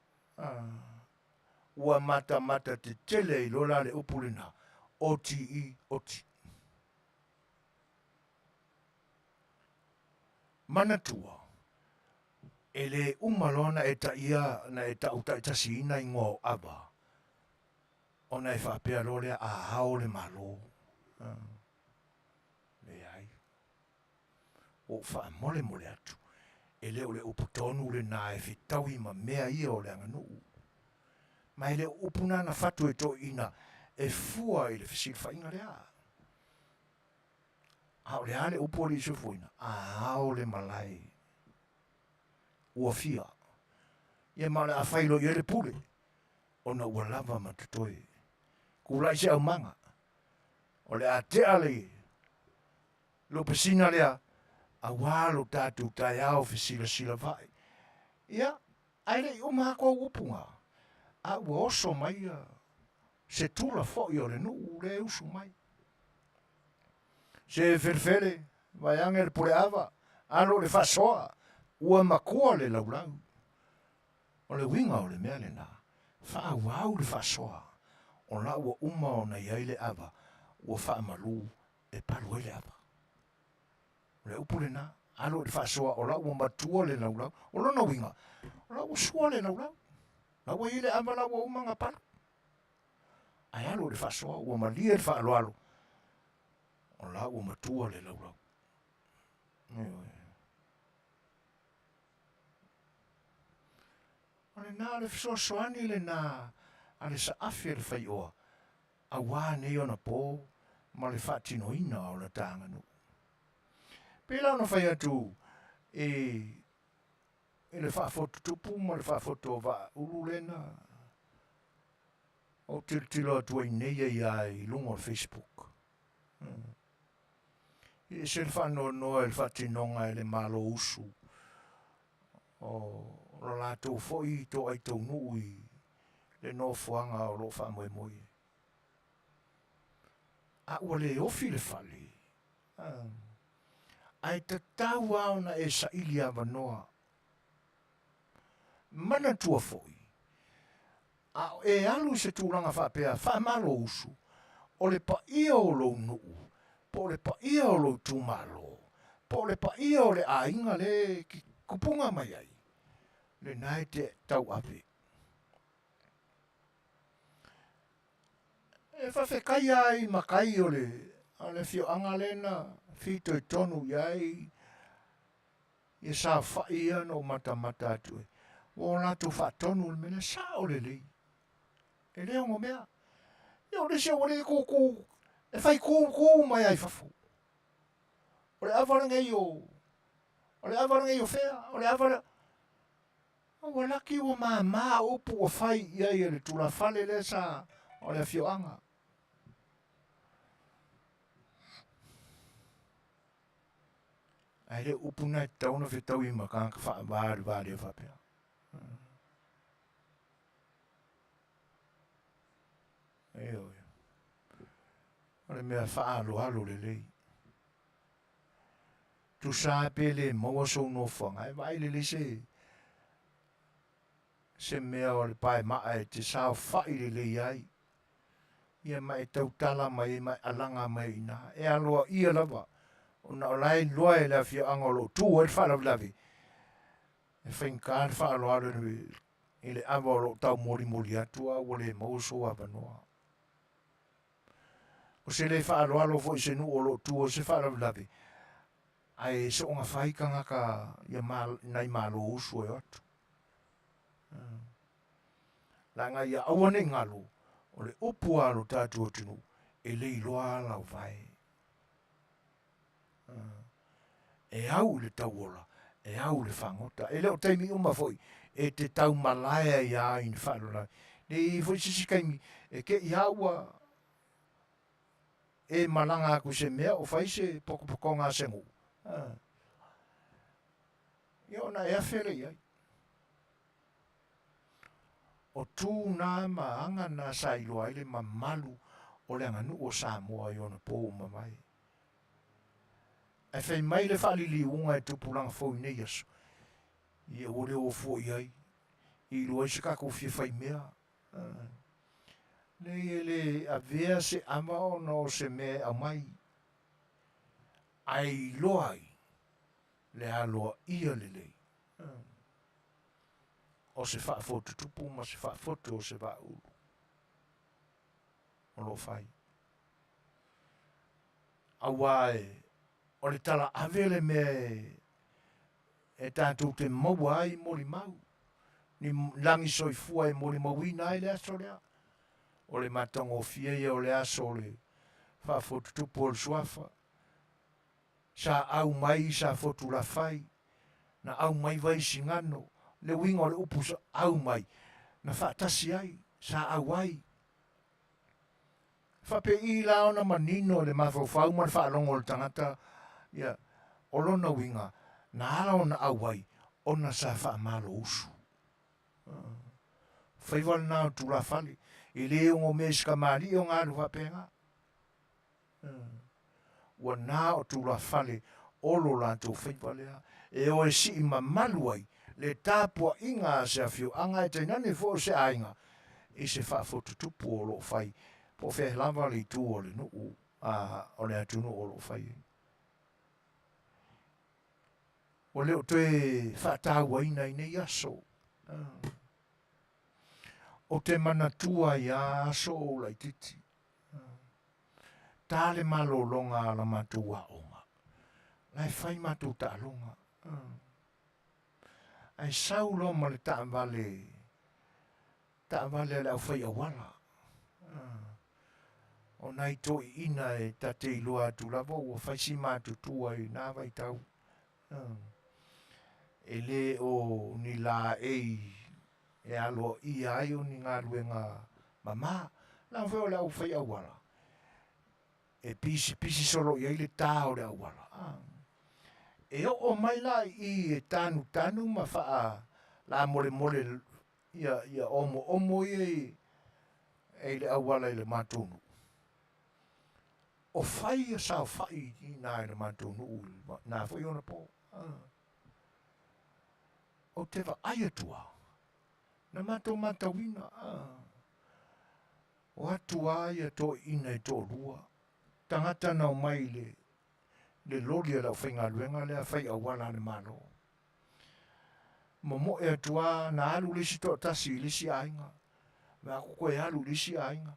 ua matamata tetele ai loa la le upu lena, oti oti. Manatua, e le uma loa na e taia, na e tau taitasiina igoa o ava, ona e faapea loa lea, a ao le Malo. Leai. Ua ou faamolemole atu, e le o le upu tonu lena e fetaui ma mea ia o le aganuu. Ma e le o upu na na fatu e toeaiina e fua i le fesilafaiga lea. A o le a le upu a le soifuaina? A ao le malae. Ua fia. Ia ma o le a fai loa i ai le pule, ona ua lava ma totoe. Kula'i se aumaga, o le a tea le lopesina lea, auā lo tatou taeao fesilasila vae. Ia, ae le i uma atu au upu na, a ua oso mai se tula foi o le nuu lea e usu mai. Se felefele, vaeane le puleava, alo i le faasoa, ua matua le laulau. O le uiga o le mea lena, faaauau le faasoa, o la ua uma ona i ai le ava ua faamalu e palu ai le ava. O le upu lena, alo i le faasoa o la ua matua le laulau. O lona uiga, o la ua sua le laulau. La ua i ai le ava la ua uma ona palu. Ae alo i le faasoa ua malie le faaaloalo, o la ua matua le laulau. Ioe. O lena o le fesoasoani lena a le saafi a le faioa, auā nei ona pō ma le faatinoina o la ta aganuu. Pei la ona fai atu i, i le faafotu tupu ma le faafotu o vaa ulu lena, ou tilotilo atu ai nei ai i luga o le Facebook. E ese le faanoanoa i le faatinoga e le Malo usu o lo latou foi toai taunuu i le nofoaga o lo o faamoemoe ai. A ua le ofi le fale, ae tatau lava ona e saili avanoa. Manatua foi, a o e alu i se tulaga faapea faamalo usu, o le paia o lou nuu, po o le paia o lou itumalo, po o le paia o le aiga lea e kupuga mai ai, lena e te tauave. E faafetai lava i matai o le afioaga lea na fitoitonu i ai ia saofai ia na ou matamata atu ai. Ua o latou faatonu le mea lea, sao lelei. E le onomea. Ia o le isi ua le tutu, e fai tutu mai lava i fafo. O le ava lenei o, o le ava lenei o fea, o le ava lea. Ua laki ua mama upu ua fai i ai e le tulafale lea sa o le afioaga. Ae le upu na e tatau ona fetaui ma tagata faava i le va lea faapea. Ioe. O le mea faaaloalo lelei. Tusa pe le maua sou nofoaga, e vaai lelei se se mea o le paemaa e te saofai lelei ai. Ia ma e tautala mai ai ma e alaga mai ai i ina. E aloaia lava, ona o la e iloa e le afioaga o lo o tu ai le faalavelave, e faigata le faaaloalo i le ava o lo o taumolimoli atu a ua le maua sou avanoa. O se le faaaloalo foi i se nuu o lo o tu ai se faalavelave, ae soona fai tagata ia nai malo usu e o atu. Leaga ia aua ne i galo, o le upu a lo tatou atunuu, e le iloa ala o vae. E au i le tauola, e au i le fagota. E le o taimi uma foi e te taumalae ai lava i ni faalavelave. Ne i i ai foi se isi taimi e te i lava ua e malaga atu i se mea o fai se potopotoga a se nuu, ia ona e afe lea i ai. O tu na ma aga na sa iloa ai le mamalu o le aganuu o Samoa i ona po ua mavae. Ae fai mai le faaliliuga e tupulaga fou i nei aso, ia ua le o fua i ai, i iloa ai se tatou fia fai mea. Nei e le avea se ava ona o se mea e aumai, ae iloa ai le aloaia lelei o se faafotutupu ma se faafotu o se vaaulu o lo o fai. Auā e, o le tala ave le mea e, e tatou te maua ai molimau, ni lagi soifua e molimauina ai le aso lea. O le matagofie ia o le aso o le faafotutupu o le suafa. Sa au mai i Safotulafai, na au mai Vaisigano, le uiga o le upu sa au mai, na faatasi ai, sa au ai. Faapei la ona manino le mafaufau ma le faalogo o le tagata, ia, o lona uiga, na ala ona au ai, ona sa faamalo usu. Faiva lena o tulafale, e le onomea i se kamali'i ona alu faapena. Ua na o tulafale o lo latou faiva lea, e o e sii mamalu ai le tapuaiga a se afioaga e tainane foi o se aiga i se faafotutupu o lo o fai, po o fea lava le itu o le nuu, a, o le atunuu o lo o fai ai. Ua le o toe faatauaina i nei aso. Ou te manatua ai lava aso o ou laitiiti. Ta le malologa a la matou aoga, la e fai matou taaloga. Ae sau loa ma le taavale, taavale a le aufai auala. O nai toeaiina e ta te iloa atu lava ua fai si matutua i na vaitau. E le o ni laei e aloaia ai o ni galuega mama. Leaga foi o le aufai auala, E pisipisi solo i ai le tā o le auala. E oo mai la i i e tanutanu ma faa lamolemole ia, ia omoomo ia i, e i le auala i le matou nuu. O fai ia saofai i ina i le matou nuu i na foi ona po. Ou te vaai atu lava, na matou matauina, o atu lava ia toeaiina e toalua, tagata na omai i le le loli a le aufaigaluega lea fai auala a le Malo. Momoe atu lava, na alu le isi toatasi i le isi aiga, vaai atu toe alu i le isi aiga,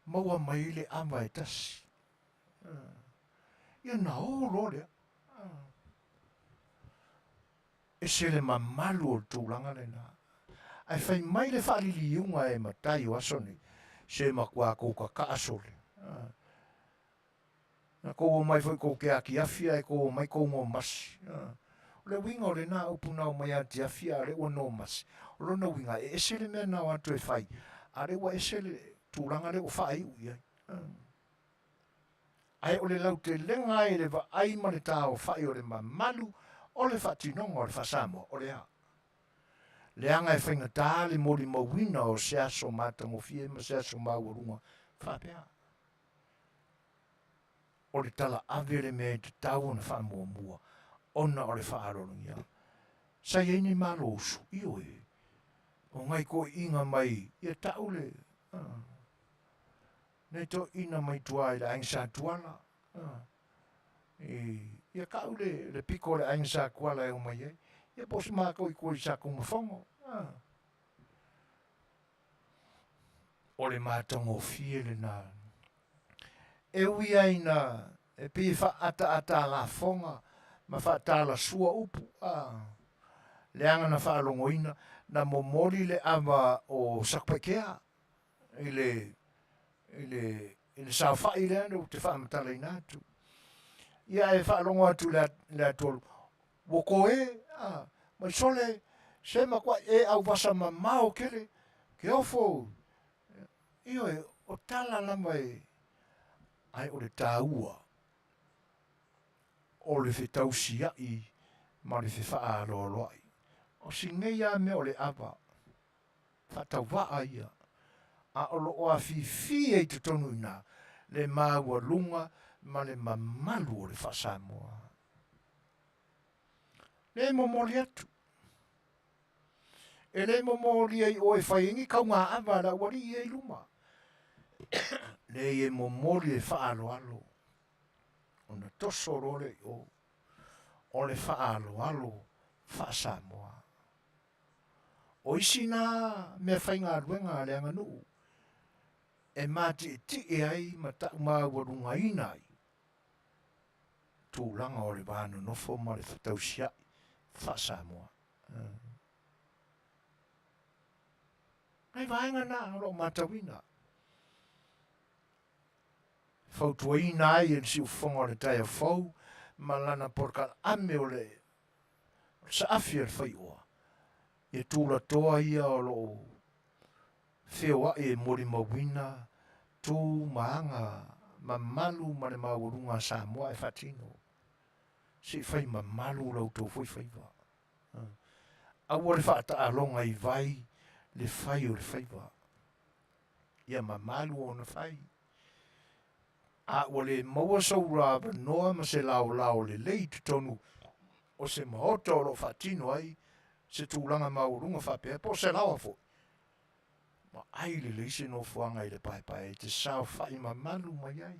maua mai ai le ava e tasi. Ia ona o loa lea. Ese le mamalu o le tulaga lena. Ae fai mai le faaliliuga e matai o aso nei, se matua kou kakaa sole. Na kou omai foi kou te atiafi ae kou omai kou nomasi. O le uiga o lena upu na omai atiafi a o lea ua nomasi, o lona uiga e ese le mea na o atu e fai, a o lea ua ese le tulaga lea ua faaiu i ai. Ae o le lautelega ai i le vaai ma le taofai o le mamalu o le faatinoga o le faa-Samoa, o le a? Leaga e faigata le molimauina o se aso matagofie ma se aso maualuga faapea. O le tala ave le mea e tatau ona faamuamua ona o le faaaloalogia. Sa i ai ni malo usu? Ioe. O ngai toeaiina mai ia tau le nai toeaiina mai tua i le aiga Sa Tuala. Ia tau le pito o le aiga Sa Tuala e omai ai. Ia po o se matou i tua i Satunumafono. O le matagofie lena. E ui ai ina e pei e faaataata-a-lafoga ma faatalasua upu, a leaga na faalogoina, na momoli le ava o Satupaitea i le, i le, i le saofai lea ou te faamatalaina atu. Ia ae faalogo atu i le, le atualu, ua toe, a, mai sole, se matuai e auvasa mamao tele, ke ofo, ioe, o tala lava e, ae o le taua o le fetausia'i ma le fefaaloaloa'i. O si nei lava mea o le ava, faatauvaa ia, a o lo o afifi ai i totonu i ina le maualuga ma le mamalu o le faa-Samoa. Le momoli atu. E le momolia i oe e fai ai ni kaugaava a le aualii ia i luma. Leai e momoli e faaaloalo, ona toso loa lea i o, o le faaaloalo faa-Samoa. O isi na mea faigaluega a le aganuu e matietie ai ma taumaualugaina ai tulaga o le va nonofo ma le fetausia'i faa-Samoa. Nai vaega na o lo o matauina. Fautuaina ai e le siufofoga o le taeao fou ma lana polokalame o le saafi a le faioa ia tulatoa ia o lo o feoai e molimauina tu ma aga mamalu ma le maualuga a Samoa e faatino. Se i fai mamalu la outou foi faiva. Aua le faataaloga i vai le fai o le faiva. Ia mamalu ona fai. A ua le maua sou avanoa ma se laolao lelei i totonu o se maota o lo o faatino ai se tulaga maualuga faapea, po o se laoa foi, vaai lelei se nofoaga i le paepae e te saofai mamalu mai ai.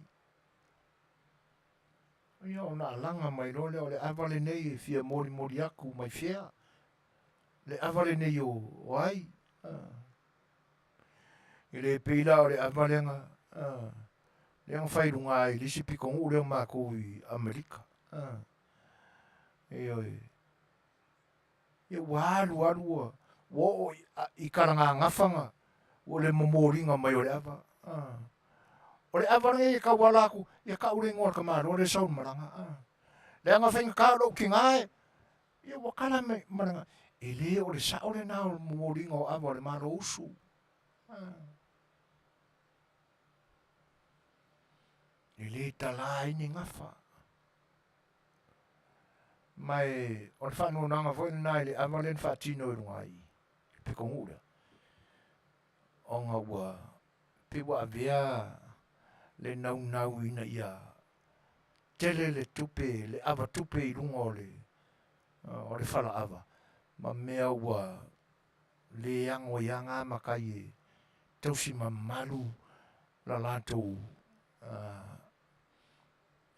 Ia ona alaga mai loa lea o le ava lenei e fia molimoli atu mai fea, le ava lenei o ai. E le pei la o le ava lea na, lea na fai i luga i le isi pitonuu lea o matou i Amerika. Ioe. Ia ua alu alu ua, ua oo i, i Kalagagafa ua le momoliga mai o le ava. O le ava lenei e tauala atu, ia tau le igoa o le tamaloa lea e sau i le malaga. Leaga faigata o lou tina e, ia ua tala mai malaga. E le o le sao lena o le momoliga o ava o le Malo usu. E le talā ai ni gafa. Ma e, o le faanoanoaga foi lena i le ava lea na faatino i luga i le pitonuu lea, ona ua pei ua avea le naunau ina ia tele le tupe, le ava tupe i luga o le o le falaava ma mea ua le ano ai lava na matai e tausi mamalu la latou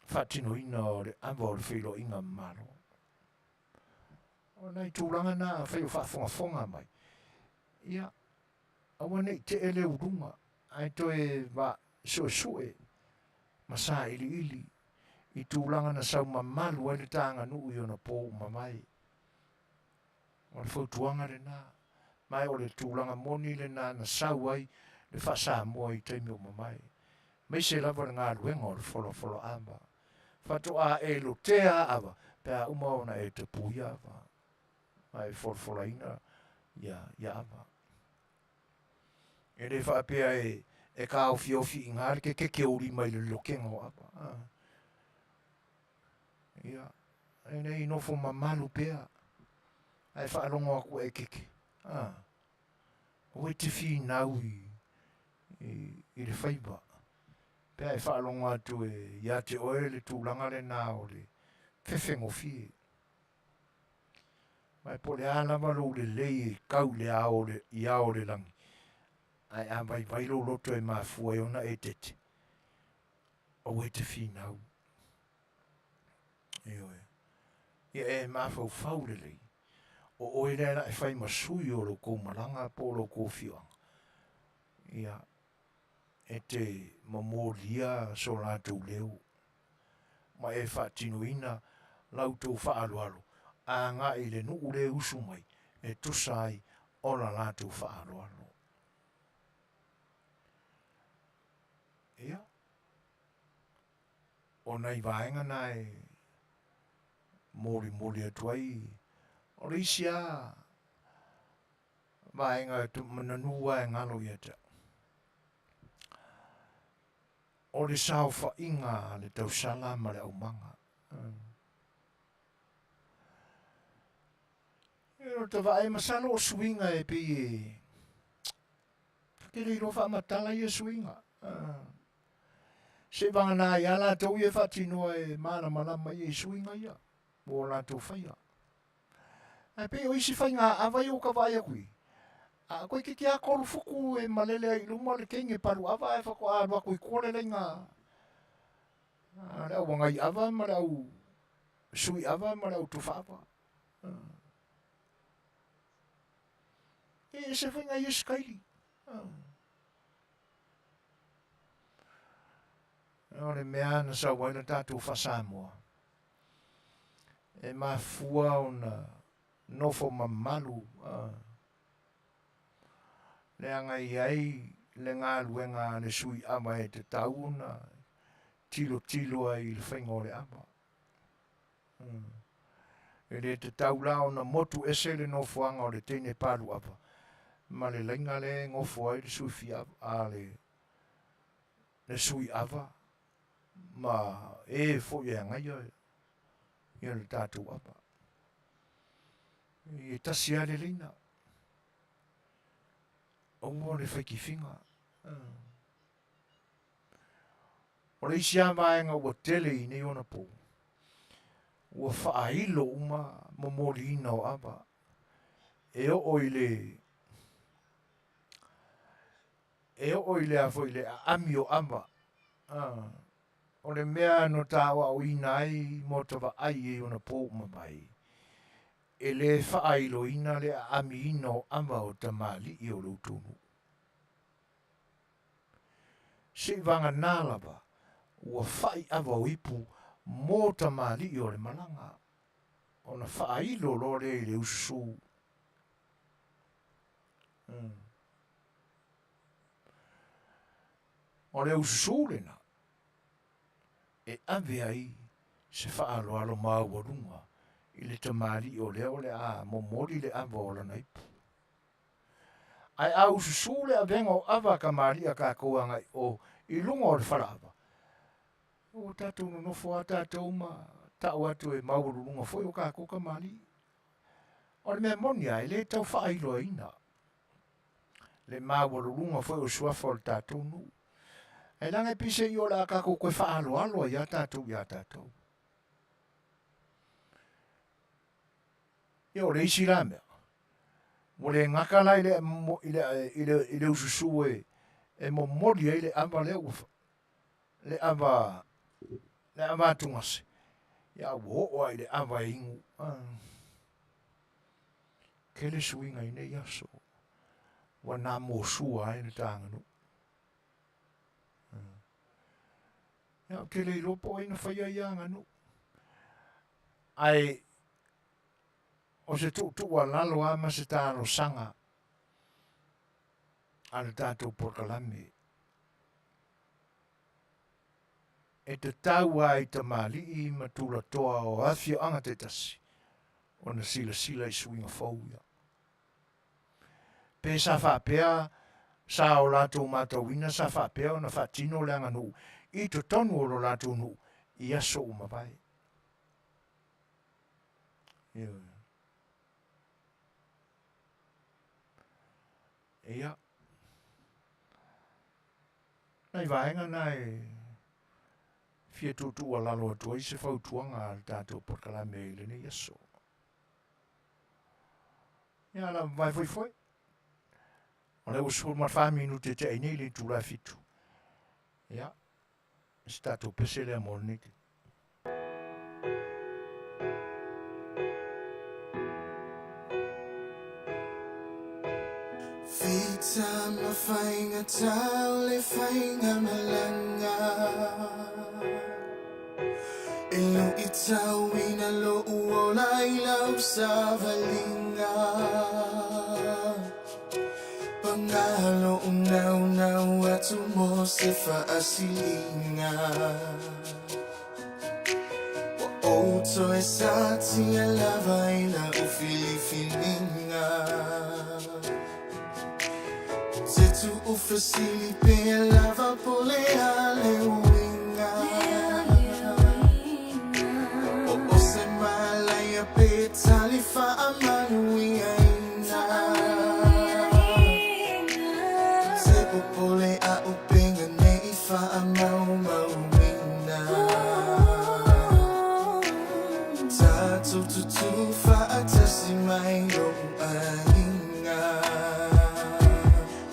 faatinoina o le ava o le feiloaiga ma Malo. O nai tulaga na afai o faafogafoga mai, ia, aua ne i tee le uluga, ae toe va suesue ma sailiili i tulaga na sau mamalu ai le ta aganuu i ona po ua mavae. O le fautuaga lena, ma o le tulaga moni lena na sau ai le faa-Samoa i taimi ua mavae, aemaise lava le galuega o le folafola ava. Faatoa e lotea ava pe a uma ona e tapuia ava ma e folafolaina ia ava. E le faapea e taofiofi i ina le kekeke o lima i le lotega o ava. Ia, e nei nofo mamalu pea, ae faalogo atu e keke. Aua e te finau i le faiva. Pe a e faalogo atu e ia te oe le tulaga lena o le fefegofie. Ma po o le a lava lou lelei e kau i le ao o le, i ao o le lagi, ae a vaivai lou loto e mafua ai ona e tete, aua e te finau. Ioe. Ia e mafaufau lelei, o oe lea la e fai ma sui o lo kou malaga po o lo kou afioaga. Ia, e te momolia so latou leo, ma e faatinoina la outou faaaloalo agai i le nuu lea e usu mai e tusa ai o la latou faaaloalo. Ia, o nai vaega na e molimoli atu ai, o le isi lava vaega e mananu lava e galo ia te au, o le saofaiga a le tausala ma le aumaga. E o ta vaai masalo o suiga e pei e ta te le iloa faamatala ia suiga. Seivagana ai lava latou ia e faatinoa e malamalama ia i suiga ia mo latou faia. Ae pei o isi faiga ava ia ua ka vaai atu i ai, a toeitiiti lava 3 futu e malele ai i luma le teine palu ava ae faatoa alu atu i tua le laina a le au agai ava ma le au sui ava ma le au tufa ava. E ese foi nai ia sikaili. O le mea na sau ai le tatou faa-Samoa, e mafua ona nofo mamalu leaga e i ai le galuega a le sui ava e tatau ona tilotilo ai i le faiga o le ava. E le tatau la ona motu ese le nofoaga o le teine palu ava ma le laina lea e nofo ai le sui fia a le le sui ava ma e foi e agaia ia le tatou ava. E tasi lava le laina. Aua le faitifiga. O le isi lava vaega ua tele i nei ona pou, ua faailo uma momoliina o ava e oo i le e oo i le a foi le aami o ava. O le mea na tāoaoina ai mo ta vaai i ona pou ua mavae, e le faailoina le aamiina o ava o tamalii o le outou nuu. Seivagana lava ua fai ava o ipu mo tamalii o le malaga, ona faailo loa lea i le ususū. O le ususū lena e ave ai se faaaloalo maualuga i le tamalii o lea o le a momoli le ava o lana ipu. Ae a ususū le avega o ava a tamalii a tatou agai o i luga o le falaava, Ua tatou nonofo lava tatou ma tau atu e maualuluga foi o kakou kamali'i. O le mea moni lava, e le tau faailoaina le maualuluga foi o suafa o le tatou nuu. Ae leaga e pei se i o le a tatou toe faaaloalo ai lava tatou iā tatou. Ia o le isi la mea, ua le gata la i le, i le, i le, i le ususu e, e momoli ai le ava lea ua, le ava, le ava atugase, ia ua oo lava i le ava e inu. Ah. Tele suiga i nei aso, ua na mosua ai le ta aganuu. Ah. Ia, ou te le iloa po o ai na faia ia aganuu. Ae o se tuutuualalo lava ma se talosaga a le tatou polokalame e tatau lava i tamalii ma tulatoa o afioaga taitasi ona silasila i suiga fou ia. Pe sa faapea sa o latou matauina sa faapea ona faatino le aganuu i totonu o lo latou nuu i aso ua mavae. Ioe. Ia. Nai vaega na e fia tuutuualalo atu ai se fautuaga a le tatou polokalame i lenei aso. Ia la vai foi foi. O lea ua 14 minute te ai nei le itula e fitu. Ia, se tatou pese lea mo lenei taimi. Vita ma faiga tau le faiga malaga E luitauina lou ola i lau savaliga Paga lou naunau atu mo se faasiliga Ua ou toe satia lava i lau filifiliga Ou te tuufesili pea lava po o le a le uiga Po o se malaia pe tali faamanuiaina Ou te popole a upenga ne i faamaumauina Tatou tutū faatasi mai lou aiga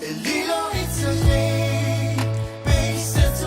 E lilo i te nei pe i se.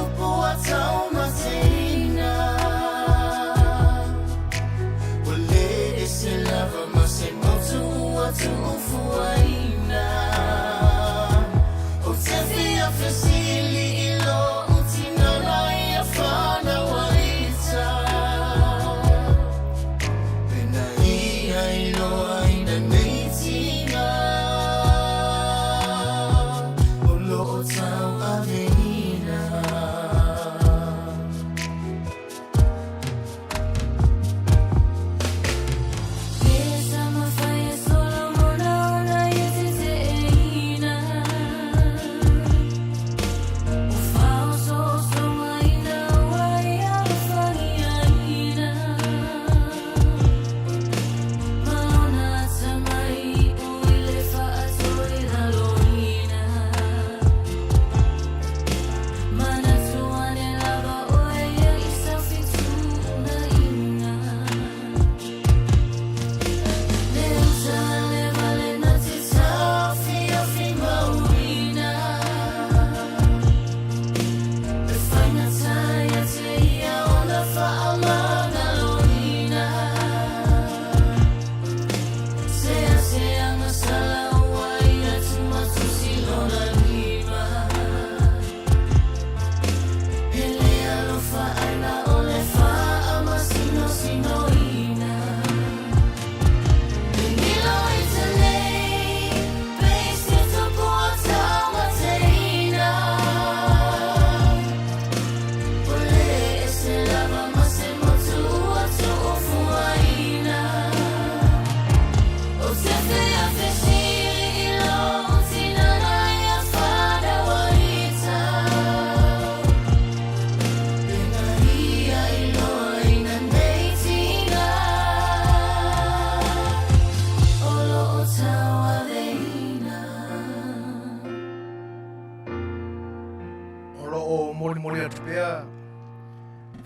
o molimoli atu pea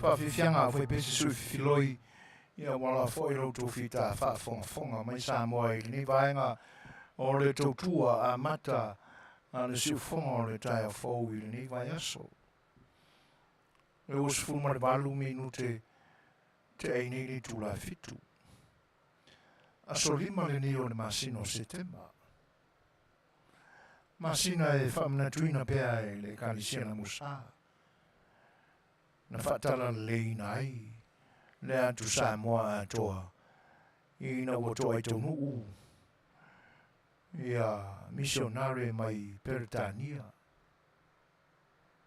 faafiafiaga foi pe se sui fifiloi ia wala foi lo tou fita faafogafoga mai Samoa i lenei vaega o le tautua amata a le siufoga o le taeao fou i lenei vaiaso. E 28 minute te ai nei le itula 7. Aso 5 lenei o le masina o Setema. Masina e faamanatuina pea e le Ekalesia na Musa. Na faatalaleleina ai le atu Samoa atoa ina ua toa i taunuu ia misionare mai Peretania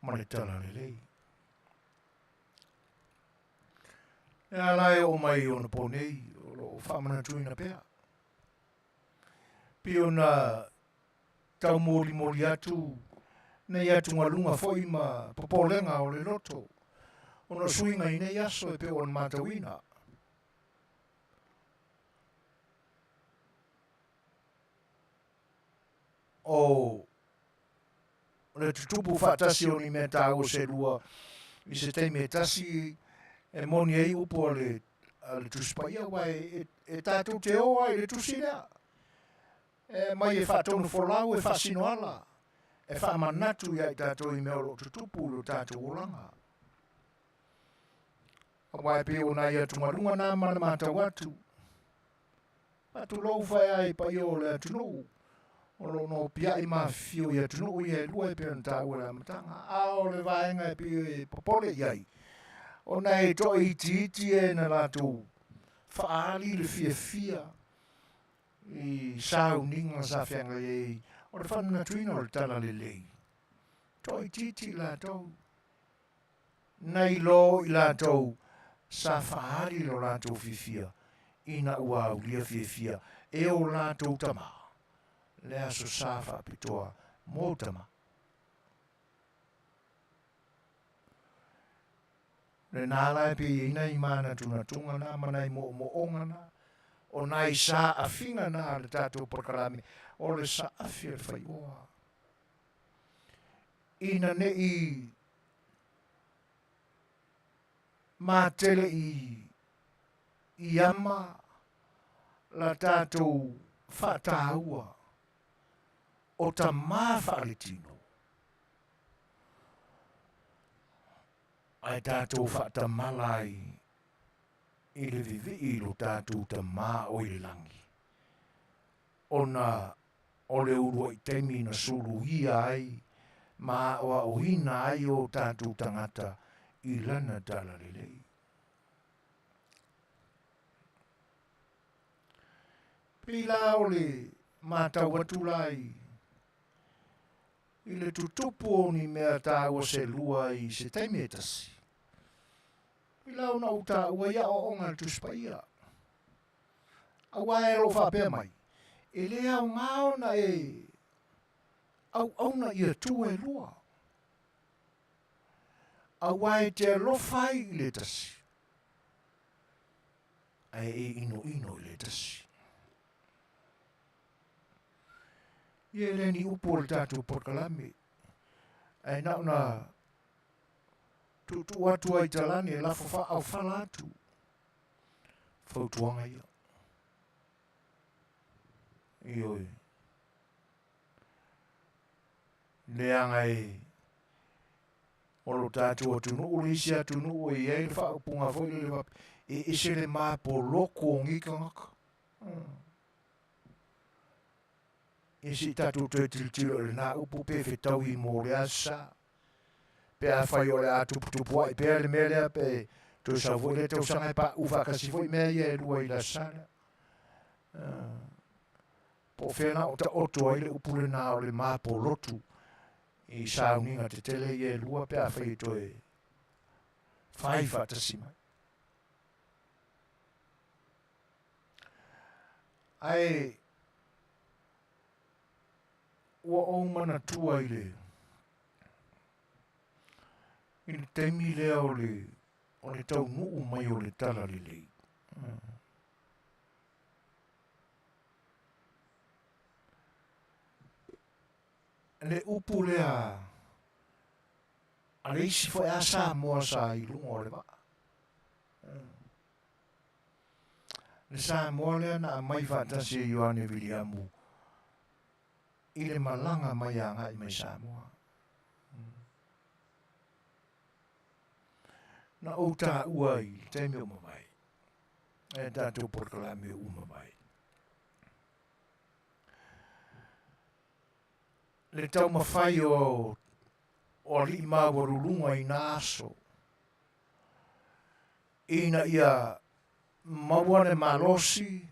ma le talalelei. E ala e o mai ona po nei o lo o faamanatuina pea. Pei ona taumolimoli atu nei atugaluga foi ma popolega o le loto ona o suiga i nei aso e pei ona matauina. O le tutupu faatasi o ni mea taua se lua i se taimi e tasi e moni ai upu a le Tusi Paia, aua e tatou te o ai i le tusi lea. E mai e faatonu folau, e faasino ala, e faamanatu ia i tatou i mea o lo o tutupu i lo tatou olaga. Aua e pei o nai atugaluga na ma le matau atu. Faatulou faeā i paia o le atunuu o lo o nopiai ma afifio i atunuu ia e lua e pei ona taua i le amataga. A o le vaega e pei e popole i ai, ona e toaitiiti e na latou faaali le fiafia i sauniga sa feagai ai o le faamanatuina o le talalelei. Toaitiiti i latou, nai lo i latou sa faaali lo latou fiafia ina ua aulia fiafia e o latou tama le aso sa faapitoa mo tama. Lena la e pei ai nai manatunatuga na ma nai moomooga na, o nai saafiga na a le tatou polokalame o le saafi a le faioa. Ina nei matele i ama la tatou faataua o tamā faaletino. Ae tatou faatamala ai i le vivii i lo tatou Tamā o i le lagi, ona o le uluai taimi na suluia ai ma aoaoina ai o tatou tagata i lana talalelei. Pei la o le matau atu la i le tutupu o ni mea taua se lua i se taimi e tasi. Pei la ona ou taua i aoaoga a le Tusi Paia. Aua e lo o faapea mai, e le aoga ona e auauna i Atua e lua. Aua e te alofa ai i le tasi, ae e inoino i le tasi. Ia e le ni upu o le tatou polokalame, ae na ona tuutuu atu ai talane e lafo faaaofala atu fautuaga ia. Ioe. Leaga e o lo tatou atunuu le isi atunuu e i ai le faaupuga foi lele faapea, e ese le mapoloko o nei tagata. Ia se i tatou toe tilotilo i lena upu pe fetaui mo le aso sa. Pe afai o le a tuputupua'i pea le mea lea pe toe sau foi lea tausaga e pauu faatasi foi mea ia e lua i le aso sa lea. Po o fea la o taoto ai le upu lena o le mapolotu i sauniga tetele ia e lua pe afai e toe fai faatasi mai. Ae ua ou manatua i le taimi lea o le taunuu mai o le talalelei. Le upu lea A le isi foi a Samoa sa i luga o le vaa. Le Samoa lea na aumai faatasi e Ioane Viliamu i le malaga mai agai mai Samoa. Na ou taua i le taimi o mavae, e tatou polokalame ua mavae. Le taumafai o alii maualuluga i na aso, ina ia maua le malosi,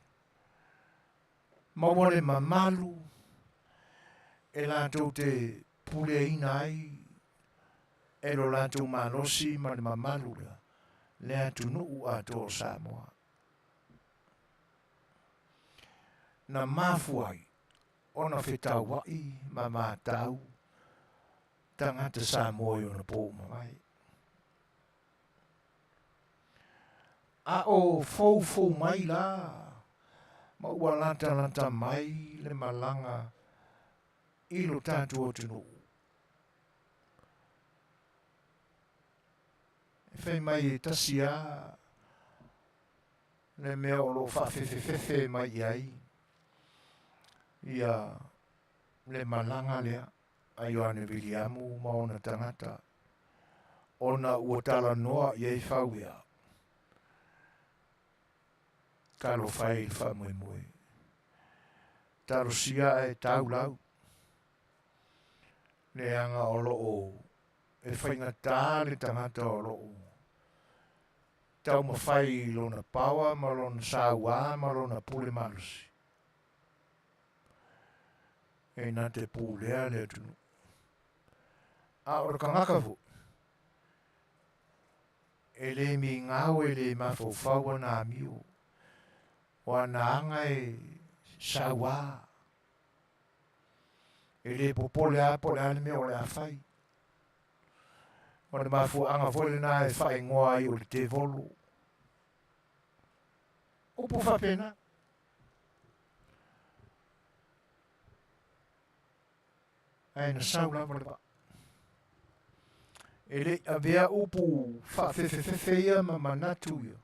maua le mamalu e latou te puleaina ai e lo latou malosi ma le mamalu lea le atunuu atoa o Samoa. Na mafua ai ona fetauai ma vatau tagata Samoa i ona po uma mai. A o foufou mai la ma ua latalata mai le malaga i lo tatou atunuu. E fai mai e tasi a le mea o lo o faafefefefe mai i ai ia le malaga lea a Ioane Viliamu ma ona tagata, ona ua talanoa i ai fauea. Talofa e i le faamoemoe. Talosia ae tau lau. Leaga o lo o e faigata le tagata o lo o taumafai i lona paoa ma lona sauā ma lona pule malosi. E na te pulea le atunuu. A o le tagata foi, e le migao e le mafaufau ana amio, o ana aga e sauā. E le popole lava po o le a le mea o le a fai. O le mafuaaga foi lena e faaigoa ai o le tevolo. Upu faapena. Ae na sau lava le vaa. E le i avea upu faafefefefe ia ma manatu ia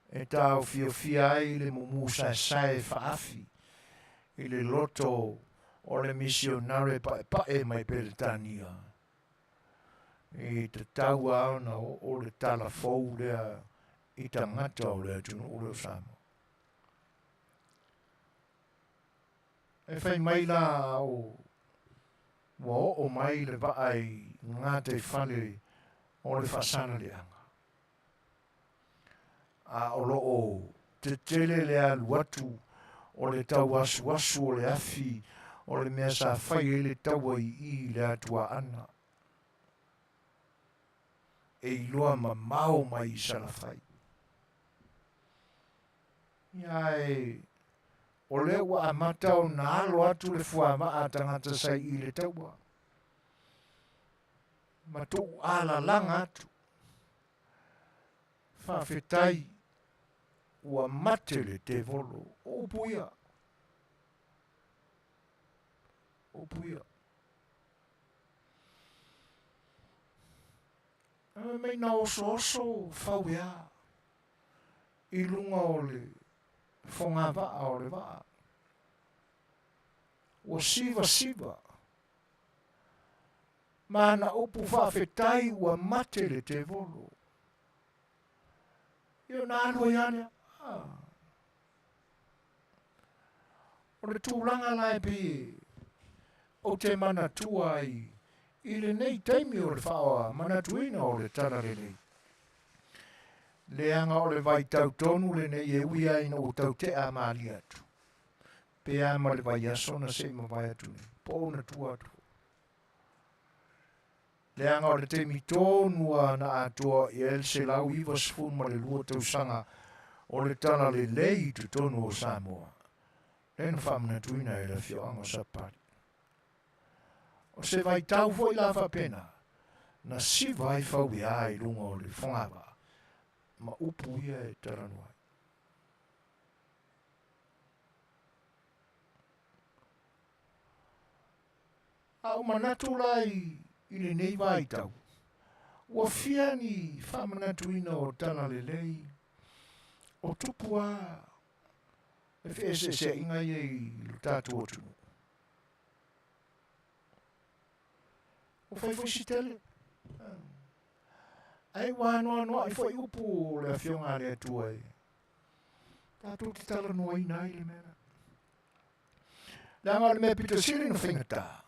e taofiofia ai le mumu saesae faafi i le loto o le misionare paepae mai Peretania. I tatau lava ona oo le tala fou lea i tagata o le atunuu lea o Samoa. E fai mai la o ua oo mai le vaa i gataifale o le faasalaleaga. A o lo o tetele le alu atu o le tauasuasu o le afi o le mea sa fai ai le taua i i le atuaana e iloa mamao mai i Salafai. Ia e o lea ua amata ona alo atu le fuavaa a tagata sa i le taua ma tuu alalaga atu. Faafetai ua mate le tevolo. O upu ia. O upu ia. Ae mai na osooso fau ea i luga o le fogavaa o le vaa. Ua sivasiva ma ana upu faafetai ua mate le tevolo. Ia ona alu ai lava lea. Ah. O le tulaga la e pei ou te manatua ai i lenei taimi o le faamanatuina o le Talalelei. Leaga o le vaitau tonu lenei e ui ai ina ua tau tea malie atu. Pe a ma le vaiaso na se i mavae atu nei, po o ona tua atu foi. Leaga o le taimi tonu lava na atoa i ai le 192 tausaga o le Talalelei i totonu o Samoa, lea na faamanatuina e le afioaga o Sapali. O se vaitau foi la faapena, na siva ai fauea i luga o le fogavaa ma upu ia e talanoa ai. A ou manatu la i i lenei vaitau, ua fia ni faamanatuina o talalelei o tupu a le feeseeseaiga ia i lo tatou atunuu. Ua fai foi si tele. Ae ua anoanoai foi upu o le Afioga a le Atua e tatou te talanoaina ai le mea lea. Leaga o le mea pito sili ona faigata,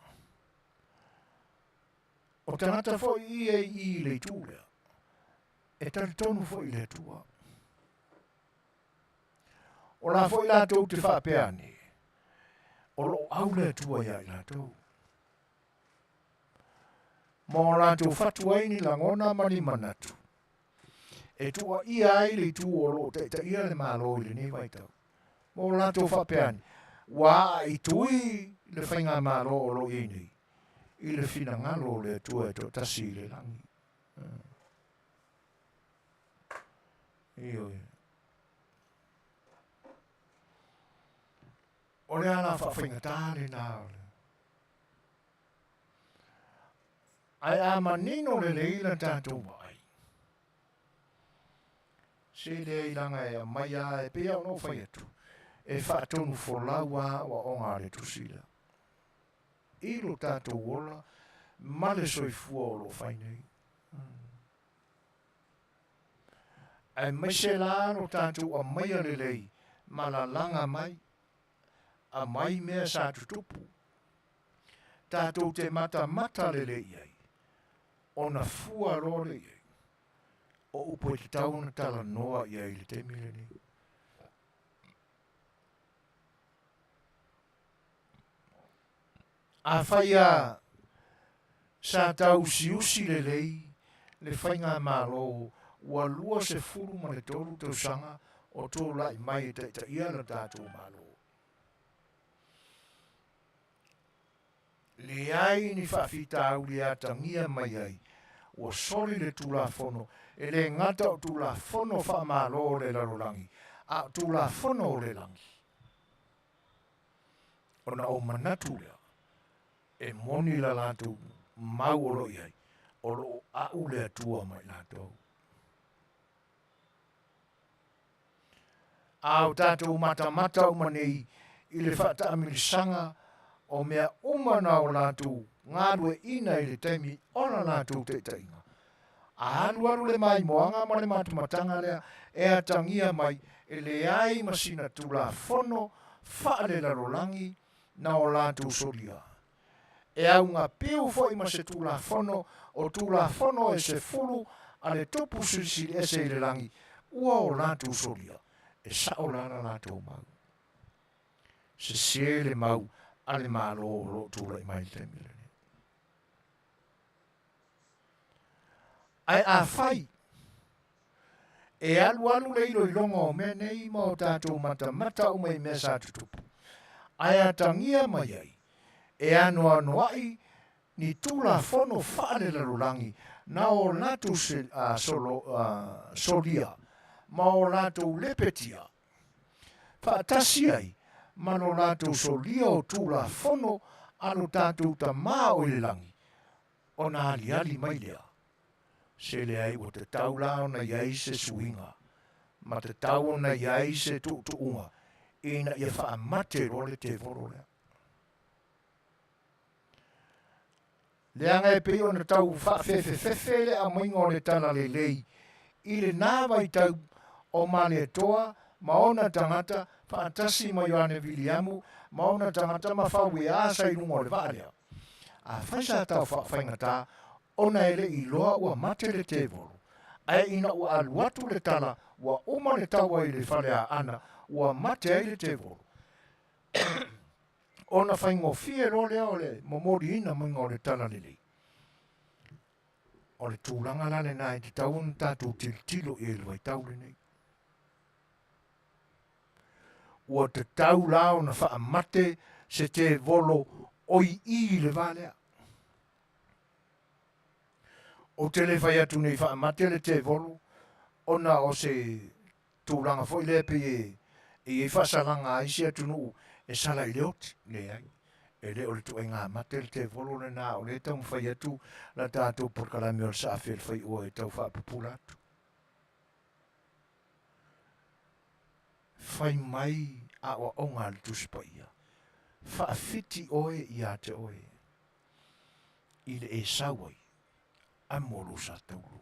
o tagata foi ia i i le itu lea, e talitonu foi i le Atua. O la foi latou te faapea ane, o loo au le Atua ia i latou. Ma o latou fatu ai ni lagona ma ni manatu, e tuuaia ai le itu o loo taitaia le Malo i lenei vaitau. Ma o latou faapea ane, ua aa i tui le faigamalo o loo i ai nei, i le finagalo o le Atua e toatasi i le lagi. Ioe. O le ala faafaigata lena o le. Ae a manino lelei la tatou vaai, se leai laga e aumai lava e pei ona ou fai atu, e faatonu folau lava aoaoga a le Tusi lea i lo tatou ola ma le soifua o lo o fai nei. Aemaise la lo tatou aumaia lelei ma lalaga mai, aumai mea sa tutupu, tatou te matamata lelei i ai, ona fua loa lea i ai, o upu e tatau ona talanoa i ai i le taimi lenei. Afai lava sa tauusiusi lelei le faigamalo ua 23 tausaga o tulai mai e taitaia le tatou Malo, leai ni faafitauli e atagia mai ai ua soli le Tulafono, e le gata o Tulafono faamalo o le lalolagi, a o Tulafono o le lagi. Ona ou manatu lea, e moni la latou mau o lo o i ai, o lo o a'u le Atua ma i latou. A o tatou matamata uma nei i le faataamilisaga o mea uma na o latou galueaiina i le taimi o la latou taitaiga, A alualu le maimoaga ma le matamataga lea e atagia mai e leai ma sina Tulafono faalelalolagi na o latou solia. E augapiu foi ma se Tulafono o Tulafono e sefulu a le Tupu Silisili Ese i le lagi ua o latou solia, e sao la la latou mau. Sese le mau a le Malo o lo o tulai mai i le taimi lenei. Ae afai e alualu le iloiloga o mea nei ma o tatou matamata uma i mea sa tutupu, ae atagia mai ai e anoanoai ni tulafono faalelalolagi na o latou solia ma o latou lepetia, faatasi ai ma lo latou solia o Tulafono a lo tatou Tamā o i le lagi, ona aliali mai lea, se leai ua tatau la ona i ai se suiga, ma tatau ona i ai se tuutuuga ina ia faamate loa le tevolo lea. Leaga e pei ona tau faafefefefe le aumaiga o le talalelei i lena vaitau o Malietoa ma ona tagata faatasi ma Ioane Viliamu ma ona tagata ma Fauea sa i luga o le vaa lea. Afai sa tau faafaigata ona e le i iloa ua mate le tevolo, ae ina ua alu atu le tala ua uma le taua i le faleaana ua mate ai le tevolo. Ona faigofie loa lea o le momoliina maiga o le talalelei. O le tulaga la lena e tatau ona tatou tilotilo i ai i le vaitau lenei. Ua tatau la ona faamate se tevolo oi i le va lea. Ou te le fai atu nei faamate le tevolo ona o se tulaga foi lea pei e i ai faasalaga a isi atunuu e sala i le oti. Leai. E le o le tuaiga mate le tevolo lena o lea e taumafai atu la tatou polokalame o le saafi a le faioa e tau faapupula atu. Fai mai aoaoga a le Tusi Paia, faafiti oe ia te oe i le e sau ai, amo lou sa taulu.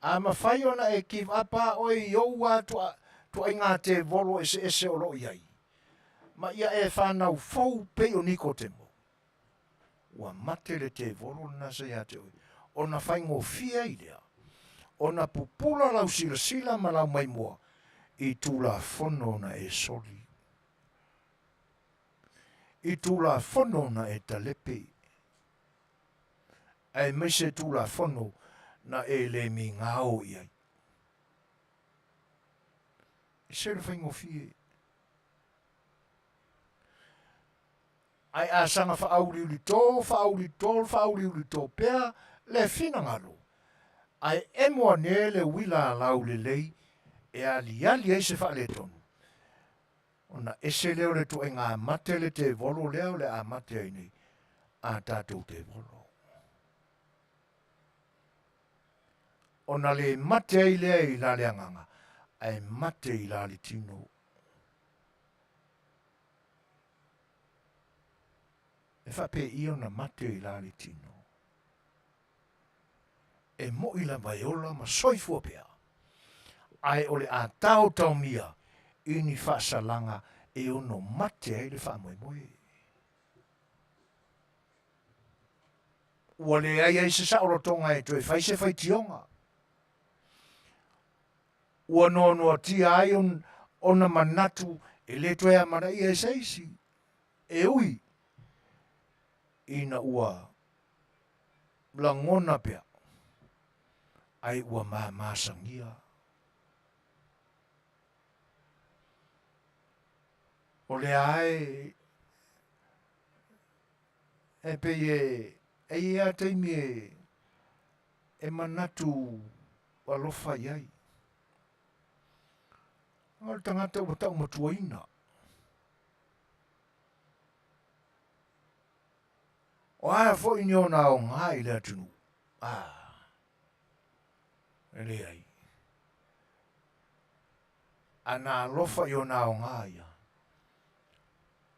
A mafai ona e give up a oe i ou a tuaiga tevolo eseese o lo o i ai, ma ia e fanau fou pei o Nikotemo, ua mate le tevolo lena sa ia te oe, ona faigofie ai lea ona pupula lau silasila ma lau maimoa i Tulafono na e soli, i Tulafono na e talepe. aemaise Tulafono na e le migao i ai. E se le faigofie. Ae a saga faauliulito, faauliutol, faauliulito pea le finagalo, ae emo ane le uila a laulelei e aliali ai se faaletonu, Ona ese lea o le ituaiga mate le tevolo lea o le a mate ai nei a tatou tevolo. Ona le mate ai lea i la le agaga, ae mate i la le tino. E faapei ona mate i la le tino. E moʻi lava e ola ma soifua pea, ae o le a taotaomia i ni faasalaga e ono mate ai le faamoemoe. Ua leai ai se saolotoga e toe fai se faitioga. Ua noanoatia ai ona manatu e le toe amanaia e se isi, e ui ina ua lagona pea, ai ua mamasagia. O lea e e pei e e i ai taimi e e manatu alofa i ai. O le tagata ua taumatuaina. O a foi ni ona aoga i le atunuu? Ah, e leai. A na alofa i ona aoga ia,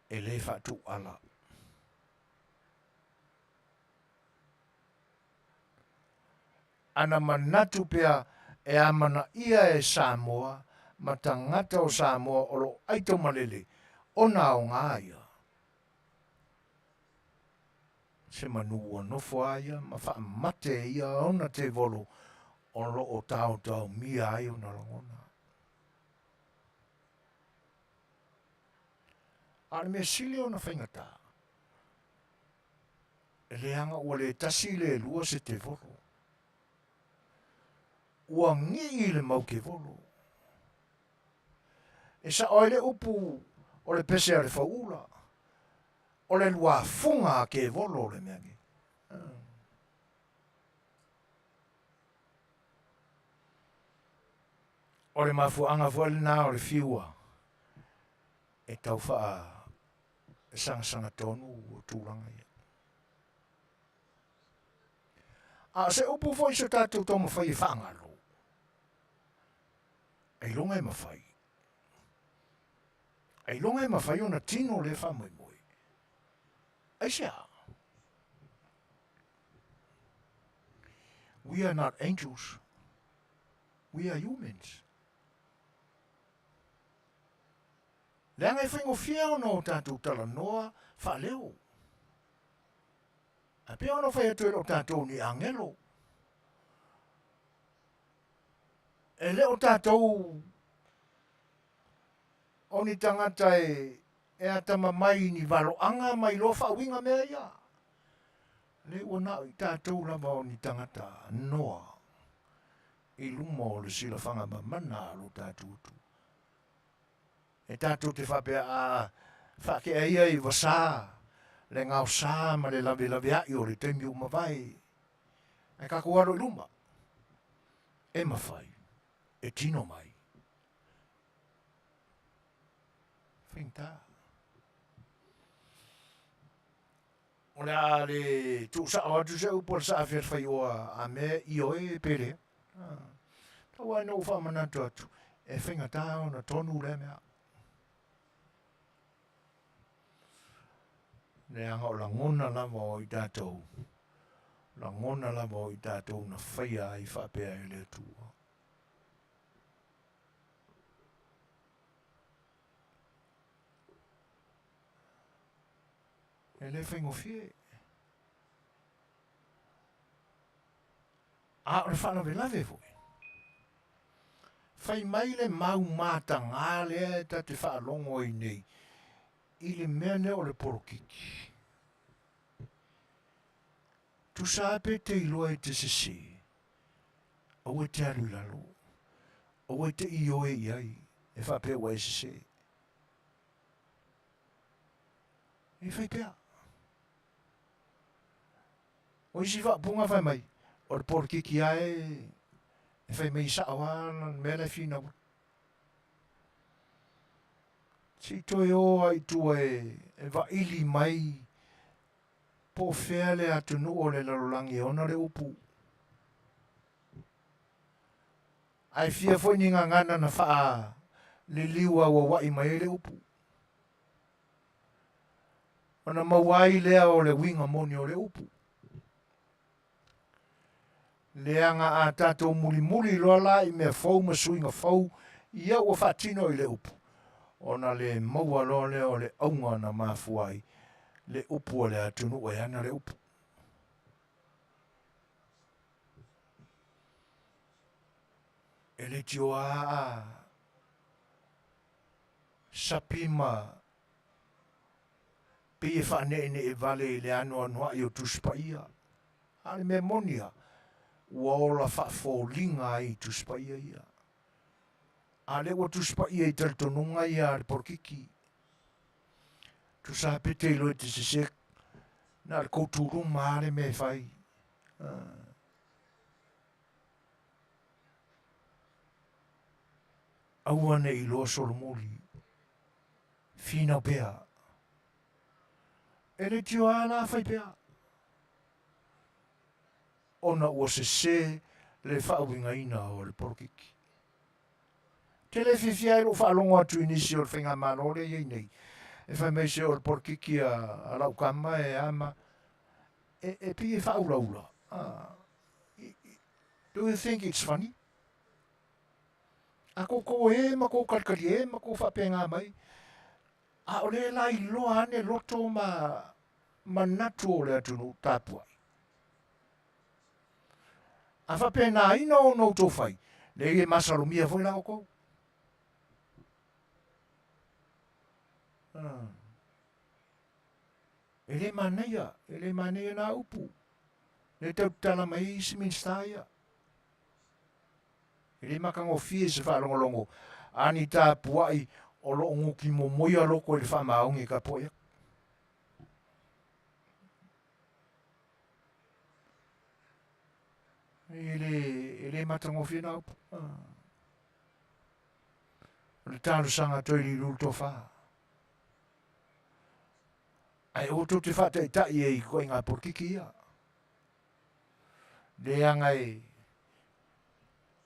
e le faatuuala. A na manatu pea e amanaia e Samoa ma tagata o Samoa o lo o aitaumalele ona aoga ia, Se manu ua nofo a ia ma faamate e ia ona tevolo o lo o taotaomia ai ona lagona. A o le mea sili ona faigata, e leaga ua le tasi le lua se tevolo. Ua gii le mau tevolo. E sao ai le upu o le pese a le fauula, o le luafuga a kevolo le mea nei. O le mafuaaga foi lena o le fiua e tau faa sangasanga tonu o tulaga ia. A o se upu foi so tatou taumafai e faagalo, ailoga e mafai. Ailoga e mafai ona tino lea faamoemoe. Aisea? We are not angels. We are humans. Leaga e faigofie ona o tatou talanoa faaleo. Ae pei ona fai atu e le o tatou ni agelo. E le o tatou o ni tagata e, e atamamai i ni valoaga ma iloa faauiga mea ia. Le ua na o i tatou lava o ni tagata noa i luma o le silafaga mamana a lo tatou Atua. E tatou te faapea a faakea ia i vasā le gaosā ma le lavelaveaʻi o le taimi ua mavae, ae tatou alo i luma, e mafai, e tino mai. Faigata. O le a le tuusao atu se upu a le Saafi a le Faioa a mea ioe pe leai. Tau lava ina ou faamanatu atu, e faigata ona tonu lea mea. Leaga o lagona lava o i tatou, lagona lava o i tatou na faia ai faapea e le Atua. E le faigofie. A o le faalavelave foi, fai mai le mau matagā lea e ta te faalogo ai nei i le mea lea o le polokiki. Tusa pe te iloa e te sesē, aua e te alu i lalo, aua e te ioe i ai e faapea ua e sesē. E fai pea. O isi faaupuga fai mai, o le polokiki lava e fai mai sao lava le mea la e finau ai. Se i toe o lava i tua e vaili mai po o fea le atunuu o le lalolagi e ona le upu. Ae fia foi ni gagana na faaliliu auauai mai ai le upu. Ona maua ai lea o le uiga moni o le upu. Leaga a tatou mulimuli loa la i mea fou ma suiga fou ia ua faatino i le upu, ona le maua loa lea o le auga na mafua ai le upu a le atunuu e ana le upu. E leitioa a sapi ma pei e faaneenee vale i le anoanoai o Tusi Paia. A o le mea moni lava, ua ola faafoliga ai i Tusi Paia ia. A o lea ua Tusi Paia i talitonuga ia a le polokiki. Tusa pe te iloa e te sese, na o le koutuluma lava le mea e fai. Aua ne i iloa solomuli. Finau pea. E leitioa lava la fai pea. Ona ua sese le faauigaina o le polokiki. Ou te le fiafia ai lou faalogo atu i nisi o le faigamalo lea e i ai nei, e fai mai se o le polokiki a lau tama e ama, e, e pei e faaulaula. Do you think it's funny? A koukou e ma kou kalikali e ma kou faapena mai, a o le la iloa ane loto ma manatu o le atunuu tapuai. A faapena ina ona outou fai, leai e masalomia foi la outou. E le manaia, e le manaia nā upu. Le tau tatala mai ai isi Minisita ia. E le matagofie se faalogologo a ni tapuai o lo o guti momoia loko i le faamaoni e tapuai atu. E le, e le matagofie na upu. O le talosaga toe lilu le tofa. Ae aua tou te faataitai ai i ituaiga polokiki ia. Leaga e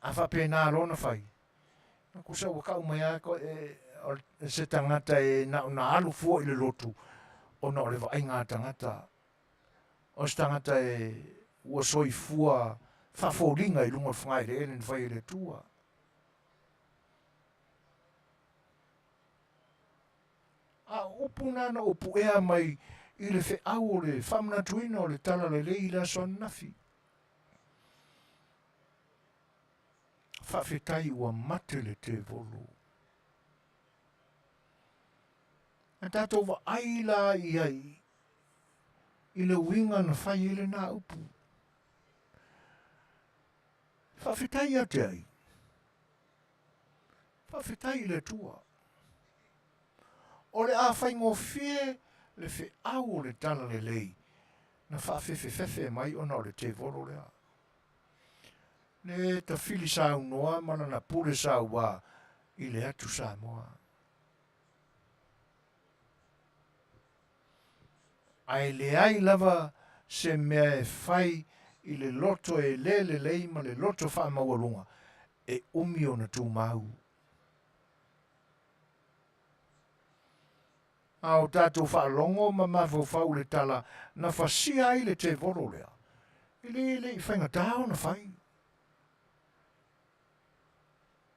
a faapena loa ona fai, tusa ua tau mai lava e se tagata e na ona alu fua i le lotu ona o le vaaiga a tagata, o se tagata e ua soifua faafoliga i luga o le fogaeleele na fai e le Atua. A o upu na na ou puea mai i le feau o le faamanatuina o le Talalelei i le aso ananafi. Faafetai ua mate le tevolo. A tatou vaai la i ai i le uiga na fai ai lena upu. Faafetai ia te ai. Faafetai i le Atua. O le a faigofie le feau o le Talalelei na faafefefefe mai ona o le tevolo lea. Le tafili saunoa ma lana pule saua i le atu Samoa. Ae leai lava se mea e fai i le loto e le lelei ma le loto faamaualuga e umi ona tumau. A o tatou faalogo ma mafaufau i le tala na fasia ai le tevolo lea, e le le i faigata ona fai.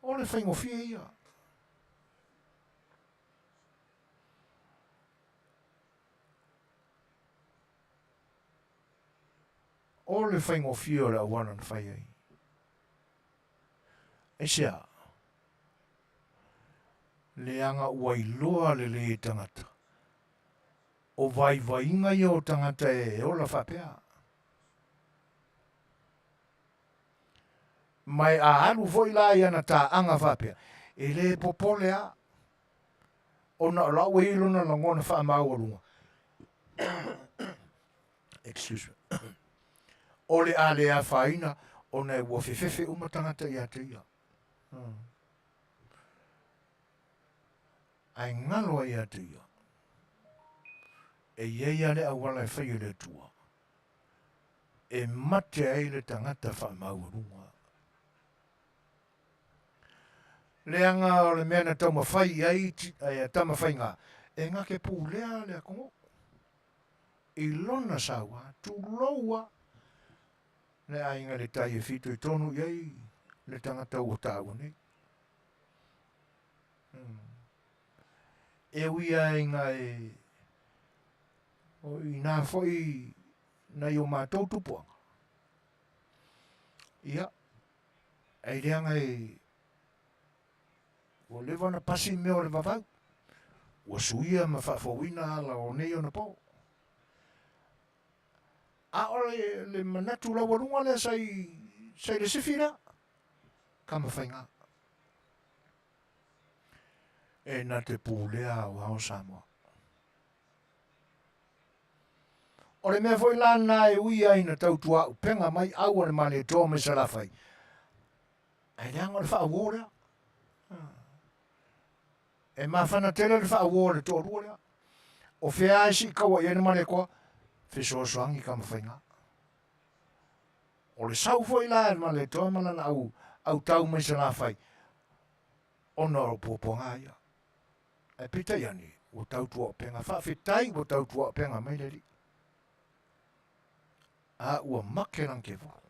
O le faigofie ia. O le faigofie o le auala na fai ai. Aisea? Leaga ua iloa lelei e tagata, o vaivaiga ia o tagata e ola faapea. Ma e a alu foi la i ana taaga faapea, e le popole a, ona o la ua i ai lona lagona faamaualuga. Excuse me. O le a le afaina ona ua fefefe uma tagata ia te ia. Ae galo ai ia te ia. E i ai lava le auala e fai e le Atua e mate ai le tagata faamaualuga. Leaga o le mea na taumafai i ai e Tamafaiga, e gake pulea le atunuu i lona saua, tulou a le aiga i le tai e fitoitonu i ai le tagata ua taua nei. E ui lava ina e o i ina foi nai o matou tupuaga, ia, Ai leaga e ua leva ona pasi mea o le vavau, ua suia ma faafouina ala o nei ona po. A o le, le manatu laualuga lea sa i, sa i le sifi lea, Tamafaiga. E na te pulea aoao Samoa. O le mea foi la lena e ui ai ina tautuaupega mai au a le Malietoa mai Salafai, ae leaga o le faauo lea. E mafana tele le faauo a le toalua lea. O fea e siikaua i ai le Malietoa? Fesoasoani Tamafaiga. O le sau foi la e le Malietoa ma lana au, autau mai Salafai, ona o puapuaga ia. Ae peitai ane, ua tautuaupega, faafetai ua tautuaupega mai le Alii. A ua make lana tevolo.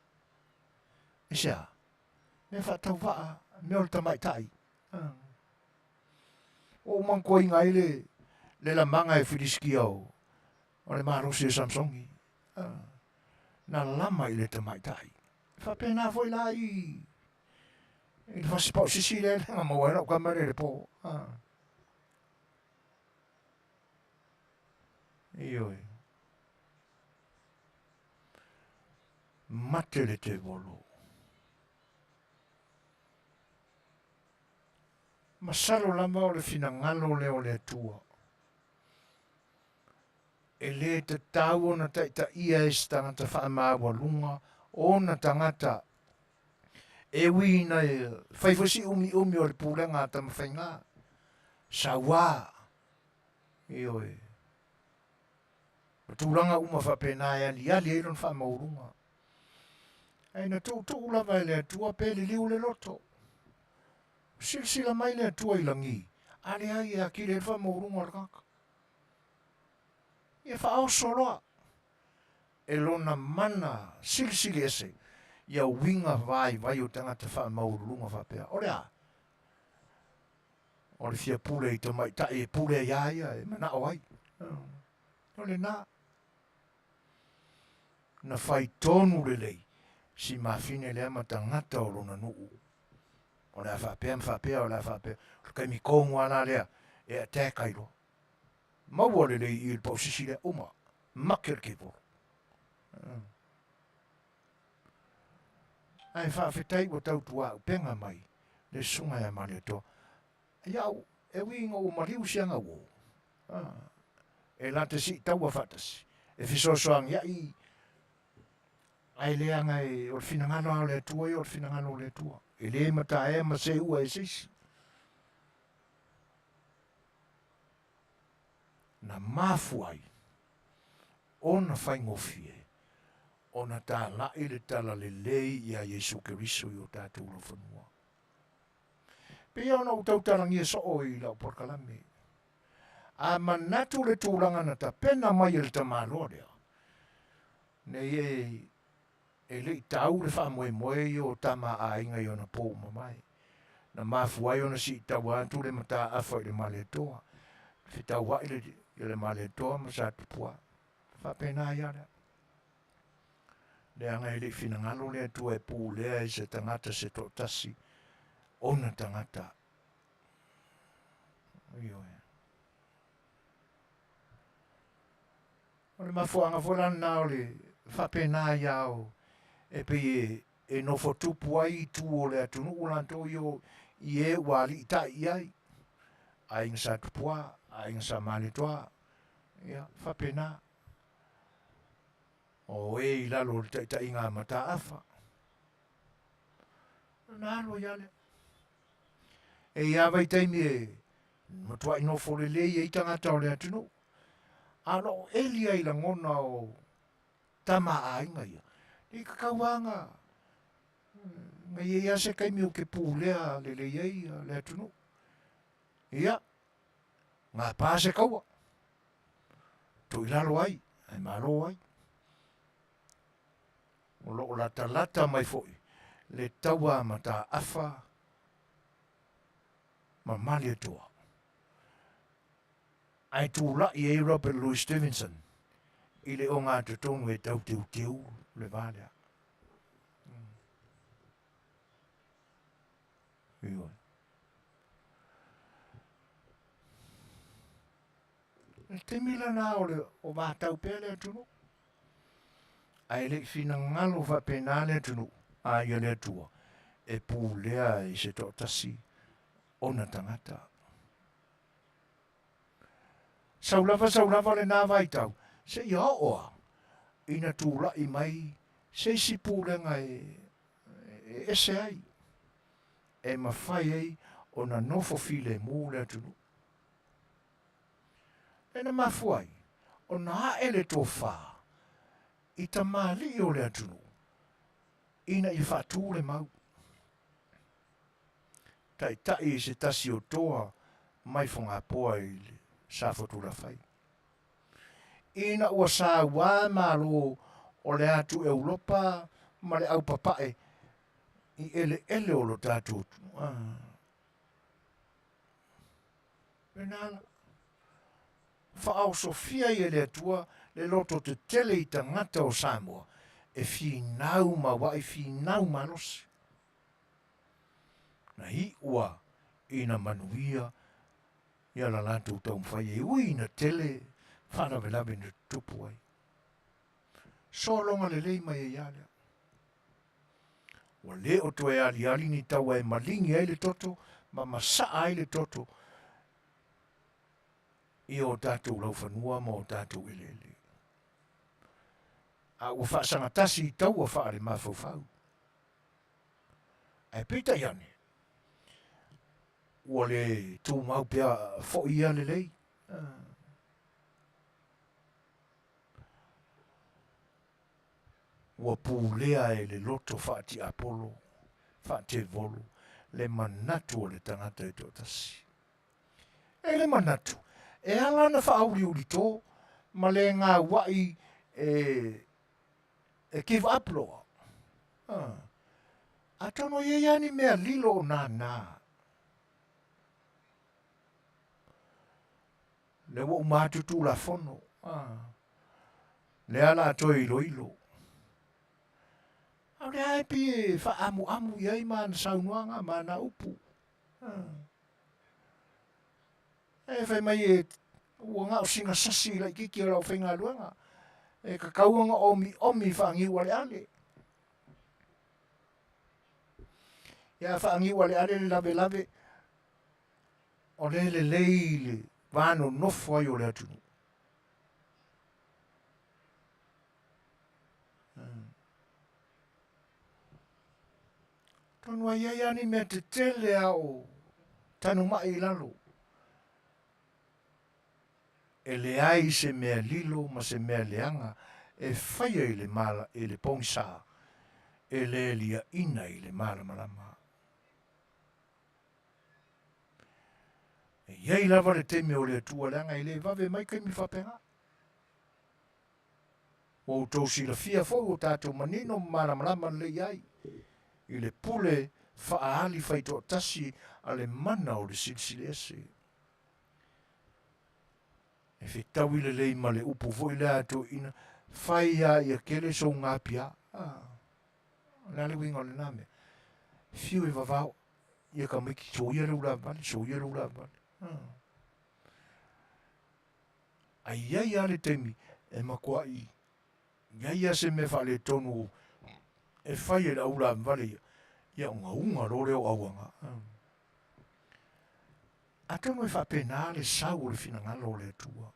Aisea? Mea faatauvaa, mea o le tamaitai. Ua ou manatuaina ai le, le lamaga e Filisitia o, o le malosi o Samsoni. Na lama i le tamaitai. E faapena foi la i i le fasi pausisi lea na maua ai lau tama lea i le po. Ioe. Mate le tevolo. Masalo lava o le finagalo lea o le Atua. E lē tatau ona taitaia e se tagata faamaualuga ona tagata e ui ina fai foi si umiumi o le pulega a Tamafaiga, sauā, ioe, ma tulaga uma faapena e aliali ai lona faamaualuga. Ae na tuutuu lava e le Atua pe liliu le loto. Silasila mai le Atua i lagi, a leai e atili ai le faamaualuga o le tagata. Ia faaoso loa e lona mana silisili ese ia uiga vaivai o tagata faamaualuluga faapea, O le a? O le fia pule i tamaitai e pule ai a ia e manao ai. O lena. Na fai tonu lelei si mafine lea ma tagata o lona nuu. O le a faapea ma faapea, o le a faapea. O le taimi tonu lava la lea e attack ai loa. Maua lelei i i le pausisi lea, uma, make le kevolo. Ae faafetai ua tautuaupega mai le susuga ia Malietoa. Ia'u, e ui ina ua maliu si ana uo, e la te siitaua faatasi, e fesoasoania'i, ae leaga e, o le finagalo lava o le Atua ia o le finagalo o le Atua. E le mataea ma seua e se isi. Na mafua ai ona faigofie ona tala'i le talalelei iā Iesu Keriso i o tatou laufanua. Pei ona ou tautalagia soo i lau polokalame, a manatu le tulaga na tapena mai e le tamaloa lea, nei e e le i tau le faamoemoe ia o tama a aiga i ona pou mamae. Na mafua ai ona siitaua atu le mataafa i le Malietoa, fetauai le, le Malietoa ma Satupua. Faapena ai lea. Leaga e le i finagalo le Atua e pulea i se tagata se toatasi ona tagata. Ioe. O le mafuaaga foi la lena o le faapena ai lava o e pei e, e nofo tupu ai itu o le atunuu latou ia i e ua aliitai i ai, aiga Sa Tupua, aiga Sa Malietoa, ia, faapena. O e i lalo o le taitaiga a Mataafa. Ona alu ai lava lea. E i ai lava vaitaimi e matuai nofo lelei ai tagata o le atunuu, a o lo o eli ai lagona o tama a aiga ia, i ka kauaga na i ai lava se taimi ou te pulea lelei ai le atunuu. Ia, gapa se kaua, tuu i lalo ai, ae malo ai. O lo o latalata mai foi le taua a Mataafa ma Malietoa. Ae tulai ai Robert Louis Stevenson i le ogatotonu e tau teuteu le va lea. Ioe. Le taimi lena o le o vatau pea le atunuu. Ae le i finagalo faapena le atunuu, a ia le Atua e pulea i se toatasi ona tagata. Sau lava sau lava lena vaitau, seia oo a ina tulai mai se isi pulega e, e ese ai, e mafai ai ona nofo filemu le atunuu. Lea na mafua ai ona ae le tofa i tamalii o le atunuu ina ia faatu le mau. Taitai i se tasi o toa mai Fogapoa i le Safotulafai. Ina ua saua Malo o le atu Europa ma le aupapae i eleele o lo tatou atunuu. Pena la. Faaosofia ai e le Atua le loto tetele i tagata o Samoa e finau mauaʻi, finau malosi. Na iʻua ina manuia ia la latou taumafai e ui ina tele faalavelave na tutupu ai. Sologa lelei mai ai lava lea. Ua le o toe aliali ni taua e maligi ai le toto ma masaa ai le toto i o tatou laufanua ma o tatou eleele. A ua faasagatasi i taua faale-mafaufau. Ae peitai ane, ua le tumau pea foi ia lelei. Ua pulea e le loto faatiapolo, faatevolo, le manatu o le tagata e toatasi. E le manatu, e ala ona faauliulito ma le gauaʻi e e give up loa. Ah. Atonu e i ai lava ni mea lilo o nānā. Lea ua uma atu Tulafono. Ah. Lea la toe iloilo. A o lea e pei e faaamuamu i ai ma ana saunoaga ma ana upu. Ah. E fai mai e ua gao sina sasi laitiiti o lau faigaluega. E tatau ona omiomi faaniualeale. Ia faaniualeale le lavelave, o le lelei le va nonofo ai o le atunuu. Tonu ai ai lava ni mea tetele a o tanumai i lalo. E leai se mea lilo ma se mea leaga e faia i le mala i le pogisa, e le liaʻina i le malamalama. E i ai lava le taimi o le Atua leaga e le vave mai taimi faapena. Ua outou silafia foi ua tatou manino ma malamalama lelei ai i le pule faaali faitoatasi a le mana o le Silisili Ese. E fetaui lelei ma le upu foi lea a toeaiina, fai a ia kele sou gapia. Ah, o le a le uiga o lena mea? Fiu e vavao ia tamaiti, soia le ulavale, soia le ulavale. Ah. Ae i ai lava le taimi e matuai i ai lava se mea faaletonu e fai e le aulavavale ia, ia ona uga loa lea o auaga. Atonu e faapena le sau o le finagalo o le Atua.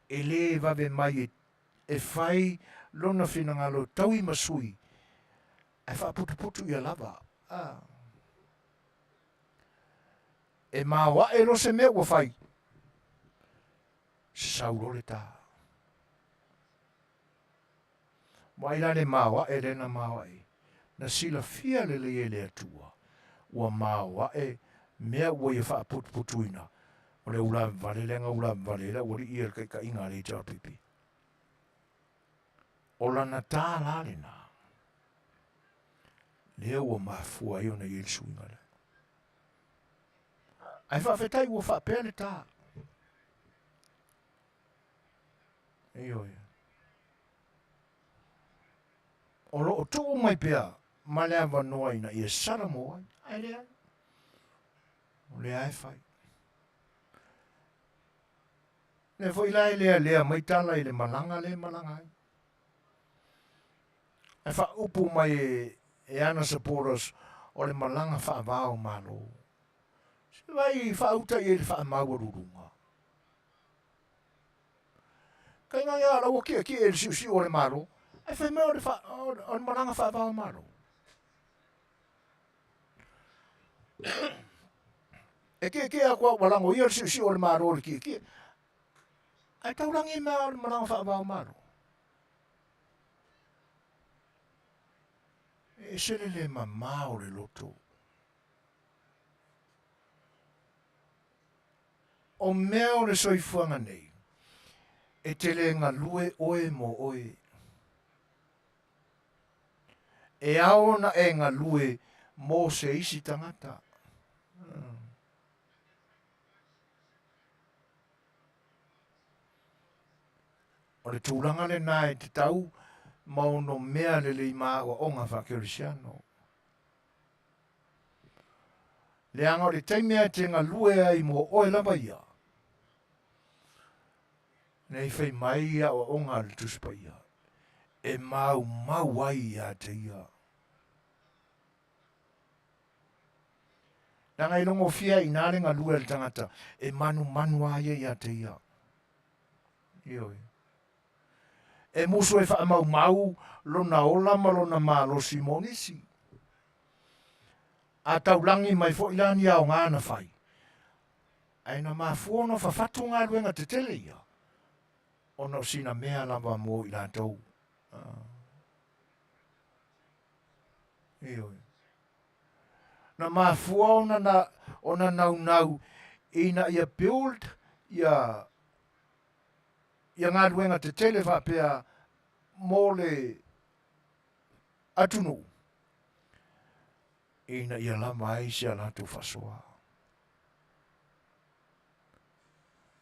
E le vave mai e, e fai lona finagalo taui ma sui, ae faaputuputu ia lava. Ah. E maoae loa se mea ua fai, sau loa le ta. Vaai la le maoae lea na maoae, na silafia lelei e le Atua, ua maoae mea ua ia faaputuputuina, o le ulavavale lea na ulavavale ai le aualii ia i le taitaiga a le HRPP. O lana ta la lena, lea ua mafua ai ona i ai le suiga lea. Ae faafetai ua faapea le ta. Ioe. O lo o tuu mai pea ma le avanoa ina ia sala mo ai. Ae leai. O lea e fai. Lea foi la e lealea mai tala i le malaga lea e malaga ai. Ae faaupu mai e ana supporters o le malaga faava o Malo. Se vai faauta i ai le faamaualuluga. Kai ngai a la ua kiekie i le siusiu o le Malo, ae fai mai o le, fa, o le malaga faava o Malo. E kiekie aku au ua lago ia le siusiu o le Malo i le kiekie. Ae taulagi mea o le malaga faava o Malo. E ese le le mamā o le loto. O mea o le soifuaga nei, e te le galue oe mo oe. E ao ona e galue mo se isi tagata. O le tulaga lena e tatau ma ono mea lelei ma aoaoga faakerisiano. Leaga o le taimi a e te galue ai mo oe lava ia, nei fai mai aoaoga a le Tusi Paia, e maumau ai ia te ia. Leaga e logofia i ina le galue a le tagata, e manumanu a ia ia te ia. Ioe. E musu e faamaumau lona ola ma lona malosi mo nisi. A taulagi mai foi la ni aoga na fai, ae na mafua ona fafatu galuega tetele ia, ona o sina mea lava mo i latou. Ioe. Na mafua ona na, ona naunau ina ia build ia ia galuega tetele faapea mo le atunuu ina ia lava ai si a latou faasoa.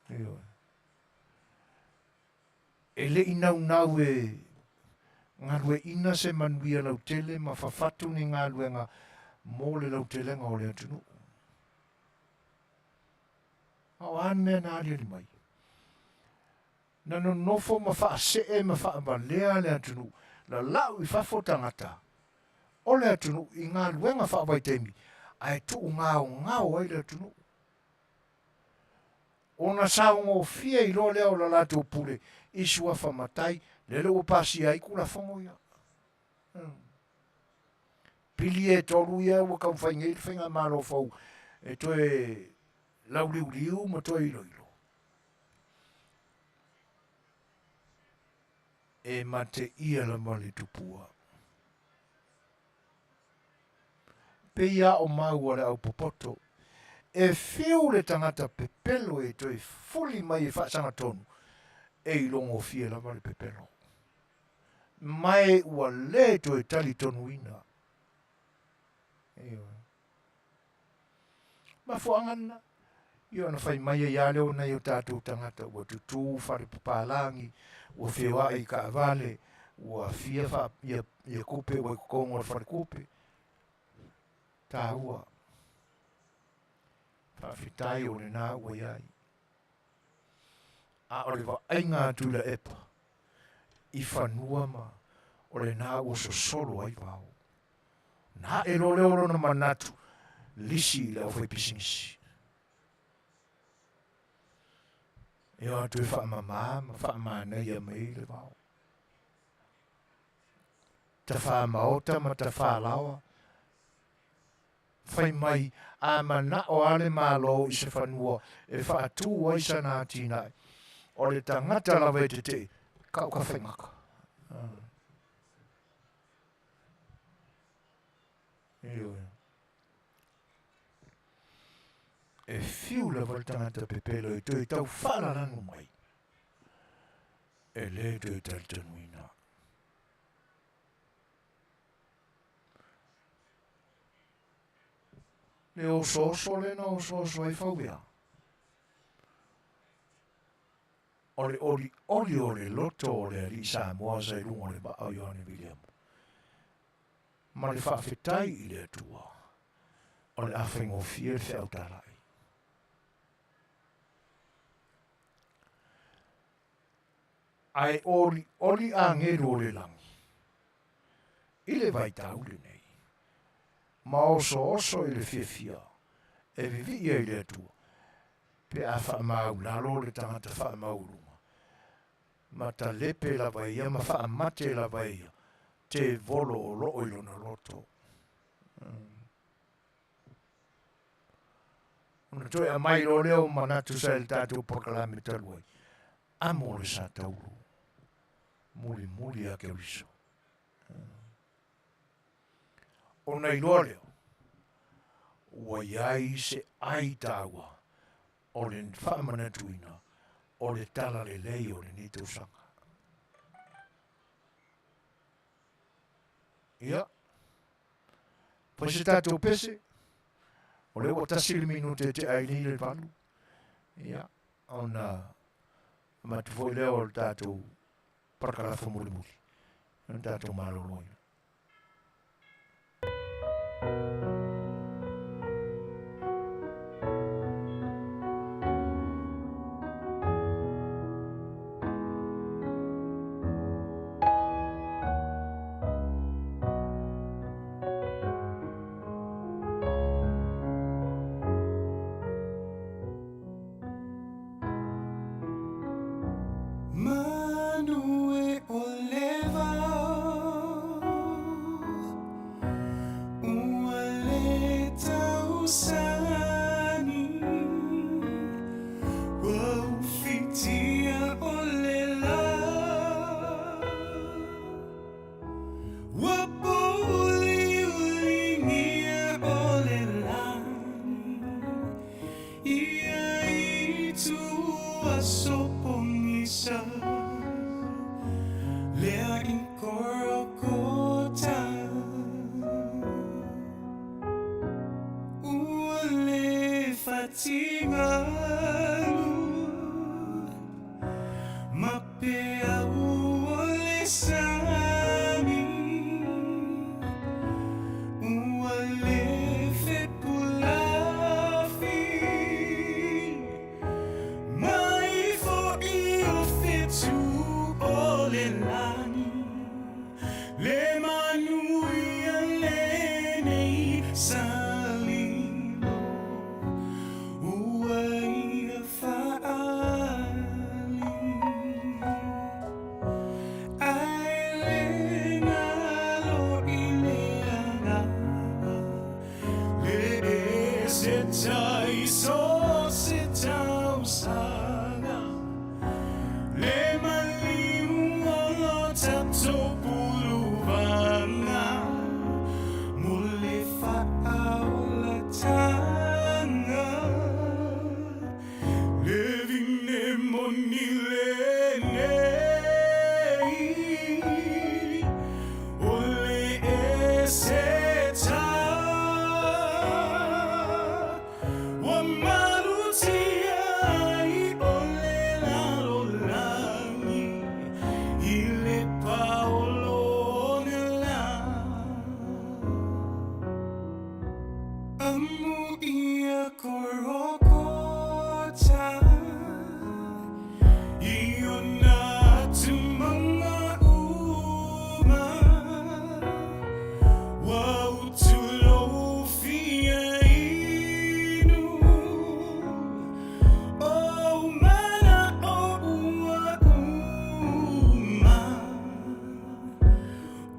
Ioe. E le i naunau e galueaiina se manuia lautele ma fafatu ni galuega mo le lautelega o le atunuu. A o a ni mea na aliali mai? Na nonofo ma faasee ma faavalea le atunuu, lalau i fafo tagata o le atunuu i galuega faavaitaimi ae tuugaogao ai le atunuu. Ona saogofie ai loa lea o la latou pule i suafa matai, lele ua pasia ai Tulafono ia. Pili e tolu ia ua taumafai nei le Faigamalo fou e toe lauliuliu ma toe iloilo. E mateia lava le tupua. Pei a o maua le au popoto, e fiu le tagata pepelo e toe fuli mai e faasagatonu, e ilogofie lava le pepelo. Mae ua le toe talitonuina. Ioe. Mafuaaga lena, ia ona fai mai ai lava lea o nai o tatou tagata ua tutū fale papalagi, ua feoai i taavale, ua fia faa, ia, ia tupe ua i totonu o le falekupe. Taua. Faafetai o lena ua i ai. A o le vaaiga a Tuilaepa i fanua ma o lena ua sosolo ai vao. Na ae loa lea o lona manatu, lisi i le aufaipisinisi. E o atu e faamama ma faamanaia mai le vao. Tafā maota ma tafā laoa. Fai mai, a manao a le Malo i se fanua e faatū ai sana atinae, o le tagata lava e tetee, kau ka faigaka. Ioe. E fiu lava le tagata pepelo e toe tau faalalanu mai. E le toe talitonuina. Le osooso lena osooso ai fauea. O le olioli o le loto o le alii Samoa sa i luga o le vaa o Ioane Viliamu. Ma le faafetai i le Atua, o le a faigofie le feau talai. Ae olioli agelu o le lagi i le vaitau lenei, ma osooso i le fiafia e vivii ai le Atua, pe a faamaulalo le tagata faamaualuga, ma talepe lava ia ma faamate lava ia tevolo o loo i lona loto. Ona toe aumai loa lea o manatu sa i le tatou polokalame talu ai, amo le sa taulu, mulimuli ia Keriso. Ona iloa lea, ua i ai se ai taua o le faamanatuina o le talalelei o lenei tausaga. Ia, fai se tatou pese, o lea ua 1 le minute e tea ai nei le 8. Ia, ona avatu foi lea o le tatou parakalafa mulimuli, ona tatou maloloina. Manu e o le vao, ua tatou puluvaga mo le faaolataga. Le vine moni lenei o le eseta. Ua malutia ai o le lalolagi i le paolo ona lā. Amu ia Korokota i ona atumaga uma. Ua utu lou fia inu ou manaʻo ua uma.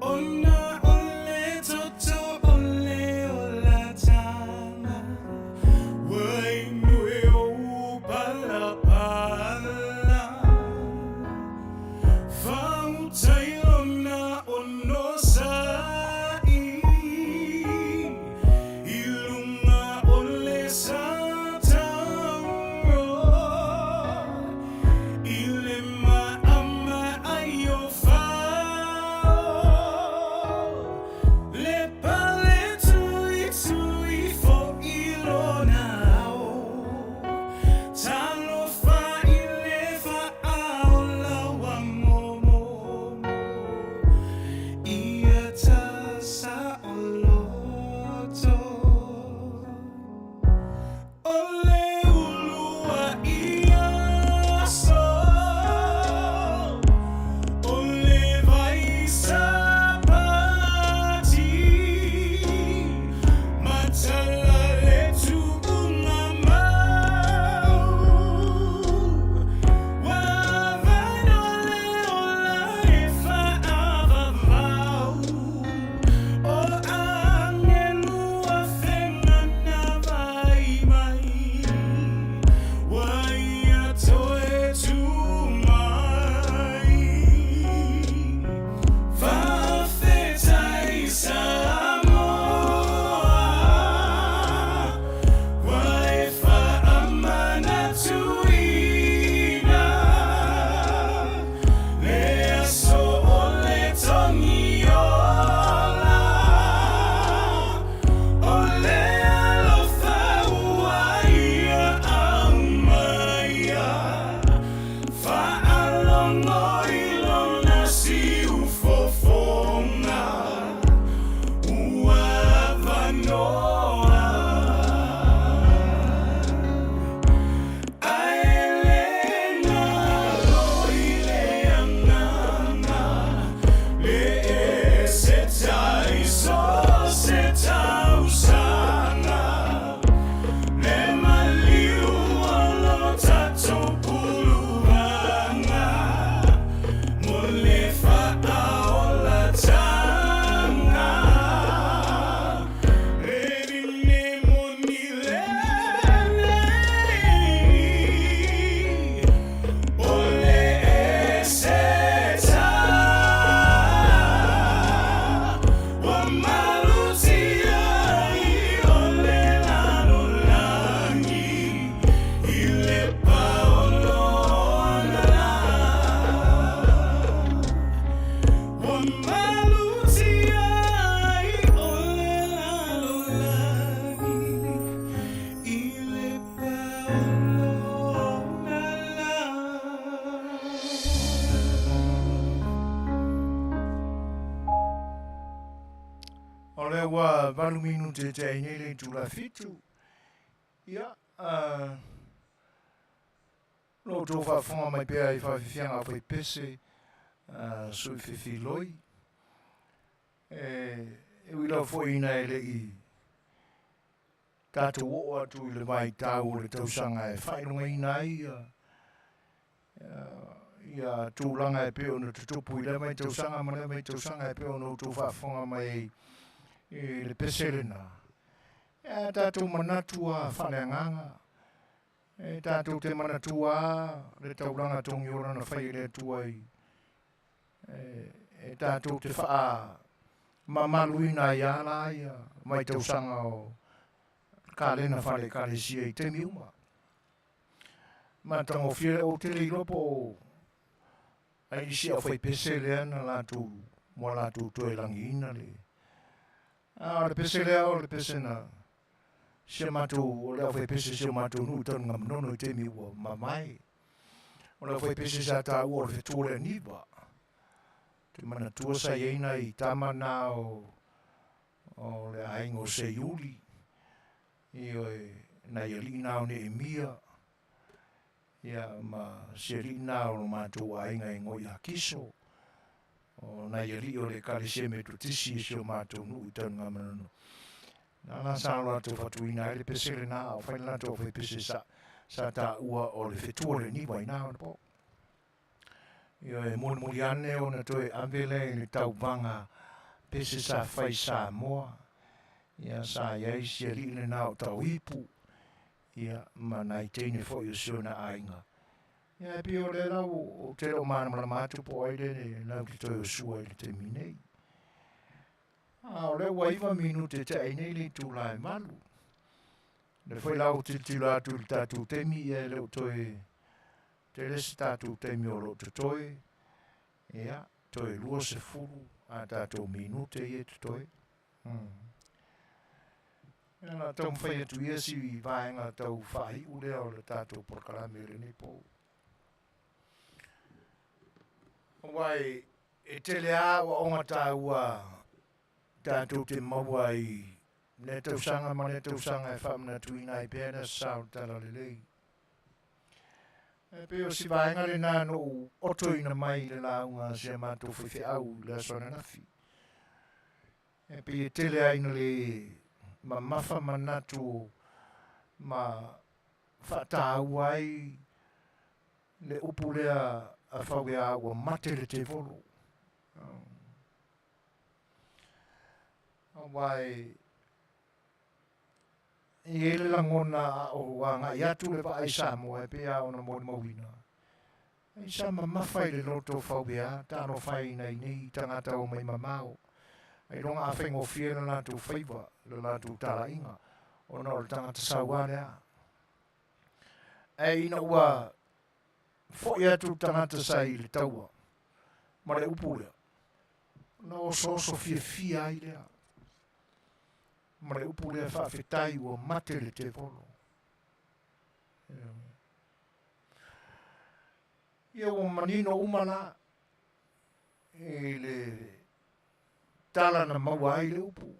Ona o le toto o le olataga ua inu e ou palapala. Faaguta i lona onosaʻi i luga o le satauro i le maʻamaʻai o fao le pale tuitui foʻi lona ao. Talofa i le faaola ua momomo ia tasaʻoloto. O le uluaʻi aso o le vai Sapati matala le tuuga mau ua avanoa le ola e faaavavau o agelu afega na vaai mai ua ia toe tu mai. Faafetai Samoa ua e faamanatuina le aso o le togiola o le alofa ua ia aumaia faalogo i lona siufofoga ua avanoa ae le galo i le agaga le eseta i so o se tausaga le maliu o lo tatou puluvaga mo le faaolataga. Le vine moni lenei o le eseta ua malutia ai o le lalolagi i le paolo ona lā. Ua malutia ai o le lalolagi i le paolo ona lā. O lea ua 8 minute e tea ai nei le itula 7. Ia, lo outou faafofoga mai pea i faafiafiaga a faipese sui fefiloi. E ui lava foi ina e le i tatou oo atu i le vaitau o le tausaga e faailogaina ai ia tulaga e pei ona tutupu i lea mai tausaga ma lea mai tausaga e pei ona outou faafofoga mai ai i le pese lena. E a tatou manatu a faaleagaga, e tatou te manatua le taulaga togiola na fai e le Atua i e tatou te faamamaluina ai lava la ia vaitausaga o kalena faale-Ekalesia i taimi uma. Matagofie le ou te le iloa po o ai isi aufaipese lea na latou ua latou toe lagiina le a o le pese lea o le pese na si a matou o le aufaipese si o matou nuu i Tanugamanono i taimi ua mavae. O le aufaipese sa taua o le fetu o le aniva. Te manatua sa i ai nai tama na o o le aiga o Seiuli, ioe, nai alii na o Neemia, ia ma si alii na o lo matou aiga e igoa ia Kiso, o nai alii o le Ekalesia Metotisi i si o matou nuu i Tanugamanono. Na la sa o latou fatuina ai le pese lena, a o fai le latou aufaipese sa, sa taua o le fetu o le niva i na ona po. Ioe, mulimuli ane ona toe ave lea i le tauvaga pese sa fai Samoa. Ia sa i ai si alii lena o Tauipu, ia ma nai teine foi o si ona aiga. Ia e pei o lea la ou te le o malamalama atu po o ai lea lau te toe osua i le taimi nei. A o lea ua 9 minute te ai nei le itula e 8. Le foi la ou tilotilo atu i le tatou taimi, ia e le o toe Tele se tatou taimi o lo o totoe, ia, toe 20 a tatou minute ia e totoe. Ia, la taumafai atu ia si vaega tau faaiu lea o le tatou polokalame i lenei pou. Aua e, e tele lava aoaoga taua tatou te maua i lea tausaga ma lea tausaga e faamanatuina ai pea le Aso Sa o le Talalelei. E pei o si vaega lena na ou otoina mai i le lauga a si a matou faifeau i le aso ananafi. E pei e tele ai na le mamafa manatu ma faataua ai le upu lea a Fauea ua mate le tevolo. Aua e E i ai le lagona a o agai atu le vaai Samoa e pei lava ona molimauina, ai sa mamafa i le loto fauea talofa ai nai nei tagata omai mamao, ailoga a faigofie le latou faiva, le latou talaiga, ona o le tagata saua lea. Ae ina ua foi atu le tagata sa i le taua ma le upu lea, ona osooso fiafia ai lea. Ma le upu lea faafetai ua mate le tevolo. Ia ua manino uma la i le tala na maua ai le upu.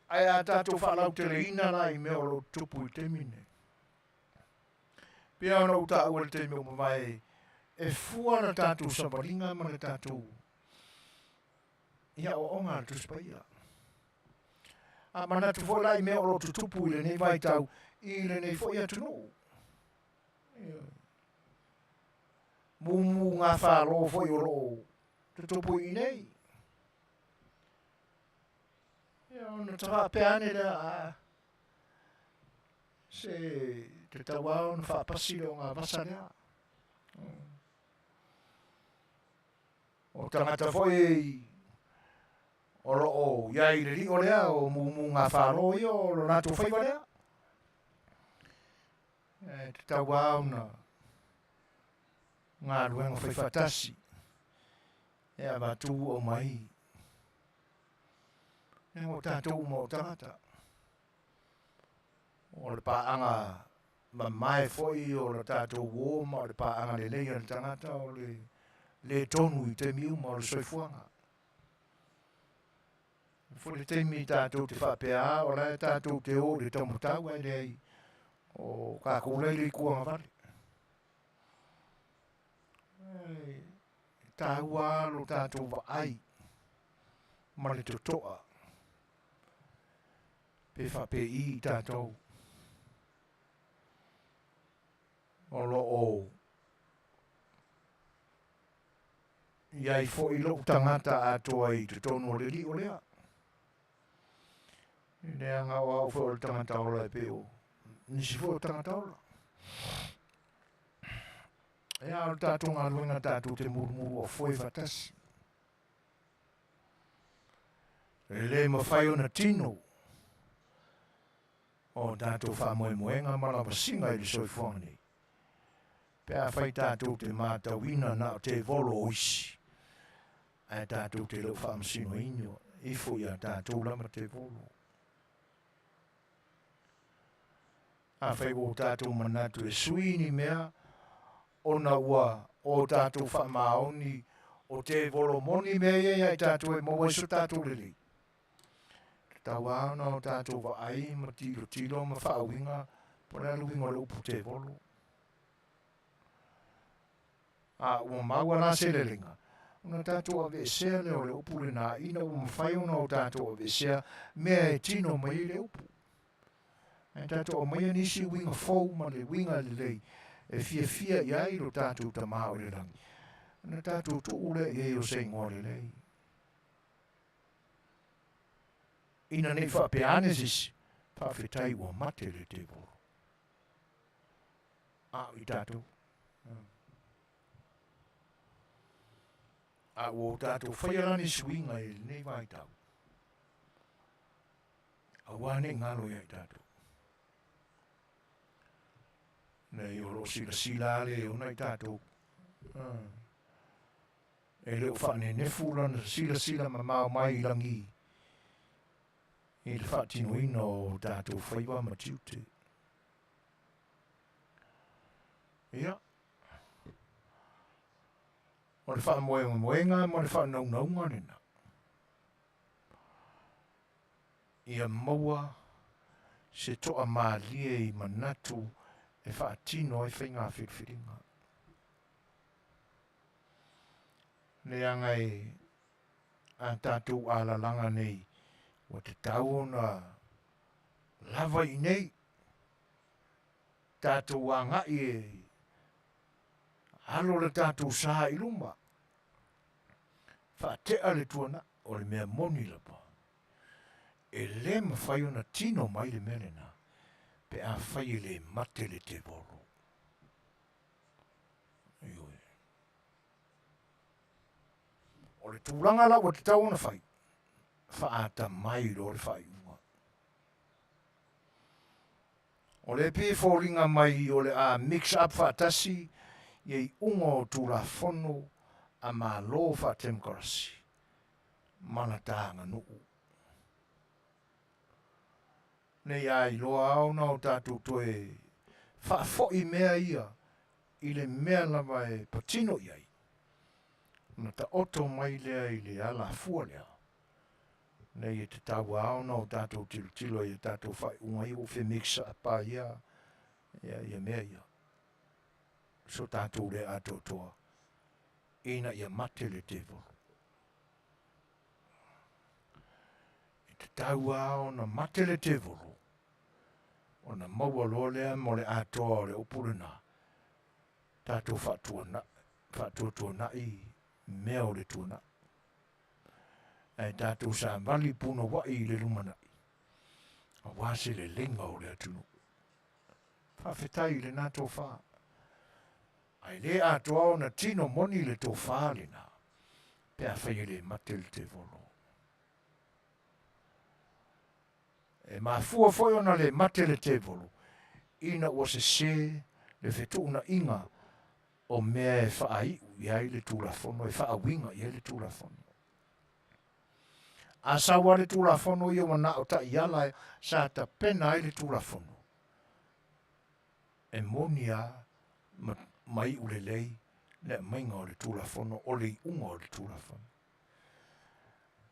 Ae a tatou faalauteleina la i mea o lo o tutupu i le taimi lenei. Pei ona ou taua i le taimi ua mavae, e fua le tatou savaliga ma le tatou i aoaoga a le Tusi Paia. A manatu foi la i mea o lo o tutupu i lenei vaitau i lenei foi atunuu. Mumu gafalo foi o lo o tutupu i nei. Ia ona ta faapea ane lea, a, se tatau lava ona faapasi le ogavasa lea. O tagata foi o lo o i ai i le lio lea o mumu gafalo ia o lo latou faiva lea. E tatau lava ona galuega faifaatasi e avatu aumai. Leaga o tatou uma o tagata. O le paaga mamae foi o le tatou uo ma o le paaga lelei a le tagata o le le tonu i taimi uma o le soifuaga. E foi le taimi tatou te faapea a o la e tatou te o i le taumatau ae leai o kākou la i le ikuagavale. E tāua lo tatou vaai ma le totoa pe faapei i tatou o lo o i ai foi lou tagata atoa i totonu o le lio lea. Leaga o au foi o le tagata ola e pei o nisi foi o tagata ola. Ia, o le tatou galuega tatou te mulumulu o foe faatasi. E le mafai ona tino o tatou faamoemoega ma lavasiga i le soifuaga nei. Pe afai tatou te matauina na o tevolo o isi, ae tatou te le o faamasinoina ifo ia tatou lava tevolo. Afai ua o tatou manatu e sui ni mea, ona ua o tatou faamaoni o tevolo moni mea ia ia i tatou e maua ai so tatou lelei. Tatau lava ona o tatou vaai ma tilotilo ma faauiga po o le a le uiga o le upu tevolo. A ua maua la se leleiga, ona tatou aveesea lea o le upu lena ina ua mafai ona o tatou aveesea mea e tino mai ai le upu. Ae tatou aumaia nisi uiga fou ma le uiga lelei e fiafia i ai lo tatou Tama o i le lagi, ona tatou tuu lea i ai o se igoa lelei. Ina ne i faapea ane se isi, faafetai ua mate le tevolo. A o i tatou. A ua o tatou faia la nisi uiga i lenei vaitau, aua ne i galo ia i tatou. Nei o lo o silasila a le ona i tatou. E le o faanenefu lana silasila mamao mai i lagi i le faatinoina o tatou faiva ma tiute. Ia, o le faamoemoega ma le faanaunauga lena. Ia maua se toamalie i manatu e faatino ai faiga filifiliga. Leaga e a tatou alalaga nei ua tatau ona lava i inei, tatou agai e alo le tatou sa i luma, faatea le tuanai, o le mea moni lava, e le mafai ona tino mai le mea lena pe afai e le mate le tevolo. Ioe. O le tulaga la ua tatau ona fai, faatamai loa le faaiuga. O le pei e foliga mai o le a mix up faatasi ia iuga o Tulafono a Malo faatemokarasi ma la ta aganuu. Nei a iloa ona o tatou toe faafoi mea ia i le mea lava e patino i ai, ona taoto mai lea i le alafua lea. Nei e tatau lava ona o tatou tilotilo i a tatou faaiuga ia ua femix up a ia, ia, ia mea ia. So tatou le atoatoa ina ia mate le tevolo. E tatau lava ona mate le tevolo, ona maua loa lea mo le atoa o le upu lena, tatou faatuatuanai mea o le tuanai. Ae tatou savali punouai i le lumanai, aua se leleiga o le atunuu. Faafetai i lena tofa. Ae le atoa ona tino moni le tofa lena, pe afai e le mate le tevolo. E mafua foi ona le mate le tevolo, ina ua sese le fetuunaiga o mea e faaiu i ai le Tulafono, e faauiga i ai le Tulafono. A sau lava le Tulafono ia ua na o taiala sa tapena ai le Tulafono, e moni lava ma, ma iu lelei le aumaiga o le Tulafono, o le iuga o le Tulafono.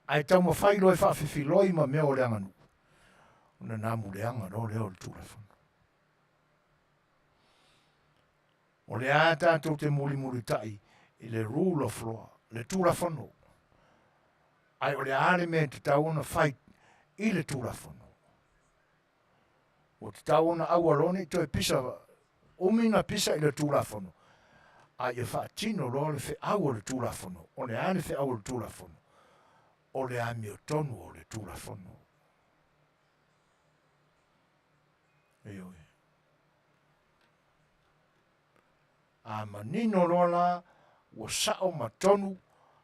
Ae taumafai loa e faafefiloi ma mea o le aganuu, ona namu leaga loa lea o le Tulafono. O lea a tatou te mulimulitai i le rule of law, le Tulafono. Ae o le a le mea e tatau ona fai i le Tulafono? Ua tatau ona aua loa ne i toe pisa, umi na pisa i le Tulafono, a ia faatino loa le feau o le Tulafono. O le a le feau o le Tulafono? O le amiotonu o le Tulafono. Ioe. A manino loa la ua sa'o ma tonu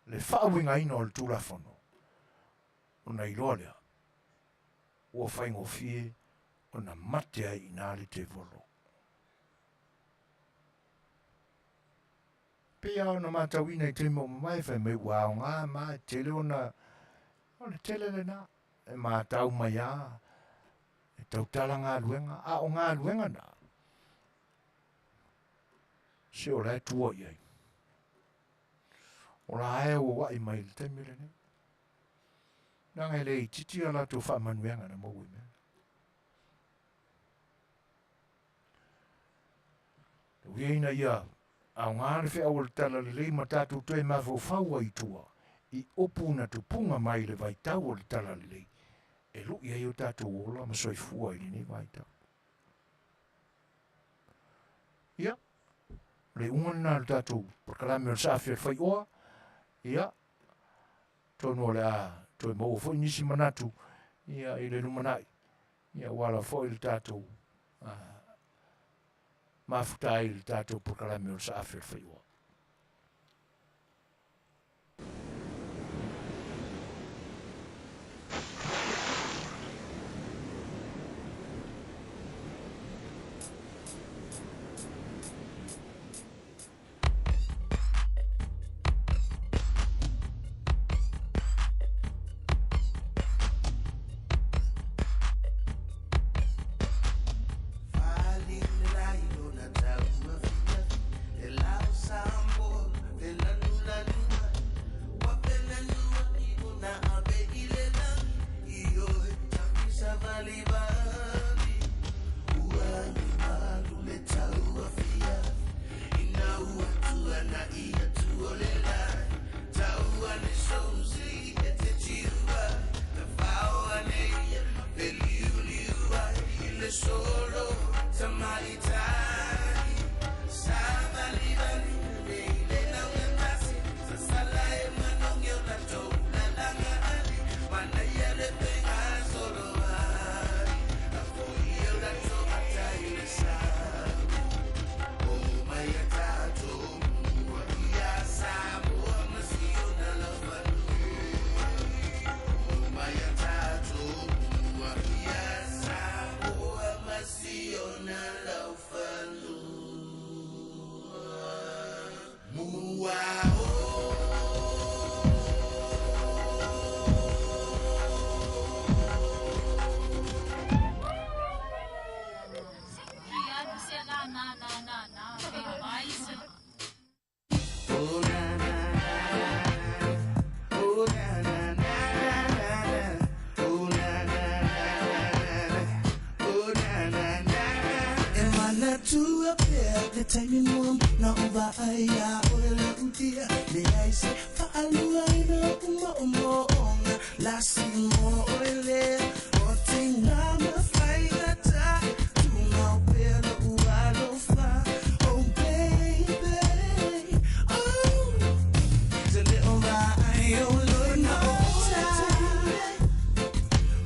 le faauigaina o le Tulafono, ona iloa lea ua faigofie ona mate ai i ina le tevolo. Pei lava ona matauina i taimi ua mavae fai mai ua aoga ma e tele ona o le tele lena e matau mai lava e tautala galuega, a o galuega na, se o la e tua i ai. O la e auauai mai i le taimi lenei. Leaga e le itiiti a latou faamanuiaga na maua i mea. Tau ia ina ia aoga le feau o le talalelei ma tatou toe mafaufau ai i tua i upu na tupuga mai i le vaitau o le talalelei e lui ai o tatou ola ma soifua i lenei vaitau. Ia, o le iuga lena o le tatou polokalame o le Saafi o le Faioa. Ia, atonu o le a toe maua foi nisi manatu ia i le lumanai, ia aua lava foi le tatou mafuta ai i le tatou polokalame o le Saafi o le Faioa. Taimi mua na o vaai ia oe le utia leai se faaluaina uma o mo'oga lasi mo oe lea o tiga ma faigata tumau pea lo'u alofa. Oh baby, oh te le o vaai o lona o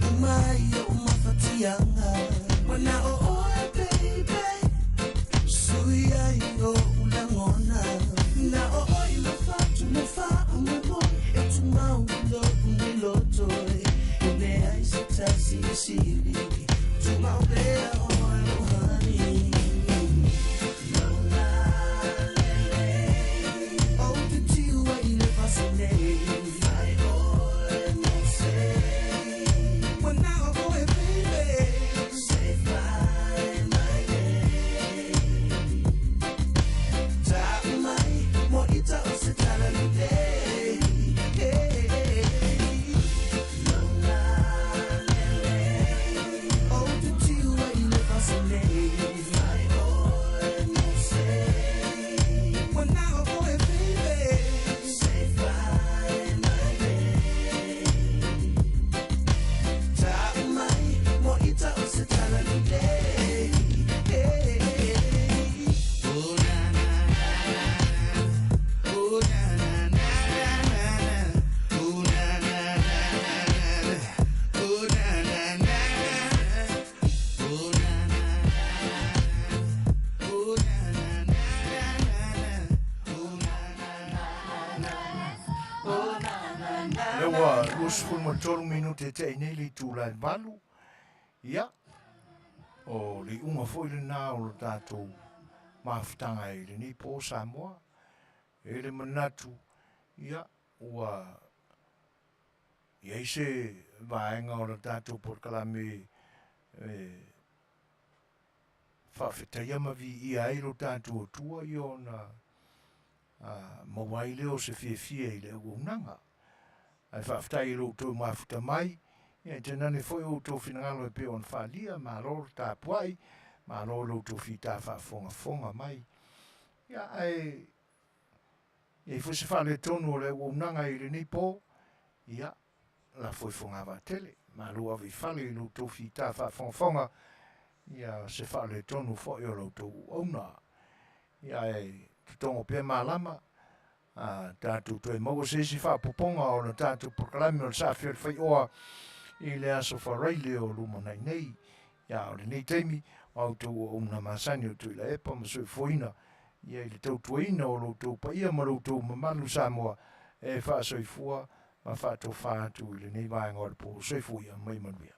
umai o mafatiaga wana o oe baby suia i o ulagona na o oi le fatu le faamoemoe e tumau lo'u nei lotoe e leai se tasilisili tumau pea oe o honey. Lola lele o te tiu ai le vasa nei fai oe mo se wana o oe baby say fly my name ta mai mo ita o se tala lelei. Hey, hey. Lea ua 23 minute te'i nei le itula e 8. Ia, o le iuga foi lena o lo tatou mafutaga i lenei po Samoa. E le manatu, ia, ua i ai se vaega o le tatou polokalame e faafetaia ma viia ai lo tatou Atua, ia ona maua ai lea o se fiafia i le auaunaga. Ae faafetai i lo outou mafuta mai, ia e tainane foi o outou finagalo e pei ona faaalia, malo le tapuai, malo lo outou fita faafogafoga mai. Ia ae i ai foi se faaletonu o le auaunaga i lenei po, ia lafo i fogavaa tele, malo ave i fale i lo outou fita faafogafoga, ia se faaletonu foi o lo outou auauna. Ia ae totogo pea malama, a tatou toe maua se isi faaopoopoga o le tatou polokalame o le Saafi o le Faioa i le aso Faraile o lumanai nei. Ia o lenei taimi, o a outou auauna masani o Tuilaepa ma soifuaina ia i le tautuaina o lo outou paia ma lo outou mamalu Samoa e faasoifua ma faatofa atu i lenei vaega o le po. Soifua ia mai manuia.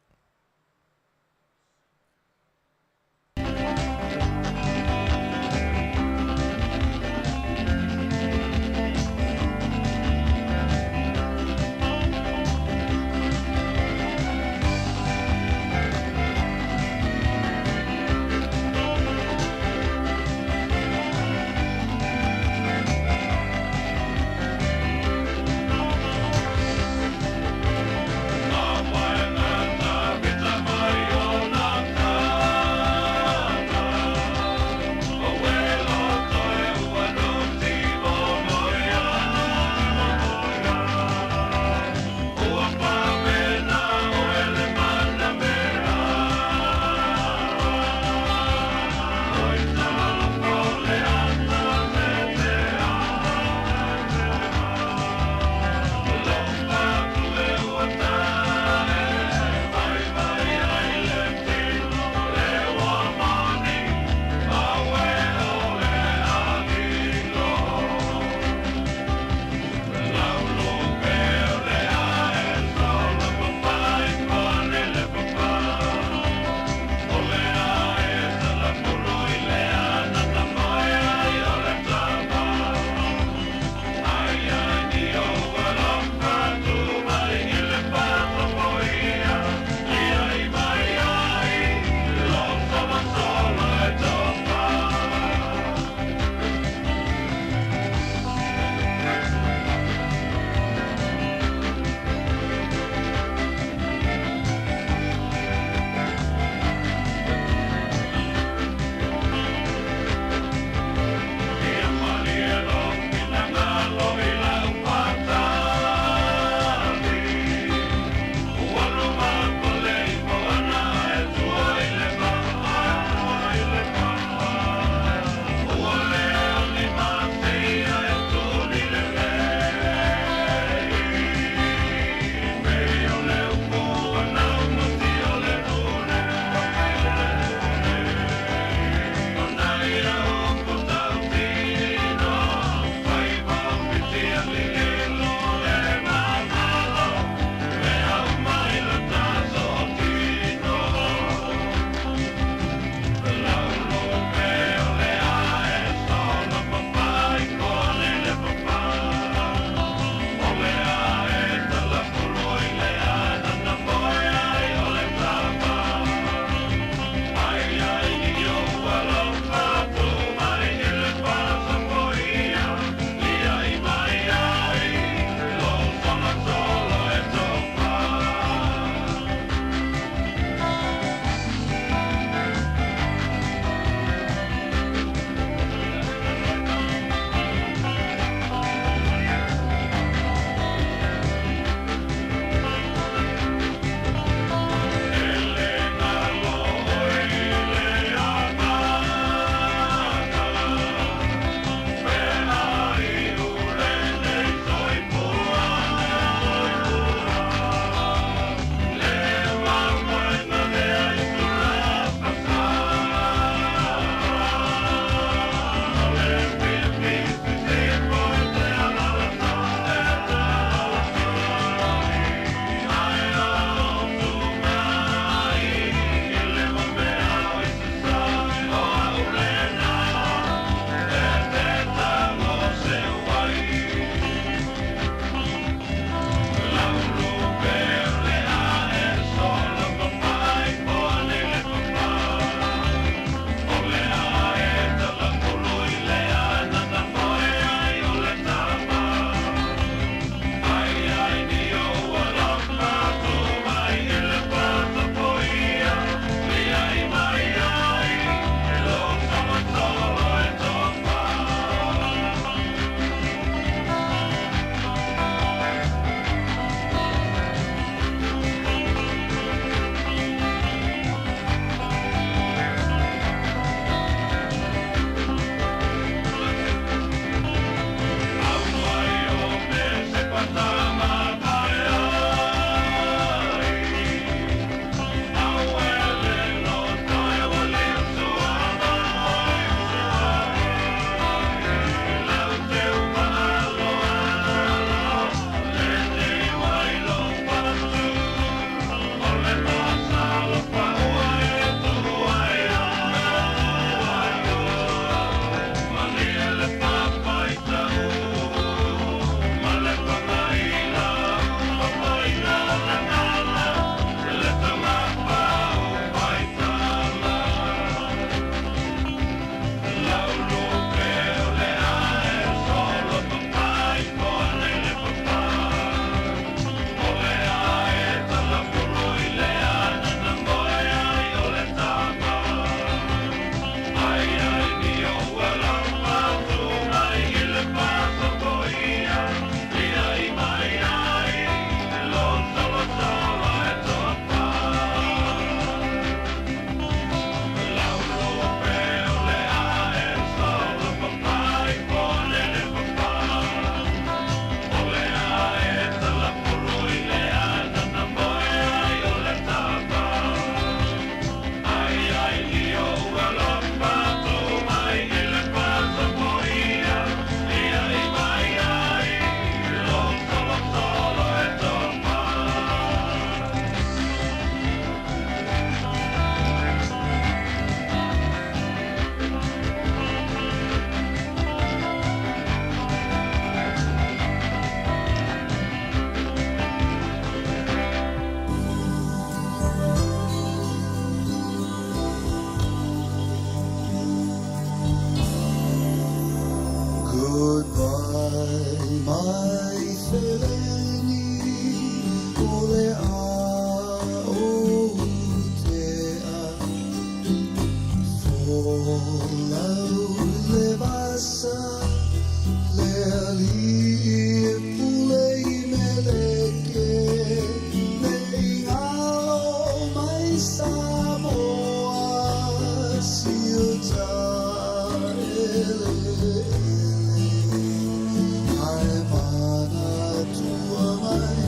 Atua mai.